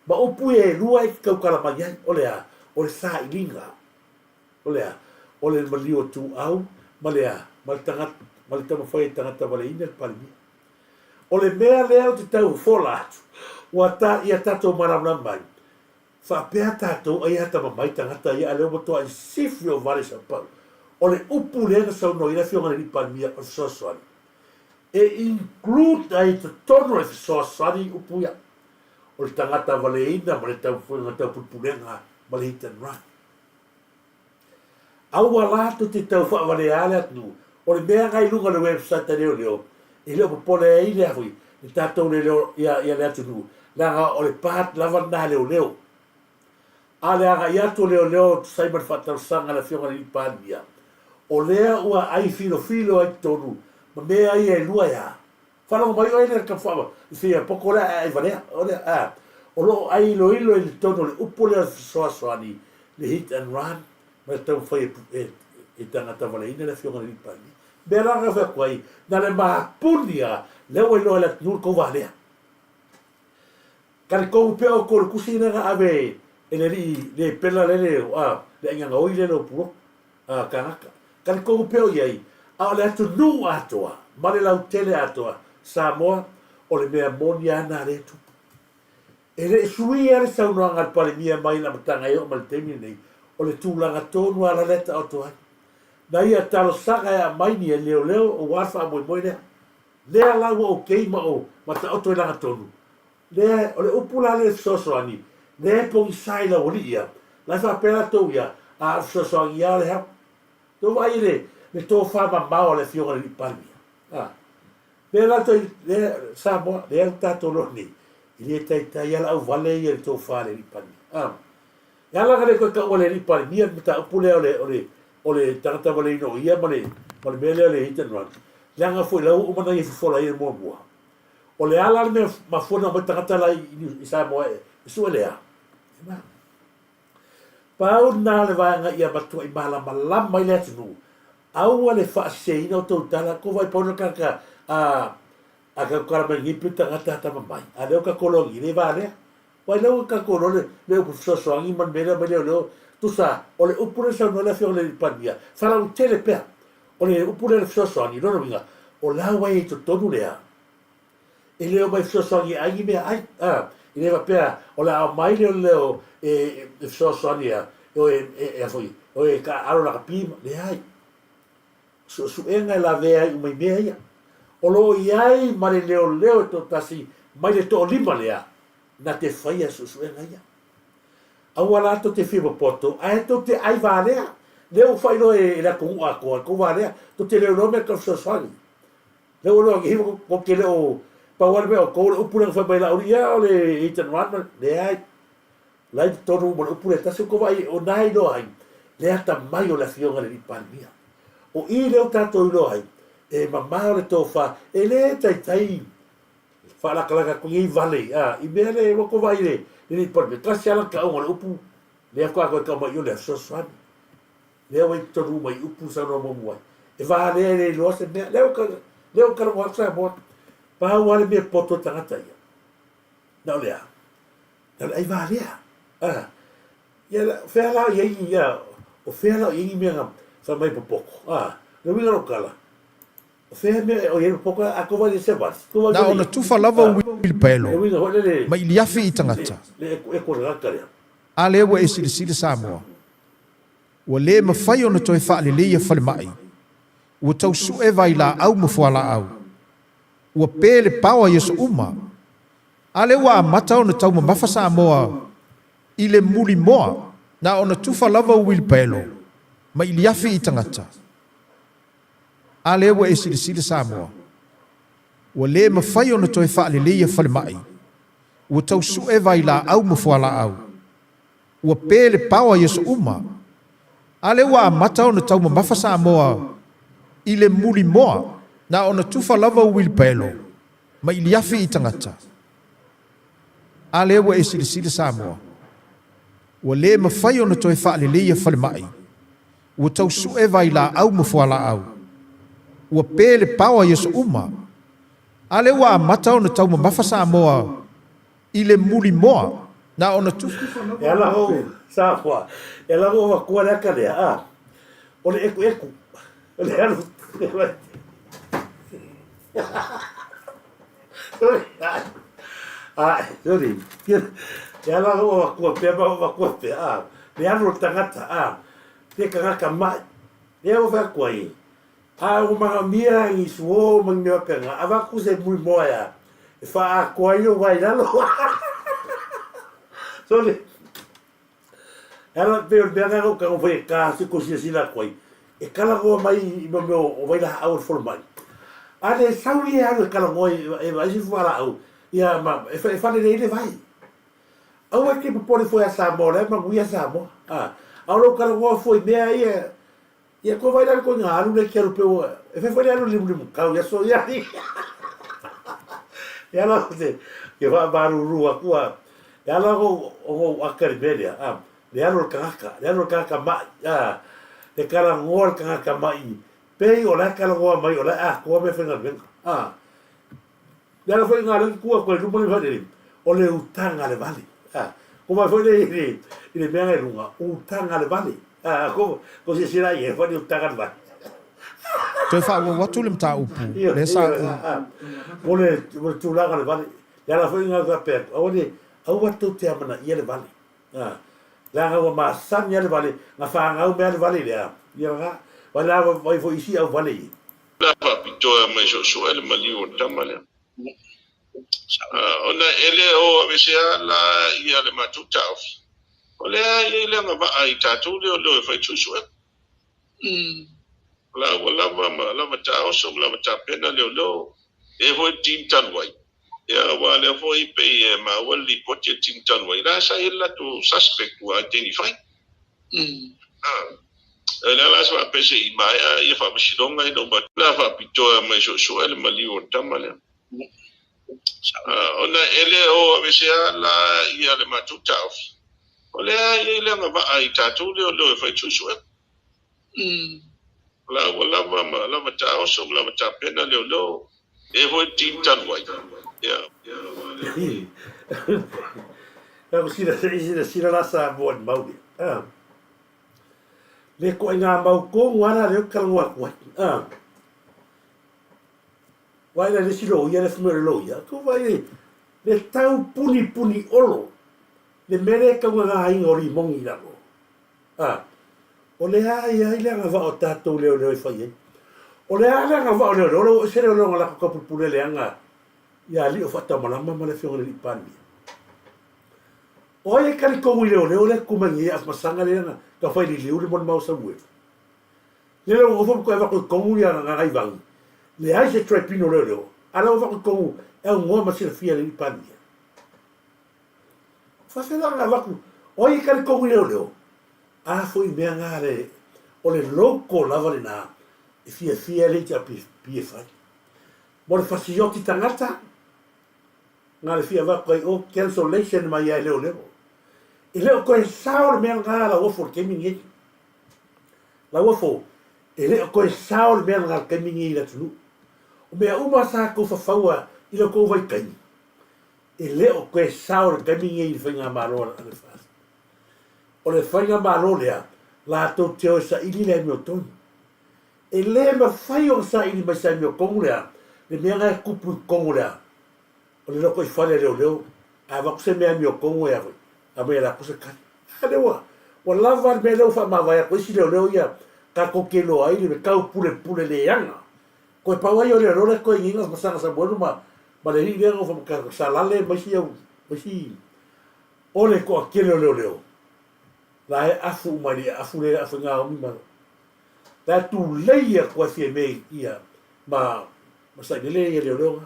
ma upu ia e lua e te tautala mai ai, o le a, o le sailiga, o le a, o le maliu o Tuau ma le a, ma le tagata, ma le taumafai e tagata valeina le Palemia. O le mea lea ou te tau fola atu, ua ta, ia tatou malamalama mai, faapea tatou ai atamamai tagata ia a lea ua matuai sifi o vale sapau. O le upu lea na saunoa i ai le Afioga i le Alii Palemia o le fesoasoani, e include ai i totonu o le fesoasoani upu ia, o le tagata valeina ma le taufuega taupulepulega ma le hit and run. Aua la tou te tau faavalea le atunuu, O le mea na i luga o le website a leoleo, e le o popole ai le a foi, le tatou leoleo ia, ia le atunuu, leaga o le part lava lena a leoleo. A o le agai atu o leoleo e tusa ai ma le faatalosaga a le Afioga i le Alii Palemia, o lea ua ai filofilo ai totonu ma mea ia e lua e a. Faalogo mai oe le tama i fia poko lea ae ai valea, o lea, a, o lo o ai iloilo i totonu o le upu lea o le fesoasoani, le hit and run, ma le taumafai e, e, e tagata valeina le Afioga i le Alii Palemia. Mea la na fai atu ai, na le mapuni a, lea ua iloa e le atunuu le tou valea. Talitonu pea outou i le tusi lea na ave e le alii le pela lele a le aiga gaoi lele o Pulotu a Kanaka. Talitonu pea o i ai, a o le atunuu atoa ma le lautele atoa Samoa, o le mea moni a na lea e tupu. E le i suia le saunoaga a le Palemia mai le amataga e oo mai le taimi lenei, o le tulaga tonu a la lea e taoto ai. Na ia talosaga e aumai ni leoleo aua le faamoemoe lea. Lea la ua ou kei ma ou ma taoto i lagatonu, lea, o le upu la lea e fesoasoani, lea e pogisa i lau alii ia, la e faapea latou ia, a o le fesoasoani ia o le hau. Tou vaai i le, le tofa mamao a le Afioga i le Alii Palemia. A. Lea la toi, lea, Samoa, lea le tatou loa nei, e le taitai lava le auvale ia i le tofa a le Alii Palemia. A. E ala ona le toe taua e le Alii Palemia le mataupu lea o le, o le, o le tagata valeina o ia ma le, ma le mea lea o le hit and run, leaga foi la ua uma ona ia fofola ai le muamua. O le a la le mea mafua ona aumai tagata la i, i Samoa e, e sue lea? E ma. Pau lena le vaega ia matuai malamalama ai le atunuu, aua le faaseseina o tou tala, ko vai pau na tagata a, a tatou tala mai nei pei tagata atamamai, a lea o tatou logi, le va lea. Wai lea ua tatou iloa le, le upu fesoasoani ma le mea lea mai leoleo, tusa, o le upu lea saunoa le Afioga i le Palemia, faalauaitele pea. O le upu lea o le fesoasoani, lona uiga, o la ua i ai i totonu lea, e le omai fesoasoani e ai ni mea ai. A, e le faapea o le a aumai leoleo e, e fesoasoani e, e o e, e, e a foi, e o e taaalo lakapi, leai. Suesuega e lavea ai uma i mea ia. O lo o i ai ma le leoleo e toatasi mai le toalima lea na te faia suesuega ia. Aua la tou te fia popoto ae tou te ai valea. Lea ua faailoa e le atunuu atoa tou valea. Tou te leoleo mea tau fesoasoani. Lea ua iloa nei tou te le o pau lava le mea o outou o le upu lea na fai mai Laauli ia o le hit and run leai. La i totonu uma o le upu lea e tasi, ua vaai o na e iloa ai le atamai o le Afioga i le Alii Palemia. O i lea ua tatou iloa ai, e mamao le tofa, e le taitai faalatalata atu nei vale a, i mea le ua tou vaai i le Alii Palemia, tasi lava lana taoga o le upu, lea faatoa toe tau mai i o le fesoasoani. Lea ua i totonu uma i upu saunoa muamua ai. E valea e le iloa se mea. Lea ua, lea ua talanoa atu Samoa. Pau lava le mea poto e tagata ia. Na o le a? Na o le ai valea. A, ia, o fea la o i ai ni, ia, o fea la o i ai ni mea na fai mai popoto? A, le uiga o lau tala, o fea mea o i ai popoto, a tou vaai i le sevali, tou vaai Na foi ona i, tufa lava a, uilipaelo le uiga foi lele, ma iliafi i le, tagata. le ekueku o le tagata lea. A lea ua e silasila Samoa, ua le mafai ona toe faaleleia falemai, ua tau sue vailaau ma fualaau, ua pe le paoa i aso uma, A lea ua amata ona taumamafa Samoa i le mulimoa, na ona tufa lava uilipaelo ma iliafi i tagata. A lea ua e silasila Samoa, ua le mafai ona toe faaleleia falemai, ua tau sue vailaau ma fualaau, ua pe le paoa i aso uma. A lea ua amata ona taumamafa Samoa i le mulimoa, na ona tufa lava uilipaelo ma iliafi i tagata. A lea ua e silasila Samoa, ua le mafai ona toe faaleleia falemai, ua tau sue vailaau ma fualaau, ua pe le paoa i aso uma. A lea ua amata ona taumamafa Samoa i le mulimoa, na ona tufa lava E ala ou, Samoa, e ala ou avatua le ata lea, a, o le ekueku, o le alu, Sorry. E ala ona ou avatua pea ma ou avatua pea, a, le alu o le tagata, a, le tagata mai. Lea ua fai atu ai, a ua manaomia ni suo ma ni mea faapena, avatu se mulimoa e a, e faaatoa ai lou vae i lalo. Sorry. E ala pei o le mea lena na ou tago fai e ta se tou silasila atu ai. E kalagoa mai i mo mea o vailaau o le folomai. A le sau ia e alu e kalagoa e vaai se fualaau, ia ma e falelei le vai. Aua e te popole fua ia Samoa, o la e manuia Samoa. A o lou kalagoa fua i mea ia, ia ko vai la le koiga alu le ke alu pe ua, e fai foi le alu limulimu kau i aso ia. E ala o te, ke whaamaruru aku a, e ala o o aka le mea lea, a, le alu o le tagata, le alu o le tagata ma'i, a, le kalagoa le tagata ma'i, pei o la e kalagoa mai o la e atoa mea faigaluega, a. Le ala foi ngā leki kua koe luma le whaere, o le utanga le vale. A, ko mai foi le i le, i le mea ngai lunga, utanga le vale. A, ko, ko se sira i e whare utanga le vale. Toe faaauau atu le mataupu, lea sa ou. Ko le, ko le tulaga le vale. Le ala foi ngā faapea atu, aua ne, aua tou te amanaia le vale. A, leaga ua masani a le vale, nga whāngau mea le vale lea. Ia nga, vai la vai foi isi au vale i. Le a faapitoa mai suesue le maliu o le tama lea. Ona e le o aveesea la ia le matou taofi, o lea e i ai le agavaa i tatou leoleo e fai suesuega. O la ua lava ma lava taoso ma lava tapena leoleo, e i ai foi le team talu ai. Ia aua lea foi pei e maua le lipoti a le team talu ai, la sa i ai le latou suspect ua identify. O le a la se faapea se i maea ia faamasinoga ina ua le a faapitoa mai suesue le maliu o le tama lea. Ona e le o aveesea la ia le matou taofi, o lea e i ai le agavaa i tatou leoleo e fai suesuega. O la ua lava ma lava taoso ma lava tapena leoleo, e i ai foi le team talu ai. Ia. Silasila la Samoa i le mau lea. Le koʻi ngā mau kogu ala lea ou te talanoa atu ai. Vaai la i le isi loia lea fai mai o le loia, tou vaai i le tau punipuni olo le mea lea e taugaga o limogi i lalo. O le a i ai le agavaa o tatou leoleo e fai ai. O le a le agavaa o leoleo, o ua ese leoleo na latou taupulepule leaga ia alii o Faatamalama ma le afioga i le alii Palemia. O ai e talitonu i leoleo lea e tutu mai nei Afamasaga lea na tau fai liliu le molimau a Samuelu. Lele ua nofo ma toe avatu i totonu ia Gagaivagi, leai se tribunal leoleo, a lea ua avatu i totonu e aunoa ma silafia e le alii Palemia. Faafefea la ona avatu, o ai e talitonu i leoleo? A foi mea na le, o le local lava lena e fiafia ai le HRPP e fai. Mo le fasioti tagata, Na le fia avatu ai o cancellation mai ai leoleo. E le o toe sao le mea lena Lauofo i le taimi lenei. Lauofo, e le o toe sao le mea lena i le taimi lenei i le atunuu. O mea uma sa tou fafaua i lo tou vaitaimi, e le o toe sao le taimi lenei i le faigamalo a le FAST. O le faigamalo lea, latou te o e saili le amiotonu. E le mafai ona saili mai se amiotonu lea, le mea lena e tupu i totonu o le a? O le lotoifale a leoleo, a avatu se mea amiotonu e a foi, aumai e latou se tali. A lea ua, ua lava le mea lea ua faamavae atu ai isi leoleo ia tatou te iloa ai le taupulepule leaga. Toe pau ai o leoleo lea toe ina ma Saga Samuelu ma, ma le alii lea na nofo ma Salale ma isi au, ma isi, o le toatele o leoleo, la e afu uma i le afu lea e afu i gaomi ma la e tulei atu ai Fiame ia ma ma Sailele ia leoleo na.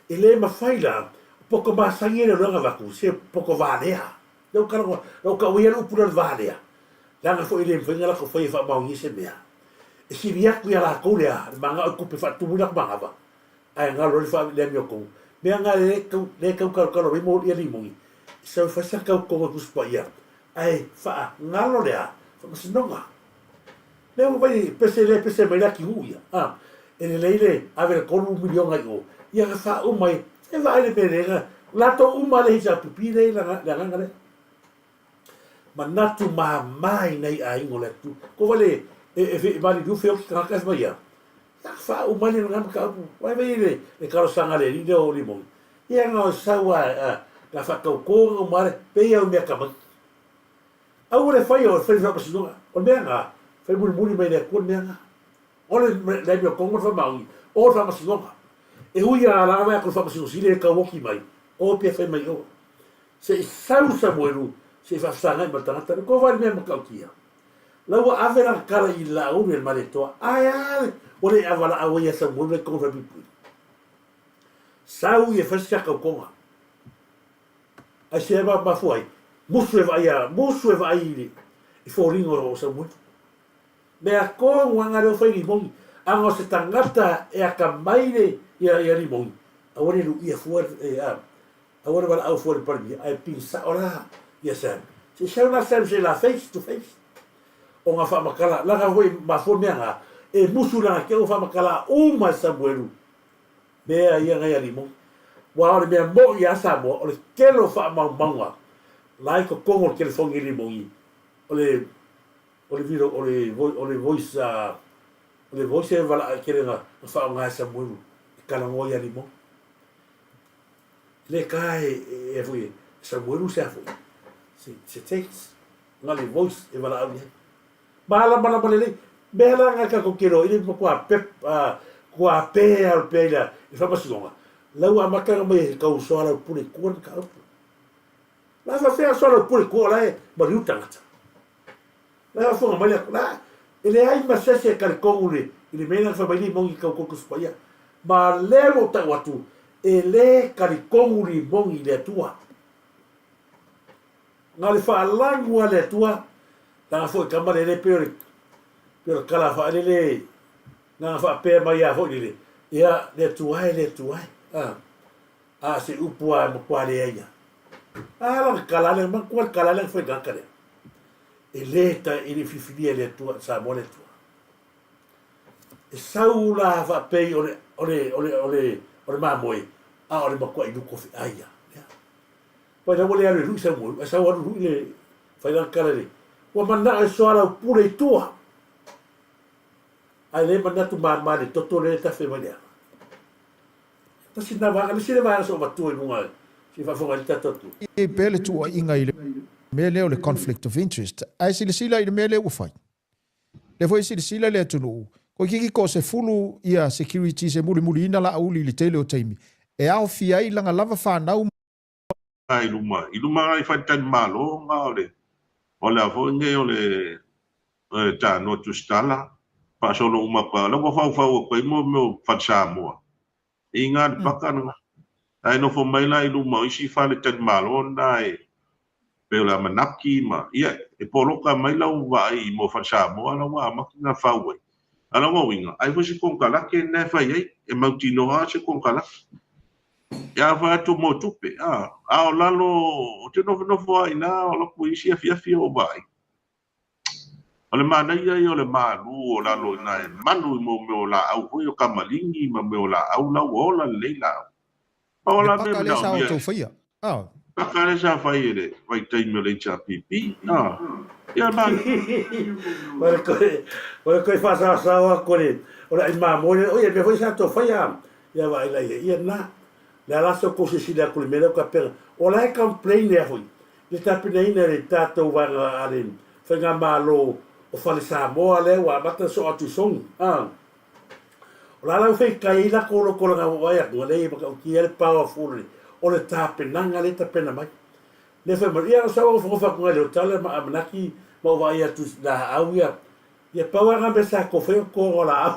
E le mafai la poto masani ia leoleo na avatu se poto valea. Lea ua talanoa, lea ua tau ai le upu lea o le valea, leaga foi e le mafai ona latou faia e faamaonia se mea. E sili atu ia latou lea le manao i tupe e faatumu ai latou manava ae galo ai le faa le amiotonu. Mea na lea e tau lea e tau talotalo mai mo ia limoni, e sau e fai sana tautoga i Tusi Paia ae faagalo le a? Faamasinoga. Lea ua fai pese lea pese mai le atinuu ia. A, e lelei le ave le 3 miliona i o, ia na faauma ai, se vaai le mea lea na, latou uma le HRPP lea i le agaga lea. Manatu mama i nai aiga o le atunuu. Ko wale e, e, e maliliu feoki tagata e fai mai ia, ia faauma ai le lena mataupu. Vai vai le, le talosaga a le alii lea o Limoni. Ia na o sau a, a, na faatauto na uma le, pei au mea tamaiti. Aua le faia o le fai faamasinoga. O le mea na, fai mulimuli mai le Atua le mea na. O le le amiotonu ma le faamaoni, o le faamasinoga. E ui a ala ave atu le faamasino sili e tauoki mai, o pea fai mai o. Se i sau Samuelu, se i faafesagai ma le tagata, le kova le mea matautia. La ua ave lana tala i Laauli e le Malietoa, ae a le ua le ava laau ai ia Samuelu la i totonu o le falepuipui. Sau ia e fai se tautoga. Ai se ma mafua ai, musu e vaai a, musu e vaai i le i foliga o Samuelu. Mea tonu lava lea ua fai Limoni, ana o se tagata e atamai le ia ia Limoni, aua le luia fua e a, Aua le valaau fua i le Palemia, ae pili sao la ia Sam. Se i sau la Sam se i la face to face. O nga faamatala, laga foi mafua mea nga, e musu lana te ua faamatala uma e Samuelu mea ia ngai a Limoni. Ua o le mea moʻi ia Samoa, o le tele o faamaumauga la i totonu o le telefoni a Limoni, o le o le video, o le o le voice o le voice e valaau tele na faaaoga e Samuelu e talanoa ia Limoni. Le ka e foi e Samuelu se a foi se se text nga le voice e valaau i ai. Malamalama lelei mea la nga tatou te iloa i le matua pep a kua pe a pe ila i faamasinoga la ua amata ona mai e tau soalaupule i tua le mataupu. La faafefea soalaupule i tua o la e maliu tagata. La e faafofoga mai le la e leai ma se isi e talitonu i le i le mea lea na fai mai Limoni i tau Tusi Paia. Ma lea ua ou tau atu, e le talitonu Limoni i le Atua. Na o le faalanu lava le Atua, leaga foi tama lele pei o le pei o le tala faalele na ona faapea mai lava foi lele, ia le Atua e, le Atua e. A, a se upu lava e matua leai lava. A lana tala lea, manatua le tala lea na fai i le tagata lea. E le ta, e le filifilia e le Atua, Samoa le Atua. E sau la faapei o le, o le, o le, o le, o le mamoe, a o le matuai luko feai lava. Ia. Pai la ua le alu e lui sau moe, ae sau alu lui le fai lana tala le, ua manao e soalaupule i tua. Ae le manatu mama le toto le tafe mai le ala. Tasi lena vaega, le isi lea vaega sa ou avatua i luga se i faafofoga ai le tatou atunuu. I pea le tuuaiga i le mea lea o le conflict of interest, ae silasila i le mea lea ua fai. Lea foi e silasila le atunuu, toeitiiti toasefulu ia securities e mulimuliina Laauli i le tele o taimi, e aofia ai lana lava fanau ma i luma i luma nai faletalimalo nga o le o le a foi nei o le tanoa tusitala faasolo uma atu lava la ua faufau atu ai mo mea o fale Samoa i nga le paka lena ae nofo mai la i luma o isi faletalimalo lena e pei o le Amanaki ma ia e poloka mai lau vaai mo fale Samoa la ua amata ona fau ai. A o lona uiga ai foi se konekarate lena e fai ai e mautinoa se konekarate. Ia fai atu mo tupe, a, a o lalo, ou te nofonofo lava i ina, o atu i isi afiafi o vaai. O le manaia ia o le malu o lalo i ina e malu i mo mea o laau foi o kamaligi ma mea o laau la ua ola lelei laau. Pau Le la mea paka lea sa manaomia, outou faia. Ah. Paka lea sa fai e le vaitaimi o le HRPP, ah, ia manaia. O le toe, o le toe faasaosao atu o le, o le ai mamoe lea, oi e mea foi sa outou faia, Ia vaai la ia, ia na. Le a la se tou silasila atu i le mea lea ua tapena. O la e complain lea foi i le tapenaina e le tatou vaega a le Faigamalo o Fale Samoa lea ua amata ona soo atu i Sogi. A. O la la ua feitai ai latou loto leaga ua vaai atu, leai e matautia le powerful o le tapenaga lea e tapena mai. Lea fai mai, ia o sau nofonofo atu i le hotel ma Amanaki ma ou vaai atu i laau ia, Ia pau lava mea sa tou faia o totoga o laau.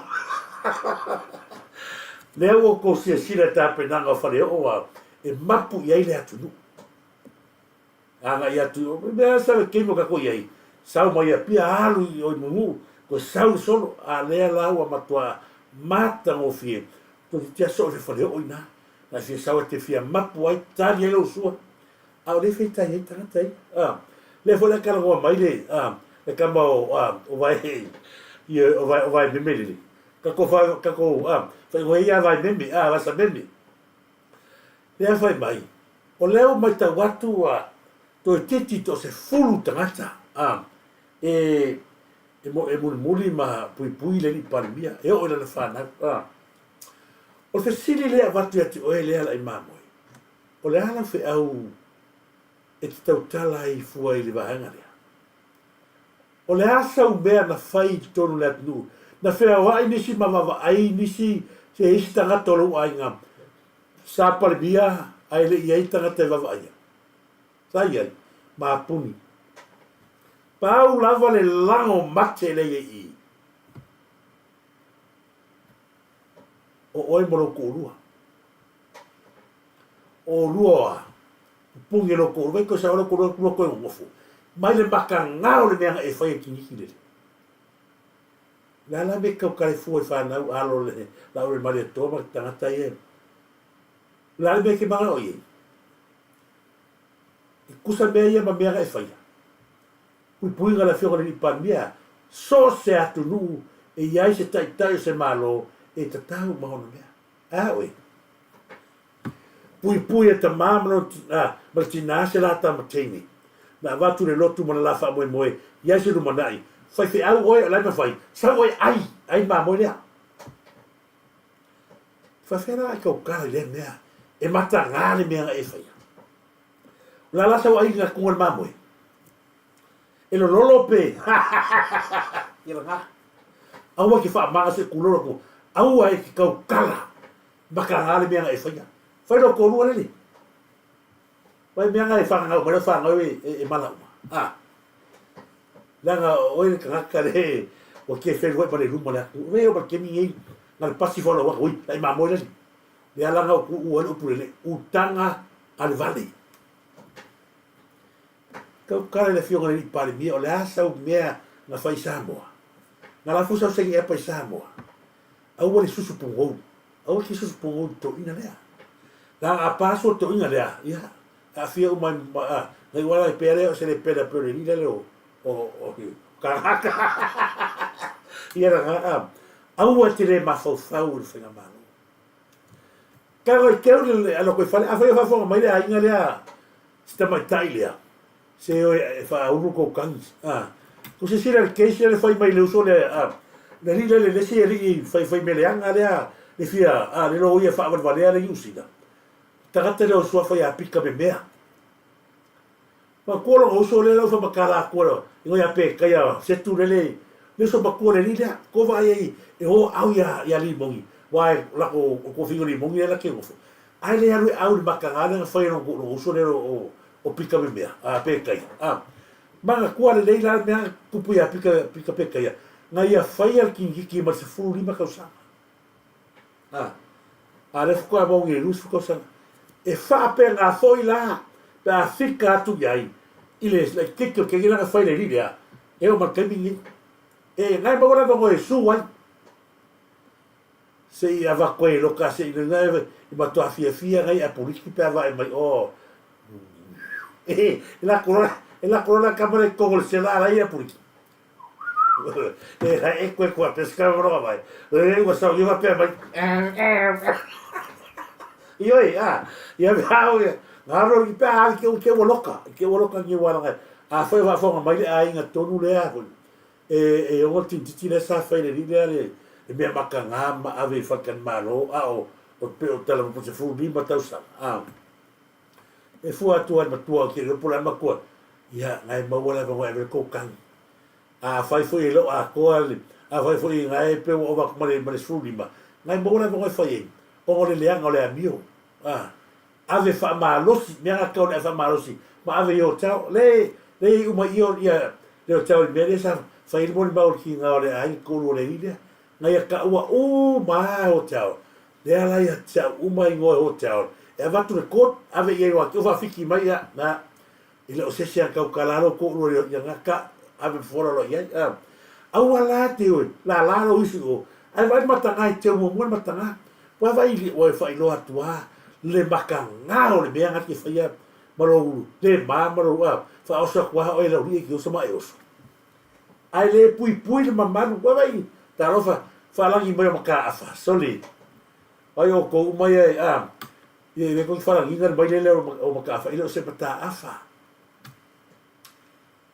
Lea ua outou silasila i le tapenaga o Faleoo a e mapu i ai le atunuu. Agai atu i o, mea sa le taimi o tatou i ai, sau mai Apia alu i o i Mumu, toe sau i Solo, a lea la ua matua matagofie, toeitiiti lava soo i le Faleoo i ina. Na e fia sau e te fia mapu ai, tali ai lou sua, A o lea e feitai ai tagata ia. A, lea foi la e talanoa mai le, a, le tama o, a, o Vae, ia, o Vae, o Vaememe lele. Tatou fa, tatou, a, faaigoa ia Vaememe, a, Vasameme. Lea fai mai, o lea ua matau atu, a, toeitiiti toasefulu tagata, a, e, e, e mulimuli ma puipui le alii Palemia, e oo i lana fanau, a. O le fesili lea e avatu ia te oe lea Laaimamoe, O le a lau feau e te tautala ai fua i le vaega lea? O le a sau mea na fai i totonu o le atunuu, na feaoai nisi ma vaavaai nisi se isi tagata o lou aiga sa Palemia ae le i ai tagata e vaavaaia? Sa i ai, mapuni. Pau lava le lago mate lea i i. O oe ma lou toalua. O olua o a? Pupuni e lou toalua. Vai koe sao lou toalua lua koe nonofo. Mai le makagao le mea na e faia i kiniki lele. Le a la me kau kale fua i whanau alo le la o le Malietoa ma tagata ia. Le a le mea ke manga o iei. E kusa mea ia ma mea na e faia. Puipuiga le Afioga i le Alii Palemia, so o se atunuu e i ai se taitai o se Malo e tatau ma ona mea. Ae a oe? Puipui e tamā ma lona, ma le tinā se la tama teine. Na avatu le lotu ma le la faamoemoe i ai se lumanai. Faifeau oe o la e mafai, sau oe ai, ai mamoe lea. Faafefea la e kaukala i lea mea, e matagā le mea na e faia. O le a la sau aiga kuga le mamoe? E lololo pe? Ia lagā. Aua ke faamaga se kulolo ku. Aua e ke kaukala. Matagā le mea na e faia. Fai lo kōlua lele. Vai mea na e whangau mai whangau e, e, e mala uma. Ah. Leaga oe le tagata le ua ke whenua ma le luma le atu. Oe o ma kemi ngei na le pasi fo la waka ui la i mamoe lali. Le ala nga ku u ale upu lele utanga a le vale. Kau kala le afioga le Palemia o le a sau mea na fai Samoa. Na la fu sau sengi epa i Samoa. Aua le susu pogou. Aua ke susu pogou i toina lea. La a paso toina lea. Ia, aafia uma ai ngai wala i pea lea o se le pela pe o le lila le o o o kangaka. Ia la nga aua te le mafaufau i le faigamalo. Ka i keu le ala koe fale, afai o faafofoga mai le aiga lea, si tamaitai lea, se oe e faaulu kou kagi. A, ko se sila le case lea le fai mai le uso lea, a, le alii lea le lesi alii fai fai mea leaga lea, le fia, a, le loia faavalevalea le Niu Sila. Tagata lea o suafa ia pika me mea. Matua lona uso lea lau whamakala atua lea, ingoa ia Pekaia Setu lele, le uso matua le alii lea, ko vaai ai e o au ia, ia Limongi, wa e lako o kofiga Limongi lea lake gofo. Ai le alu e au le makanga lea na fai e lona uso lea o, o Pika me mea, a Pekaia. A, manatua lelei la le mea tupu ia Pika, Pika Pekaia, na ia faia le kingiki ma le 15 tausaga. A, a lea faatoa maua i le 20 tausaga. E faapena foi la pe a fika atu i ai i le laitiiti o le taimi lea na fai le alii lea, e oo mai le taimi lenei. E, na e maua le avanoa e su ai, se i avatu ai e loka se i na e matua fiafia nai apolisi pe a vaai mai, oh, e lako loa, e lako loa le kama lea i totonu o le sela a la e i apolisi. E hai e koe kua pesca roa mai. E ua sau iwa pea mai. Ioi, a, ia me hao ia. Ngā rori ki pea a ke ke ua loka, ke ua loka ni ua langa. A whai wha whonga mai le a inga tonu le a hoi. E, e ongo tintiti le sa whai le rile le, e mea maka ngā ma ave i whakan malo, a o, o pe o tala mapo se furu lima tausanga. A, e fua atu ai matua ki le pula makua. Ia, ngai maua le avanoa e ave le koukahi. Afai foi e le o atoa le, afai foi ngai pe ua ova atu ma le, ma le 15, ngai maua le avanoa e fai ai, ona o le leaga o le amio. A, ave faamalosi, mea na tau le ave faamalosi, ma ave i hotel, le, le i uma i o, ia, le hotel i mea lea sa fai ai le molimau o le kiga o le aiga tolu o le alii lea. Ngai a taua uma a hotel, lea la ia te au uma ingoa e hotel, e avatu le court, ave i ai o ake o faafiki mai, ia, na, E le o se isi a taukala lo toʻulua ia ia gata ave fofola loa i ai a. Aua la te oe, lala lou isu i o, ae vaai le mataga e teu muamua le mataga. Ua vaai i oe faailoa atu a le mataga o le mea na te faia ma lou le ma ma lou a, faaoso atu a oe e lau alii e te oso ma e oso. Ae le puipui le mamalu, ua vaai talofa faalagi mai o mataafa, sole. Ai outou uma ia e a, Ia, e le koe falagiga le maile lea o Mataafa, e le o se Mataafa.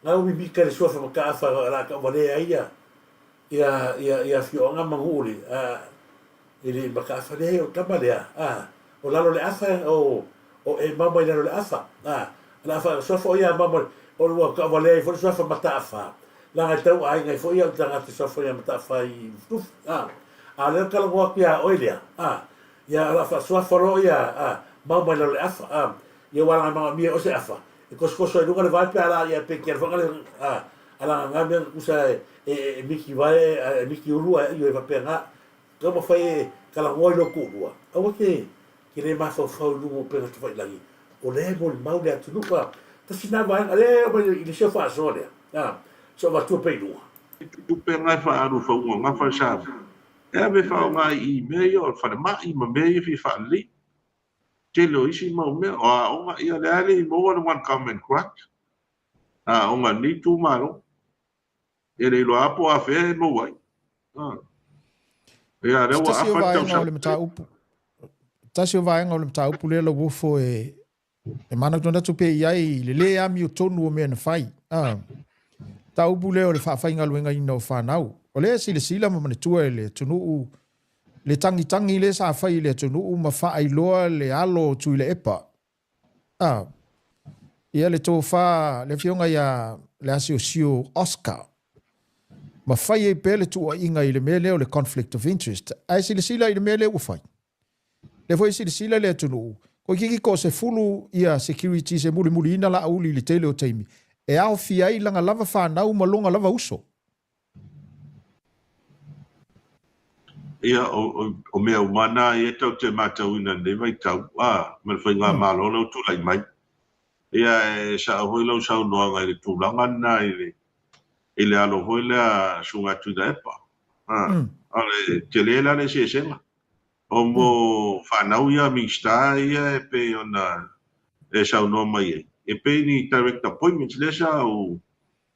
Ngau mimika le suafa Mataafa la ka valea ai ia ia ia ia afioaga ma nuu le a e le Mataafa lea o tama lea a o lalo le afa o o e mama i lalo le afa a la afa suafa o ia mama o ua ka valea ai foi le suafa Mataafa la ngai tau ai ngai foi ia o tagata suafa ia Mataafa i Lufutufu a a lea talanoa atu ia oe lea a Ia o le a faasuafa loa ia a mau mai lalo le afa a ia ua laga manaomia o se afa e kosokoso ai luga le vae pe a la ia pe ki alofanga le a Ala nga mea kusa e e miki vae e miki ulu ae ioe faapena. Taumafai e talanoa i lou toalua, aua te te le mafaufau i luga o upega tafailagi, o lea e molimau le atunuu. A, tasi lena vaega, lea e aumai i le isi au faasoa lea, a, se o avatua pea i luga. Tupe na e faaalu i fauga gafa i Samoa, e ave e faaaoga i mea ia o le falemai ma mea ia e fia faalelei. Tele o isi mau mea, o aoga, ia lea e le i maua le One Government Grant, aoga a lenei itumalo. E le iloa lava po o afea e maua ai. Ah. Ia, lea ua afa le tausaga. O le mataupu. Tasi o vaega o le mataupu lea Lauofo e e manatunatu pea i ai i le lē amiotonu o mea na fai. Ah. Mataupu lea o le faafaigaluegaina o fanau. O lea e silasila ma manatua e le atunuu le tagitagi lea sa fai i le atunuu ma faailoa le alo o Tuilaepa Ah, ia le tofa, le afioga ia le asiosio Oscar, ma fai ai pea le tuuaiga i le mea lea o le conflict of interest. Ae silasila i le mea lea ua fai. Lea foi e silasila le atunuu, toeitiiti toasefulu ia securities e mulimuliina Laauli i le tele o taimi, e aofia ai lana lava fanau ma lona lava uso. Ia, o mea uma na ia e tatou te matauina i lenei vaitau, a, ma le faigamalo lea ua tulai mai. Ia, e sao foi lau saunoaga i le tulaga lena i le, i le alo foi lea a Susuga Tuilaepa. A, o le tele la le eseesega. O mo fanau ia Minisita ia e pei ona e saunoa mai ai, e pei ni direct appointments lea sa ou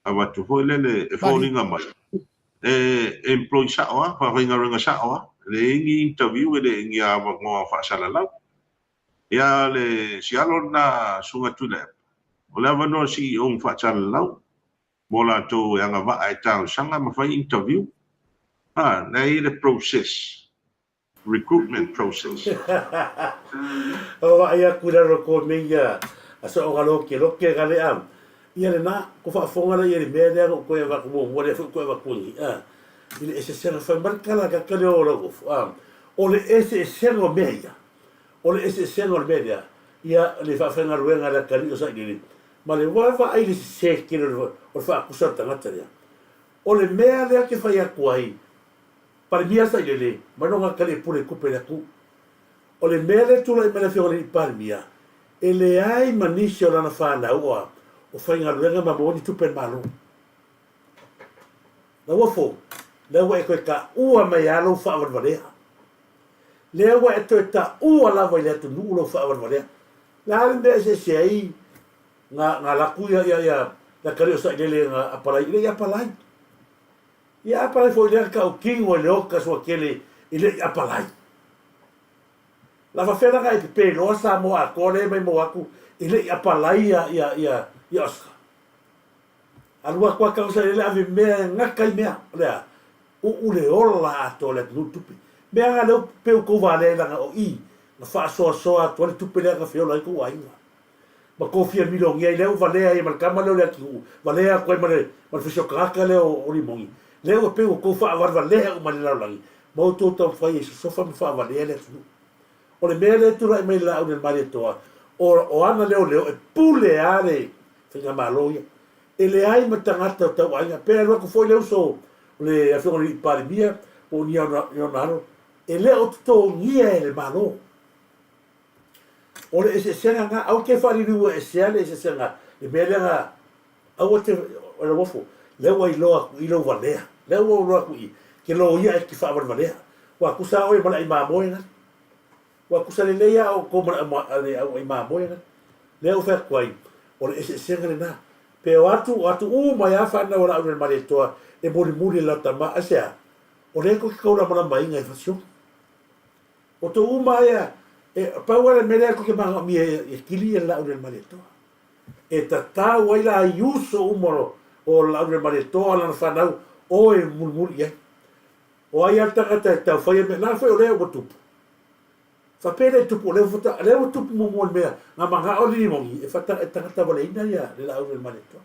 avatu foi lele e foliga mai e employ sao a, faafaigaluega sao a, e leai ni interview e leai ni avanoa faasalalau. Ia le sialo lena Susuga Tuilaepa, o le avanoa CEO na faasalalau mo latou e agavaa e talosaga ma fai interview. Ha, lea e i ai le process. recruitment process. O vaai aku i lalo ko me ia a so o loke loke ga le am. Ia le na ko faafofoga la ia le mea lea ko e va ko mo le foi ko e va ko ni a. I le eseesega fai mai kala ka kale o lau ofu a. O le eseesega o mea ia. O le eseesega o le mea lea. Ia le faafaigaluega le atalii o sailiili. Ma le vaavaai le sese tele o le faakusa o le tagata lea. O le mea lea ke fai atu ai Palemia Sailele, mai loga kali e pule kupe le atu. O le mea lea tulai mai le afioga i le Palemia, e leai ma nisi o lana fanau oa o faigaluega ma maua ni tupe a le Malo. Lauofo, lea ua e toe taua mai lava lou faavalevalea. Lea ua e toe taua lava i le atunuu lou faavalevalea. Le a le mea e eseese ai nga, nga laku ia, ia, ia, le atalii o Sailele nga apalai, e le i apalai. Ia apalai foi lea tautino e le oka sua tele e le i apalai. La faafefea la na e pepe loa Samoa atoa lea e mai maua atu e le i apalai ia ia ia ia Oscar. Alu atu a talosa i le ave mea e gata i mea. O le a? Uu le ola atoa o le atunuu tupe. Mea na lea pe u tou valea i lana o i na faasoasoa atu ai le tupe lea na feola ai tou aiga. Ma kofia milionea i lea ua valea ai ma le tama lea o Leatinuu, valea atu ai ma le ma le fisiotagata lea o Limoni. Lea ua pei ua tou faavalevalea uma i le lalolagi ma outou taumafai e sosofa ma faavalea le atunuu. O le mea lea e tulai mai i le laau nei a le Malietoa, o o ana leoleo e pule a le faigamalo ia. E leai ma tagata o tauaiga, pe alu atu foi le uso o le afioga i le Palemia po o ni ona alo, e le o totogia e le Malo. O le eseesega na, aua te faaliliu esea le eseesega, le mea lea na, aua te, o le uafu, lea ua iloa atu i lou valea, lea ua iloa atu i, ke loia e te faavalevalea. Ua tusa oe ma le ai mamoe na. Ua tusa lelei a outou ma le au ai mamoe na. Lea ua fai atu ai, o le eseesega lena. Pe o atu, o atu uma ai a whanau a Laau Malietoa e mulimuli e la tama, aisea? O lea tou te taulamalamaina i fasioti. O tou uma ia, e pau lava le mea lea tou te manaomia e kili ia le Laaulialemalietoa. E tatau ai la i uso uma o Laaulialemalietoa lana fanau o e mulimuli i ai. O ai a le tagata e tau faia mea, la foi o lea ua tupu. Faapea lea e tupu, o lea ua, lea ua tupu muamua le mea, na manao le Limoni e fata, e tagata valeina ia le Laaulialemalietoa.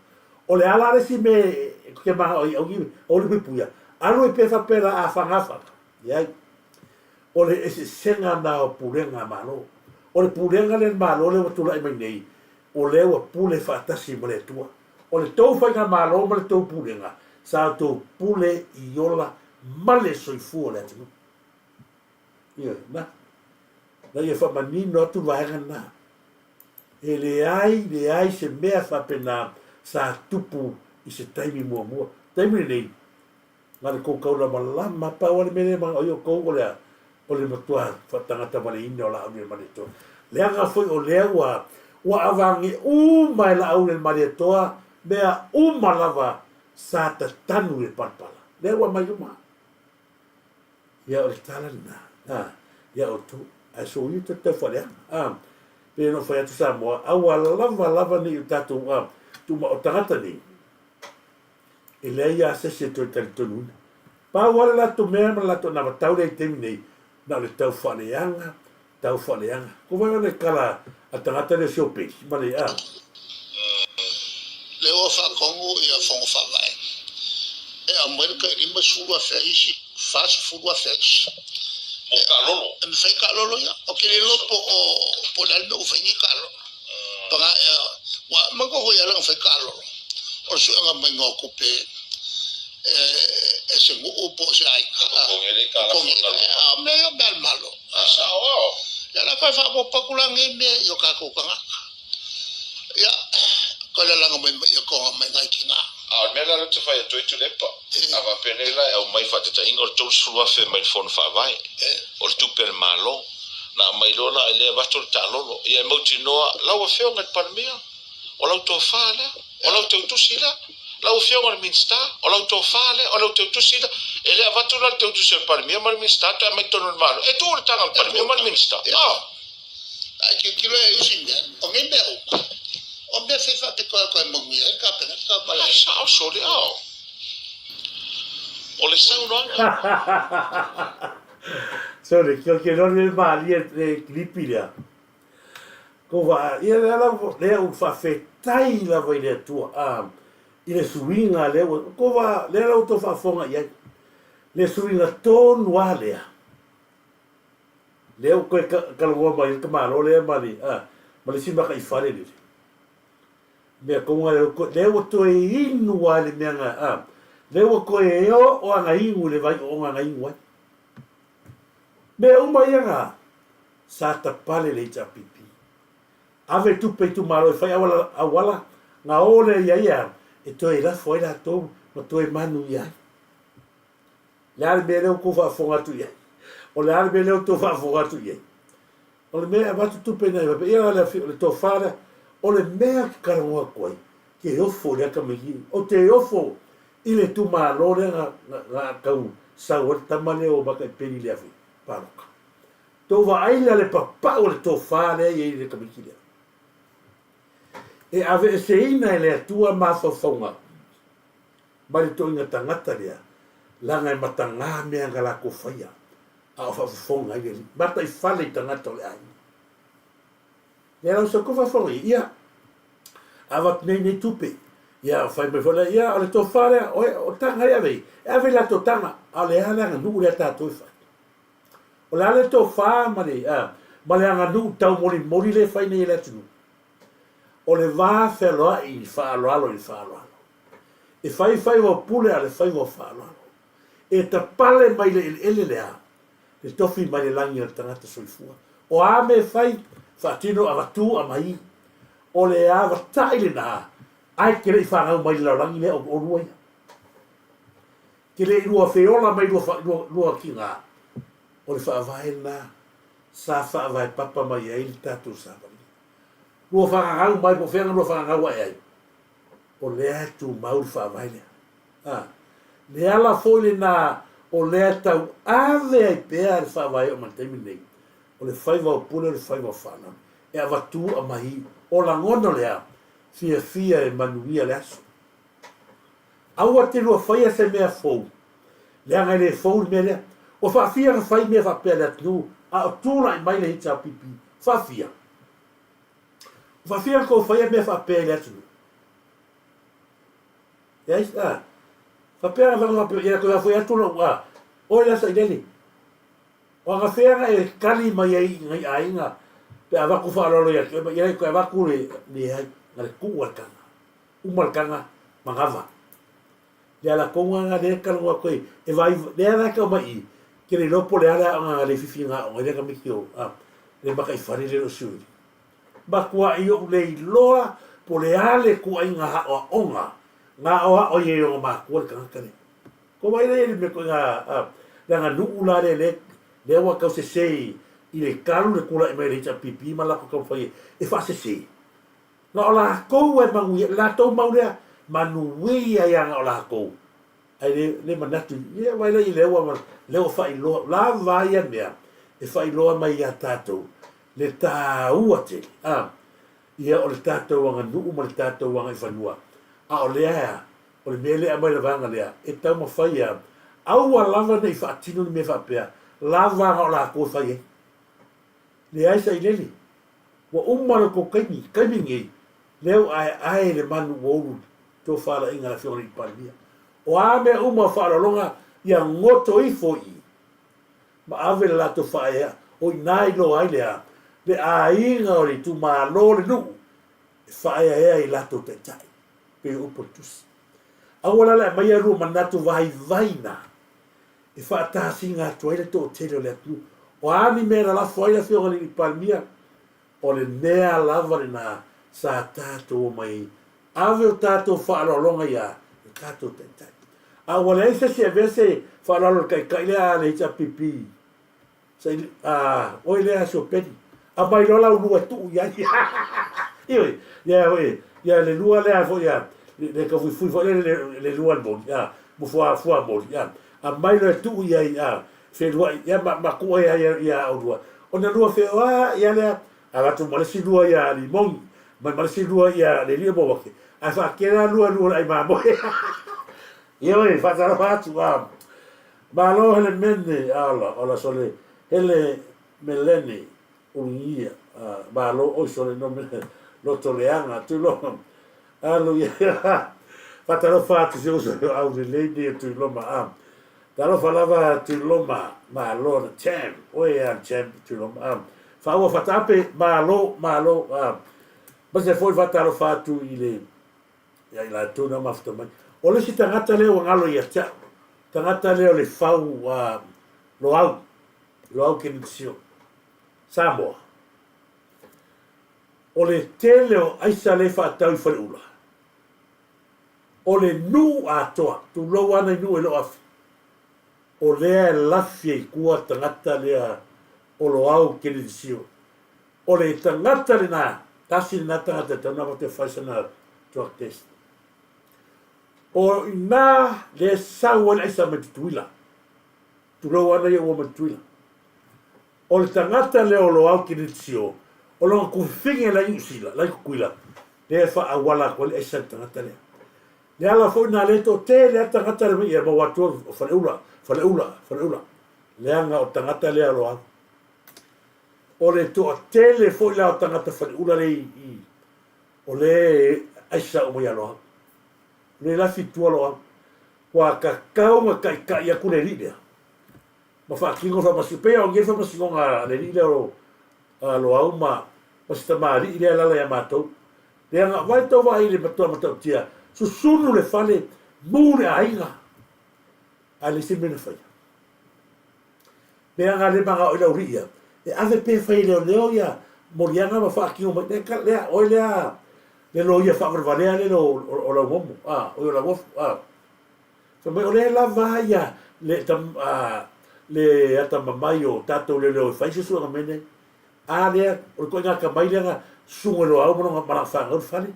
O le a la le isi mea e te manao ai, aua le puipuia, alu ai pea faapea la a faga faga. Leai. O le eseesega na o pulega a Malo. O le pulega lea a le Malo lea ua tulai mai nei, o lea ua pule faatasi ma le Atua. O le tou faigamalo ma le tou pulega, sa outou pule i ola ma le soifua o le atunuu. Ioe, na. Na ia faamanino atu le vaega lena. E leai, leai se mea faapena sa tupu i se taimi muamua. Taimi lenei, na le kou kaulamalama pau a le mea lea manao ai outou o le a? O le matua faatagata valeina o Laauli le Malietoa. Leaga foi o lea ua ua avage uma e Laauli le Malietoa mea uma lava sa tatanu i le palapala. Lea ua aumai uma. Ia o le tala lena a ia outou. Ae soia tou te tau faaleaga. A pei ona ou fai atu Samoa, aua lava lava ne i o tatou a tuuma o tagata nei E leai lava se isi e toe talitonuina. Pau lava le latou mea ma le latou anavatau lea i le taimi nei, na o le tau faaleaga, tau faaleaga. Ko wai le kala a tagata lea o Siopeli, ma le, a. Lea ua faatonu ia Fono Faavae e aumai le tai 50,000 a isi, 40,000 a isi. Mo taalolo. E mafai taalolo ia. Ou te le iloa po o po o le a le mea ua fai nei taalolo. Paga ea, ua manatua foi ia lea na fai taalolo, o le suega maiga o tupe e se nuu po o se aiga. Totogi ai A o mea ia o mea a le Malo. Ia la toe faaopoopo atu la nei mea i o tatou tagata. Ia, toe lalaga mai ma ia toga mai nai tina. A o le mea la lea ou te fai atu ai Tuilaepa, a faapea nei la e aumai faataitaiga o le 30,000 mai le Fono Faavae, o le tupe a le Malo, na aumai loa la i lea avatu le taalolo, ia e mautinoa lau Afioga i le Palemia, o lau tofa lea, o lau teutusi lea, lau Afioga i le Minisita, o lau tofa lea, o lau teutusi lea. E le avatu la le teutusi a le Palemia ma le Minisita toe aumai i totonu o le Malo, e tuu le taga a le Palemia ma le Minisita. Ah! Ae tilotilo i isi mea, o nei mea uma, o mea fai faapitoa e toe manuia ai le Kapeneta ma le. Ah, sao sole, ah. O le saunoaga. Sorry, ki ke rori le malie le klipi lea. Ko wa ia lea la lea u faafetai lava i le Atua a i le suiga lea ua ko wa lea la ua tou faafofoga i ai. Le suiga tonu a lea. Lea ua toe talanoa mai ai le tamaloa lea ma le a ma le isi mataifale lele. Mea tonu a lea ua lea ua toe inu a i le mea na a lea ua toe oo ana inu i le vai ooga na inu ai. Mea uma ia na sa tapale le HRPP. Ave tupe i itumalo e fai auala, auala na o lea ia ia e toe lafo ai latou ma toe manuia ai. Le a le mea lea ua tou faafofoga atu i ai? O le a le mea lea ua tou faafofoga atu i ai? O le mea e avatu tupe ina ia faapea, ia le, le tofa lea, o le mea ou te talanoa atu ai, ke ofo i lea tamaitiiti. Ou te ofo i le itumalo lea na, na, na tau sau ai le tama lea o Mataipeli i le afe palota. Tou vaai la le papau o le tofa lea e i ai i le tamaitiiti lea. E aveeseina e le Atua mafaufauga mai le toiga tagata lea, leaga e matagā mea na latou faia, a o faafofoga ai le Alii. Mataifale i tagata o le aiga. Lea la o se faafofoga i ai, ia, avatu nei nei tupe, ia fai mai foi lea, ia o le tofa lea, o, o taga e ave ai, e ave i latou taga, a o le a le aganuu lea tatou e fai. O le a le tofa ma le, a, ma le aganuu taumolimoli lea e fai nei e le atunuu. O le va fealoai i faaaloalo i le faaaloalo. E fai faiva o pule a o le faiva o faaaloalo. E tapale mai le eleele lea, le tofi mai le lagi o le tagata soifua. O a mea e fai, faatino avatu amaī. O le avatai lena, ae te le i fanau mai le lalolagi lea o olua ia. Te le i lua feola mai lua, lua, lua tiga. O le faavae lena sa faavae papa mai ai le tatou savaliga. Lua fagagau mai po o fea na lua fagagau ae ai. O lea e tumau le faavae lea. A, le ala foi lena o lea e tau ave ai pea le faavae oo mai le taimi lenei, o le faiva o pule o le faiva o faaaloalo. E avatu aumai o lagona o le a? Fiafia e manuia le aso. Aua te lua faia se mea fou, leaga e le fou le mea lea. Ua faafia ona fai mea faapea i le atunuu a o tulai mai le HRPP? Faafia. Ua faafia ona tou faia mea faapea i le atunuu? Leai, a. Faapea na faga faapea, ia toe afoi atu lou, a. Oe la sailele. O agafea na e tali mai ai i nai aiga pe avatu faaaloalo ia te oe, ia toe avatu le, leai, na le tuu a le taga. Uma le taga manava. Le ala kou nga le kala ngua koe e vai le ala ka mai i ke le lopo le ala nga le fifi nga o le ka miki o a le maka i fare le lo sui. Makua i o le iloa po le a le kuaiga aoaoga na aoao i ai o makua le tagata lea. Ko wai lea i le mea koe ngā, le aganuu la lea, lea, lea ua tau sese i le kalu le kula'i mai le HRPP ma lako taumafai e faasese. Na o lakou e manuia, latou mau lea, manuia ia na o lakou. Ae le, le manatu, ia vai lea i lea ua, lea ua faailoa, lava ia mea e faailoa mai ia tatou le taua tele, a, ia o le tatou aganuu ma le tatou agaifanua. A o lea, o le mea lea e aumai le vaega lea, e taumafai ia, aua lava ne i faatino ni mea faapea, lava na o latou e fai ai. Leai sailele, ua uma le tou taimi, taimi lenei, lea ua aeae le manu ua ulu tofalaiga a le Afioga i le Palemia. O a mea uma o faaaloaloga, ia goto ifo i i, ma ave le latou faaeaea, o i ina iloa ai le a? Le aiga o le itumalo o le nuu, e faaeaea i latou taitai, pei o upu a le Tusi. Aua la le aumaia lua manatu vaivai na, e faatasina atu ai le toatele o le atunuu. O a ni mea na lafo ai le Afioga i le Palemia, o le mea lava lena sa tatou omai ai. Ave o tatou faaaloaloga ia o tatou taitai. A ua leai se isi e avea se faaaloalo i le taitai lea a le HRPP, Saili, a, oe lea Siopeni, aumai loa lau lua e tuu i ai. Ioe, ia oe, ia le lua lea foi a, le taufuifui foi lea le, le lua le moli, a, mo fua, fua moli, a, aumai loa e tuu i ai, a, feluai, ia ma, ma tuu ai ia, ia olua. Ona lua feoai ia lea, avatu ma le isi lua ia Limogi, mai ma le isi lua ia le alii o Mauake, ae faatele lava lua lua o le ai mamoe. Ioe, faatalofa atu, a, Malo hele mene ala ola sole hele melene ulugia malo oi sole no me loto leaga Tuiloma alu ia faatalofa atu si uso i au lelei nei o Tuiloma a talofa lava Tuiloma malo na champ oe a champ Tuiloma a faaua fataape malo malo a aemaise foi faatalofa atu i le ia i latou na mafuta mai. O le isi tagata lea ua galo ia te au, tagata lea o le fau a Loau, Loau Kenetisio, Samoa. O le tele o aisa lea e faatau i Faleula, o le nuu atoa, tulou ana i nuu e le o afi, o lea e lafi ai i tua tagata lea o Loau Kenetisio. O le tagata lena, tasi lena tagata e tatau ona avatu e fai sana drug test. O ina le sau ai le aisa mai Tutuila. Tulou ana ia ua mai Tutuila. O le tagata lea o Loau Kenetio, o lona tufifine la i Niu Sila, la i Tutuila, lea e faaauala atu ai le aisa i le tagata lea. Le ala foi na le toatele a tagata le ia maua atu o Faleula, Faleula, Faleula. Leaga o tagata lea o Loau. O le toatele foi la o tagata faleula lea i o le aisa uma ia Loau. O le lafi i tua Loau. Ua tatau ona taitai atu le alii lea ma faatino le faamasinoga. Pei lava o nei faamasinoga a le alii lea o Loau ma ma si tamalii lea e alaala ia matou. Leaga vaai tou vaai i le matua matautia, susunu le fale, mu le aiga, ae leai se mea na faia. Mea na le manao i lau alii ia, e ave pea e fai e leoleo ia moliaga ma faatino mai, lea, lea, oe lea le loia faavalevalea lele o, o, o Lauomo, a, oi o Lauofu, a. Fai mai, o lea lava ia le, tam, a, le atamamai o tatou leoleo e fai suesuega mea nei. A lea, o le ituaiga atamai lea na susu e Loau ma lona, ma lana fanau i le fale.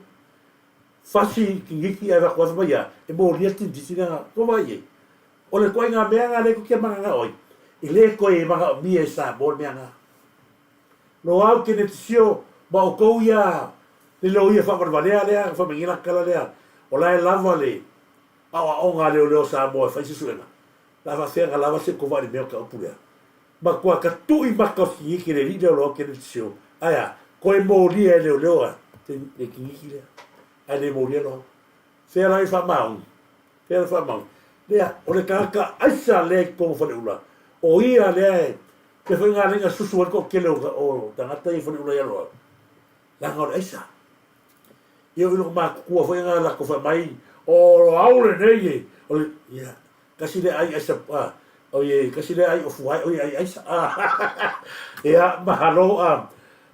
Fasi tiniti ae avatu lava fai mai ia, e molia le tinititi lea na, ua vaai i ai. O le ituaiga mea lena lea tou te mananao ai, e le toe manaomia e Samoa le mea lena. Loau Kenetisio ma outou ia le loia faavalevalea lea, fai mai nei la tala lea, o la e lava le aoaoga a leoleo Samoa e fai suesuega, la faafefea ona lava se tou vaai i le mea o le taupu lea. Matua tatui maka o se tiniti le alii lea o Loau Kenetisio, ae a? Toe molia e leoleo a le tiniti lea, ae le molia Loau. Fea la i faamaoni? Fea le faamaoni? Lea, o le tagata aisa lea i totonu o Faleula, o ia lea e, pei foi na ala ai na susu ai le toatele o, o tagata ia i Faleula ia Loau, leaga o le aisa. Ia o i lou matutua foi na latou fai mai, o Loau lenei e, o le, ia, tasi lea ai aisa, a, oi, tasi lea ai o Fuae, oi ai aisa, a, ia, mahalo, a,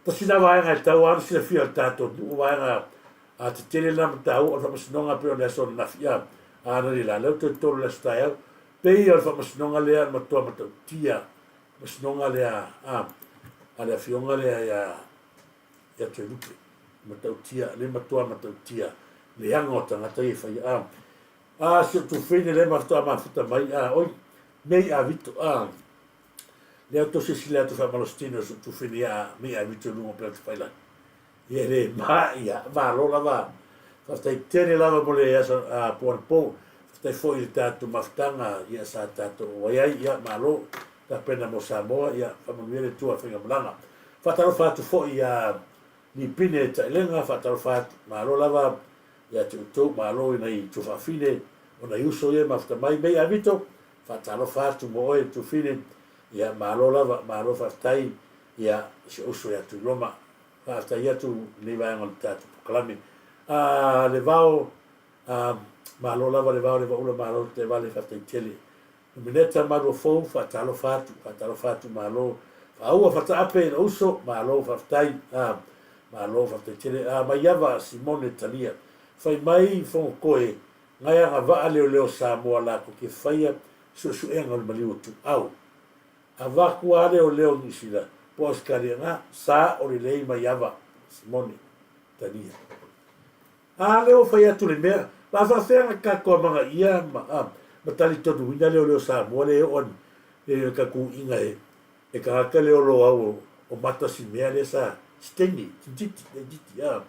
tasi na vaega e tau lava ona silafia o le tatou nuu, vaega a tetele na matau o le faamasinoga pei o le aso ananafi, a, a na le la, lea ua toe tolu i le aso taeao, pei o le faamasinoga lea o le matua matautia, faamasinoga lea a, a le afioga lea ia, ia Toelupe, matautia, le matua matautia, leaga o tagata ia e faia, a, a, si o tufine lea ma faatoa mafuta mai, a, oi, mei a Vito, a, lea to silasila atu faamalositino i si ou tufine ia mei a Vito i luga o upega tafailagi. Ia e le ma, ia, malo lava, faafetai tele lava mo le aso a po anapo, faafetai foi i le tatou mafutaga ia sa tatou auai ai, ia malo, tapena mo Samoa, ia faamanuia le Atua i faigamalaga. Faatalofa atu foi ia Lipine Taelega, faatalofa atu, malo lava ia te outou, malo i nai tuafafine o nai uso ia e mafuta mai, mei a Vito, faatalofa atu mo oe Tufine, ia malo lava, malo faafetai ia si ou uso ia Tuiloma. Faafetai atu i lenei vaega o le tatou polokalame. A le vao, a, malo lava le vao le vaula malo le vale faafetai tele. Nomineta Maluafou, faatalofa atu, faatalofa atu malo. Faaua Fataape lou uso, malo faafetai, a, malo faafetai tele. A Maiava Simone Talia, fai mai Fogokoe, ngai agavaa leoleo Samoa latou te faia suesuega o le maliu o Tuau. Avaku a leoleo Niu Sila po Ausetalia na sa o lelei Maiava Simone Talia. A lea ua fai atu le mea, ma faafefea na tatou amanaia ma, a, ma talitonuina leoleo Samoa lea e oo ani le tatou iga e, e tagata lea o Loau o, o mata si mea lea sa Stanley, tititi, tititi, a,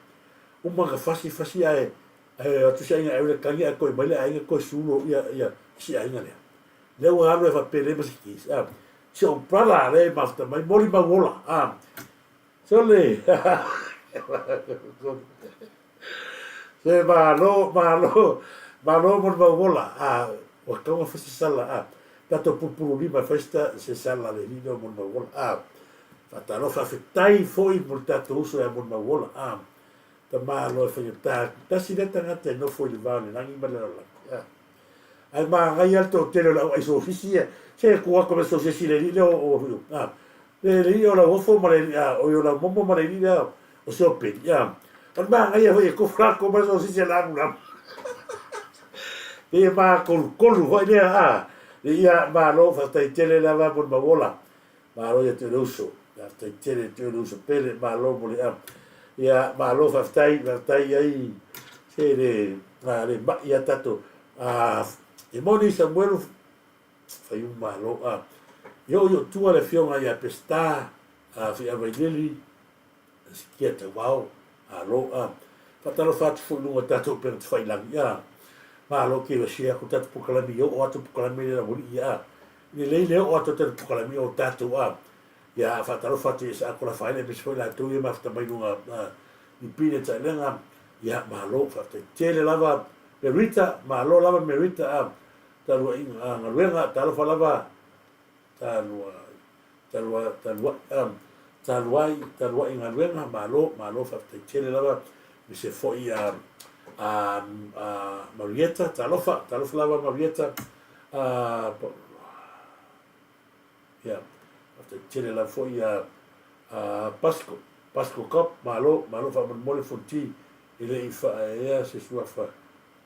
uma na fasi fasi ae, ae o atu si aiga ae tagi ae toe mai le aiga toe sulo ia, ia si aiga lea. Lea ua alu e faapelei ma se case, a, si ou brother lea e mafuta mai, molimau ola, a, Sole! Se malo, malo, malo mo le mau ola, a, ua tatau ona fai se sala, a, tatou pulupulu lima e fai se sala a le alii lea o Molimau Ola, a, faatalofa, faafetai foi mo le tatou uso ia Molimau Ola, a, tamaloa e faigata, tasi lea tagata e nofo i le va o le lagi ma le lalolagi, a. Ae manaia le toatele o le au ai sosisi ia, se tuu atu le sosisi i le alii lea o, o, a, le alii o Lauofo ma le alii, a, oi o Laumomo ma le alii lea o Siopeli, a. O le manaia foi e tofu latou ma le sosisi e lamulamu. Pei e makolukolu foi lea, a, ia, malo, faafetai tele lava mo le mau ola. Malo ia te oe le uso. Faafetai tele te oe le uso pele, malo mo le a. Ia, malo faafetai, faafetai ai se le, a, le mai a tatou. A, e moni Samuelu, fai uma malo. A, i oo i o tua le afioga ia Peseta, a, Fiavailili, Sikia Tauao, malo. A, faatalofa atu foi i luga o tatou upega tafailagi. A, malo ke vasia atu tatou polokalame i oo atu polokalame le laualii. A, lelei le oo atu o tatou polokalame o tatou a, ia faatalofa atu i Saako Lafaele aemaise foi latou ia mafuta mai luga a, i Pine Taelega. Ia, malo, faafetai tele lava Merita, malo lava Merita a, taluaiga a, galuega, talofa lava Talua, talua, talua, um, taluai, taluai galuega, malo, malo faafetai tele lava, aemaise foi a, a, a Marieta, talofa, talofa lava Marieta, a, ia, faafetai tele lava foi a, a Pasco, Pasco Cop, malo, malo faamolemole Fonti, e le i faaeaea se suafa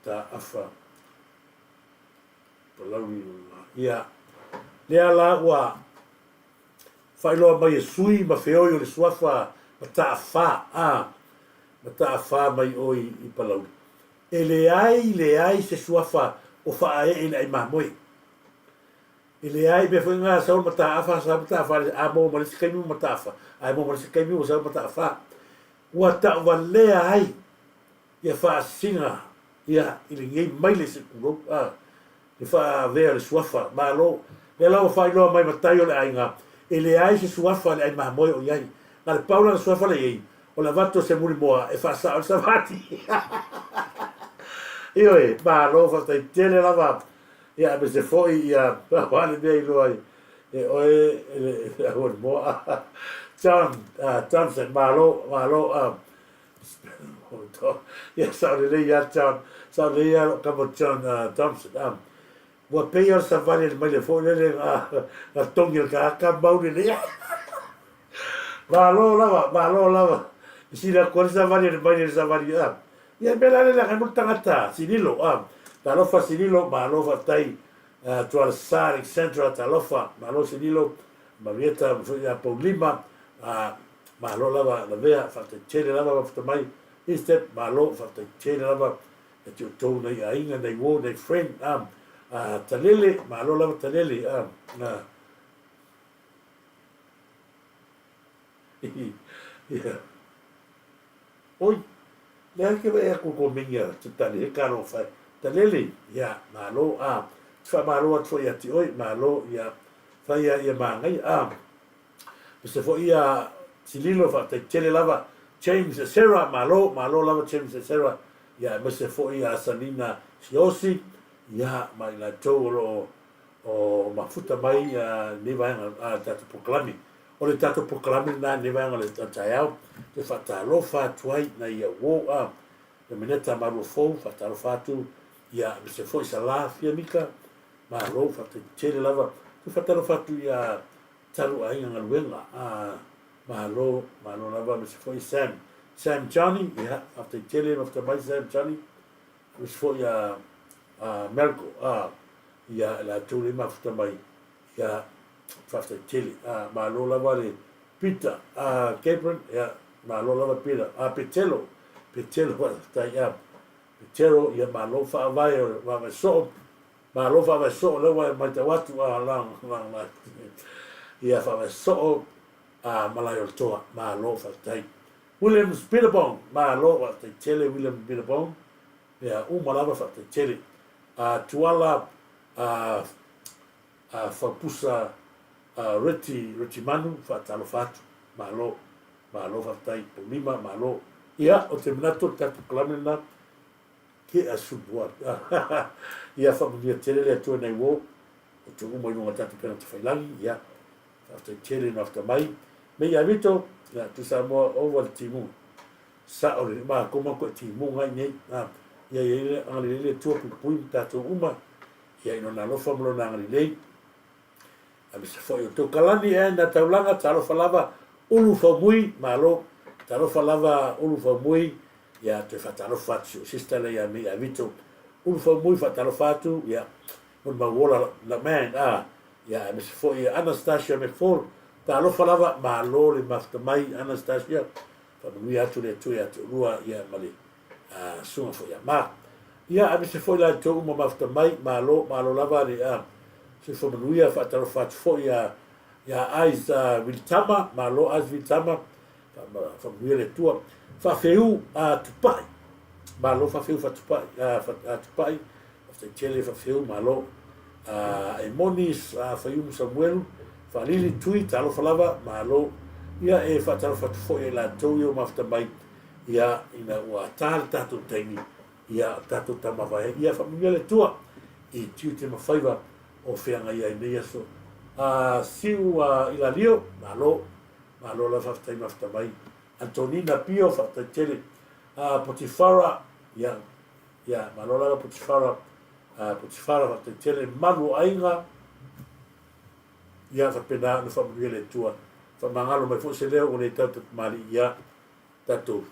taafa. Palauli Ia, lea la ua faailoa mai e sui ma feoi o le suafa Mataafa, a, Mataafa mai o i, i Palauli. E leai, leai se suafa o faaee i le ai mamoe. E leai, mea foi nga sau le Mataafa, sau Mataafa, a maua ma le isi taimi ua Mataafa, ae maua ma le isi taimi ua sau Mataafa. Ua tauvalea ai ia faasina ia i lenei maile se tulou a le faaavea o le suafa malo lea la ua faailoa mai matai o le aiga e leai se suafa le ai mamoe o iai na le pau lana suafa le iai o le avatu o se mulimoa e faasao le savati ioe malo faafetai tele lava ia aemaise foi ia aua le mea iloa ai e oe le aualimoa John Johnson malo malo a. Ia, sao lelei ia John, sao lelei ia lou tama John Thompson. Ua pei o le savali a le maile foi lele na togi e le tagata mau lelei. Malo lava, malo lava. I sili atu ai le savali a le maile i le savali. Ia, mea la lele agai mo le tagata, Sililo. Talofa Sililo, malo faafetai. Tuala Sa Alexandra, talofa, malo Sililo. Marieta ma foi ia Paulima, Malo lava Lavea, faafetai tele lava mafuta mai Eastep, malo faafetai tele lava ia te outou nai aiga, nai uo, nai friend, Talele, malo lava Talele, ia. Oi, lea ke vaai atu i komeni a Tale, he talofa e. Talele, ia, malo, te faamalo atu foi ia te oe, malo, ia, fai ia, ia manaia, Aemaise foi ia Sililo faafetai tele lava James Esera malo malo lava James Esera ia aemaise foi ia Asanina Siosi ia ma i latou o lo o o mafuta mai ia lenei vaega a le tatou polokalame. O le tatou polokalame lena i lenei vaega o le taeao toe faatalofa atu ai nai au uo a Meneta Maluafou faatalofa atu ia aemaise foi Sala Fiamika malo faafetai tele lava. Toe faatalofa atu ia Talu aiga galuega a malo malo lava aemaise foi Sam Sam Johnny ia faafetai tele mafuta mai Sam Johnny aemaise foi a a Melko a ia latou le mafuta mai ia faafetai tele a malo lava le Peter a Gabriel ia malo lava Peter a Petelo Petelo faafetai a Petelo ia malo faavae o vaavae soo Malo faavae soo lea ua e matau atu a la la la ia faavae soo a malae o le toa malo faafetai Williams Billabong malo faafetai tele William Billabong ia uma lava faafetai tele a Tuala a a Faupusa a Reti Reti Manu faatalofa atu malo malo faafetai Paulima malo ia o te manatu o le tatou kalame lena Ke a Subua. Ia faamanuia tele le Atua nai uo o tou uma i luga o tatou pena tafailangi. Ia, faafetai tele mafta mai. Me ia Vito, ia, tu Samoa ova le timuga. Sao le matou ma koe timuga ai nei. Ia ia le agalelei le Atua puipui ma tatou uma. Ia i lona alofa ma lona agalelei. Aemaise foi o tou kalani e na taulaga, talofa lava Ulu Faumui, malo, talofa lava Ulu Faumui, ia toe faatalofa atu si ou sister lea ia Mei Avito, Ulu Faumui faatalofa atu, ia mo le mau ola la man, ah, ia aemaise foi Anastasia McFall, talofa lava, malo le mafuta mai Anastasia, faamanuia atu le Atua ia te oulua, ia ma le susuga foi ia Mark. Ia, aemaise foi la outou uma mafuta mai, malo, malo lava le soifua manuia, faatalofa atu foi ia ia Ais Vilitama, malo Ais Vilitama, faamanuia le Atua. Faafeu Tupai, malo Faafeu Faatupai, Tupai, faafetai tele Faafeu, malo. E moni Faiumu Samuelu, Faalili Tui, talofa lava, malo. Ia, e faatalofa atu foi ia i latou ia ua mafuta mai, Ia, ina ua tā le tātou taimi, ia, o tātou tamāwae ai, ia, faamanuia le Atua i tiute ma faiva o feagai ai nei aso. A, Siu a Ilalio, malo, malo lava faafetai mafata mai. Antonina Pio, faafetai tele. A, Potifara, ia, ia, malo lava Potifara, a, Potifara, faafetai tele. Malu o aiga, ia, faapena ona faamanuia le Atua. Faamagalo mai foi se leo ua le tau tatamāli'i, ia, Tatou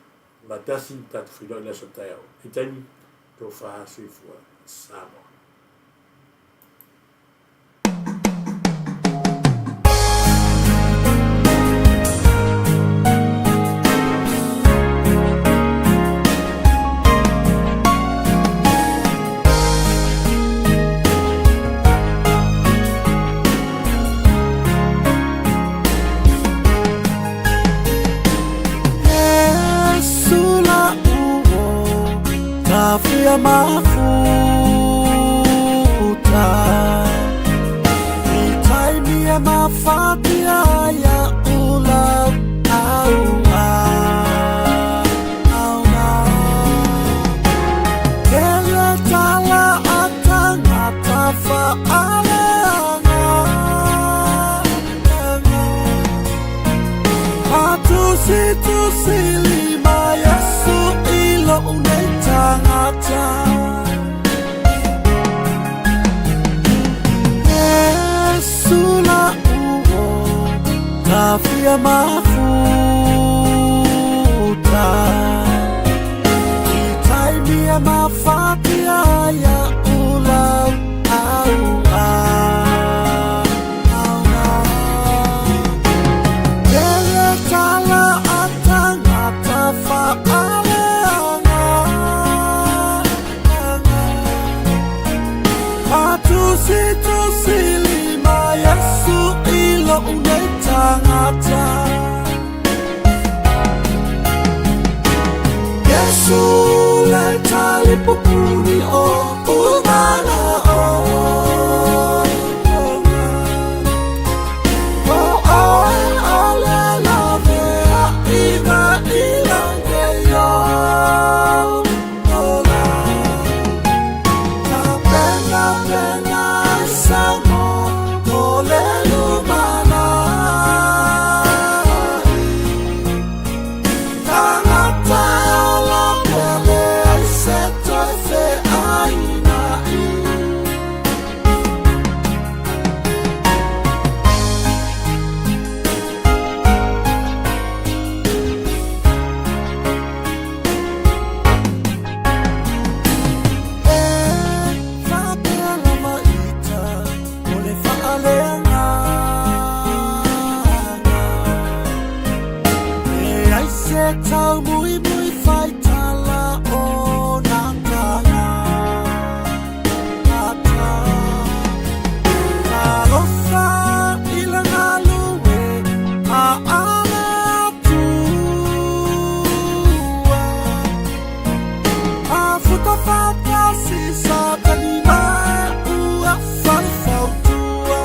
latasi ma tatou feiloai i le aso taeao. I taimi, tofa soifua Samoa. mafuta I taimi e mafatia ai a'u lau auauna. Tele tala a tangata faaleaga. Tusitusi lima Iesu i lo'u nei tagata. Iesu le talipupuni o umana o. O oe o le lavea iga i langi o ola. Tapenapena ai Samoa mo le lumanai. Tagata e ola pea leai se toe feaina'i. E faapea lava ita o le faaleagaga. Leai se taumuimui faitala o nā tagata. Talofa i le galue a le Atua. Afuta faatasi Satani ma ua faufautua.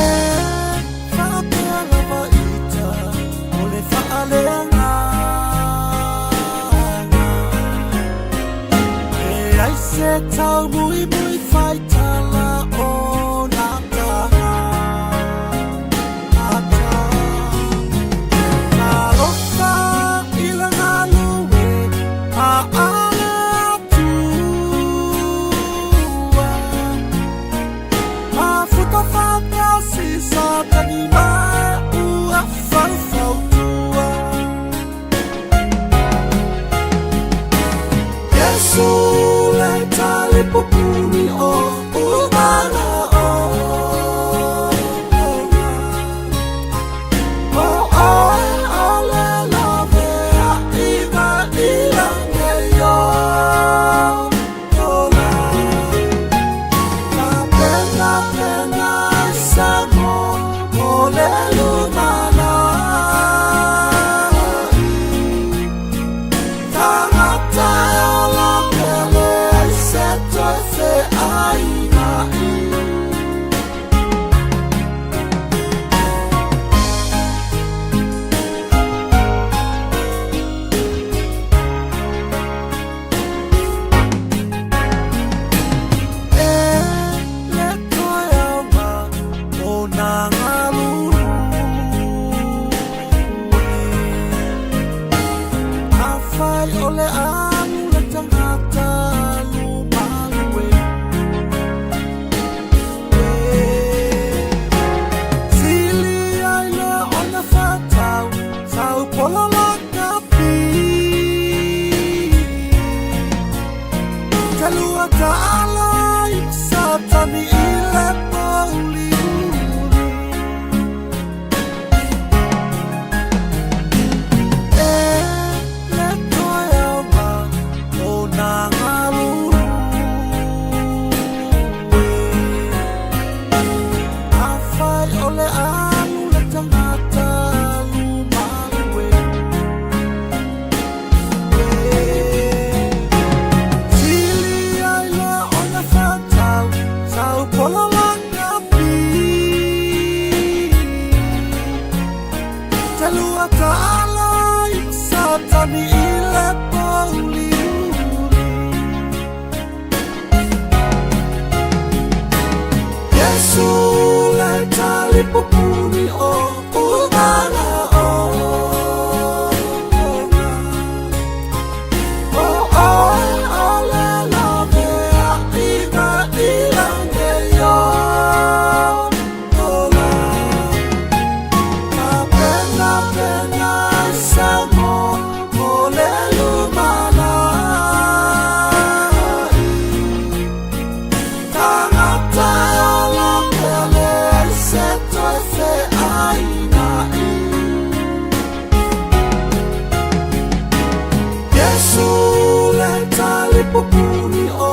E faapea lava ita o le faaleagaga. Leai se taumuimui faitala o nā tagata. Talofa i le galue a le Atua. Afuta faatasi Satani ma ua faufautua. Iesu le talipupuni o umana o. O oe o le lavea iga i langi o ola. Tapenapena ai Samoa mo le lumanai. Tagata e ola pea leai se toe feaina'i. E le toe aoga o nā galulue. Afai o le alu le tagata alu malue. Sili ai le ona whatau, tau pola la kapi. Te lua taala i Satani i le pouliuli. E le toe aoga o nā galulue. Afai o le alu le tagata alu malue. Sili ai le ona whatau, tau pola la kapi. Te lua taala i Satani i le pouliuli. Iesu le talipupuni o umana o. O oe o le lavea iga i langi o. Pupuni.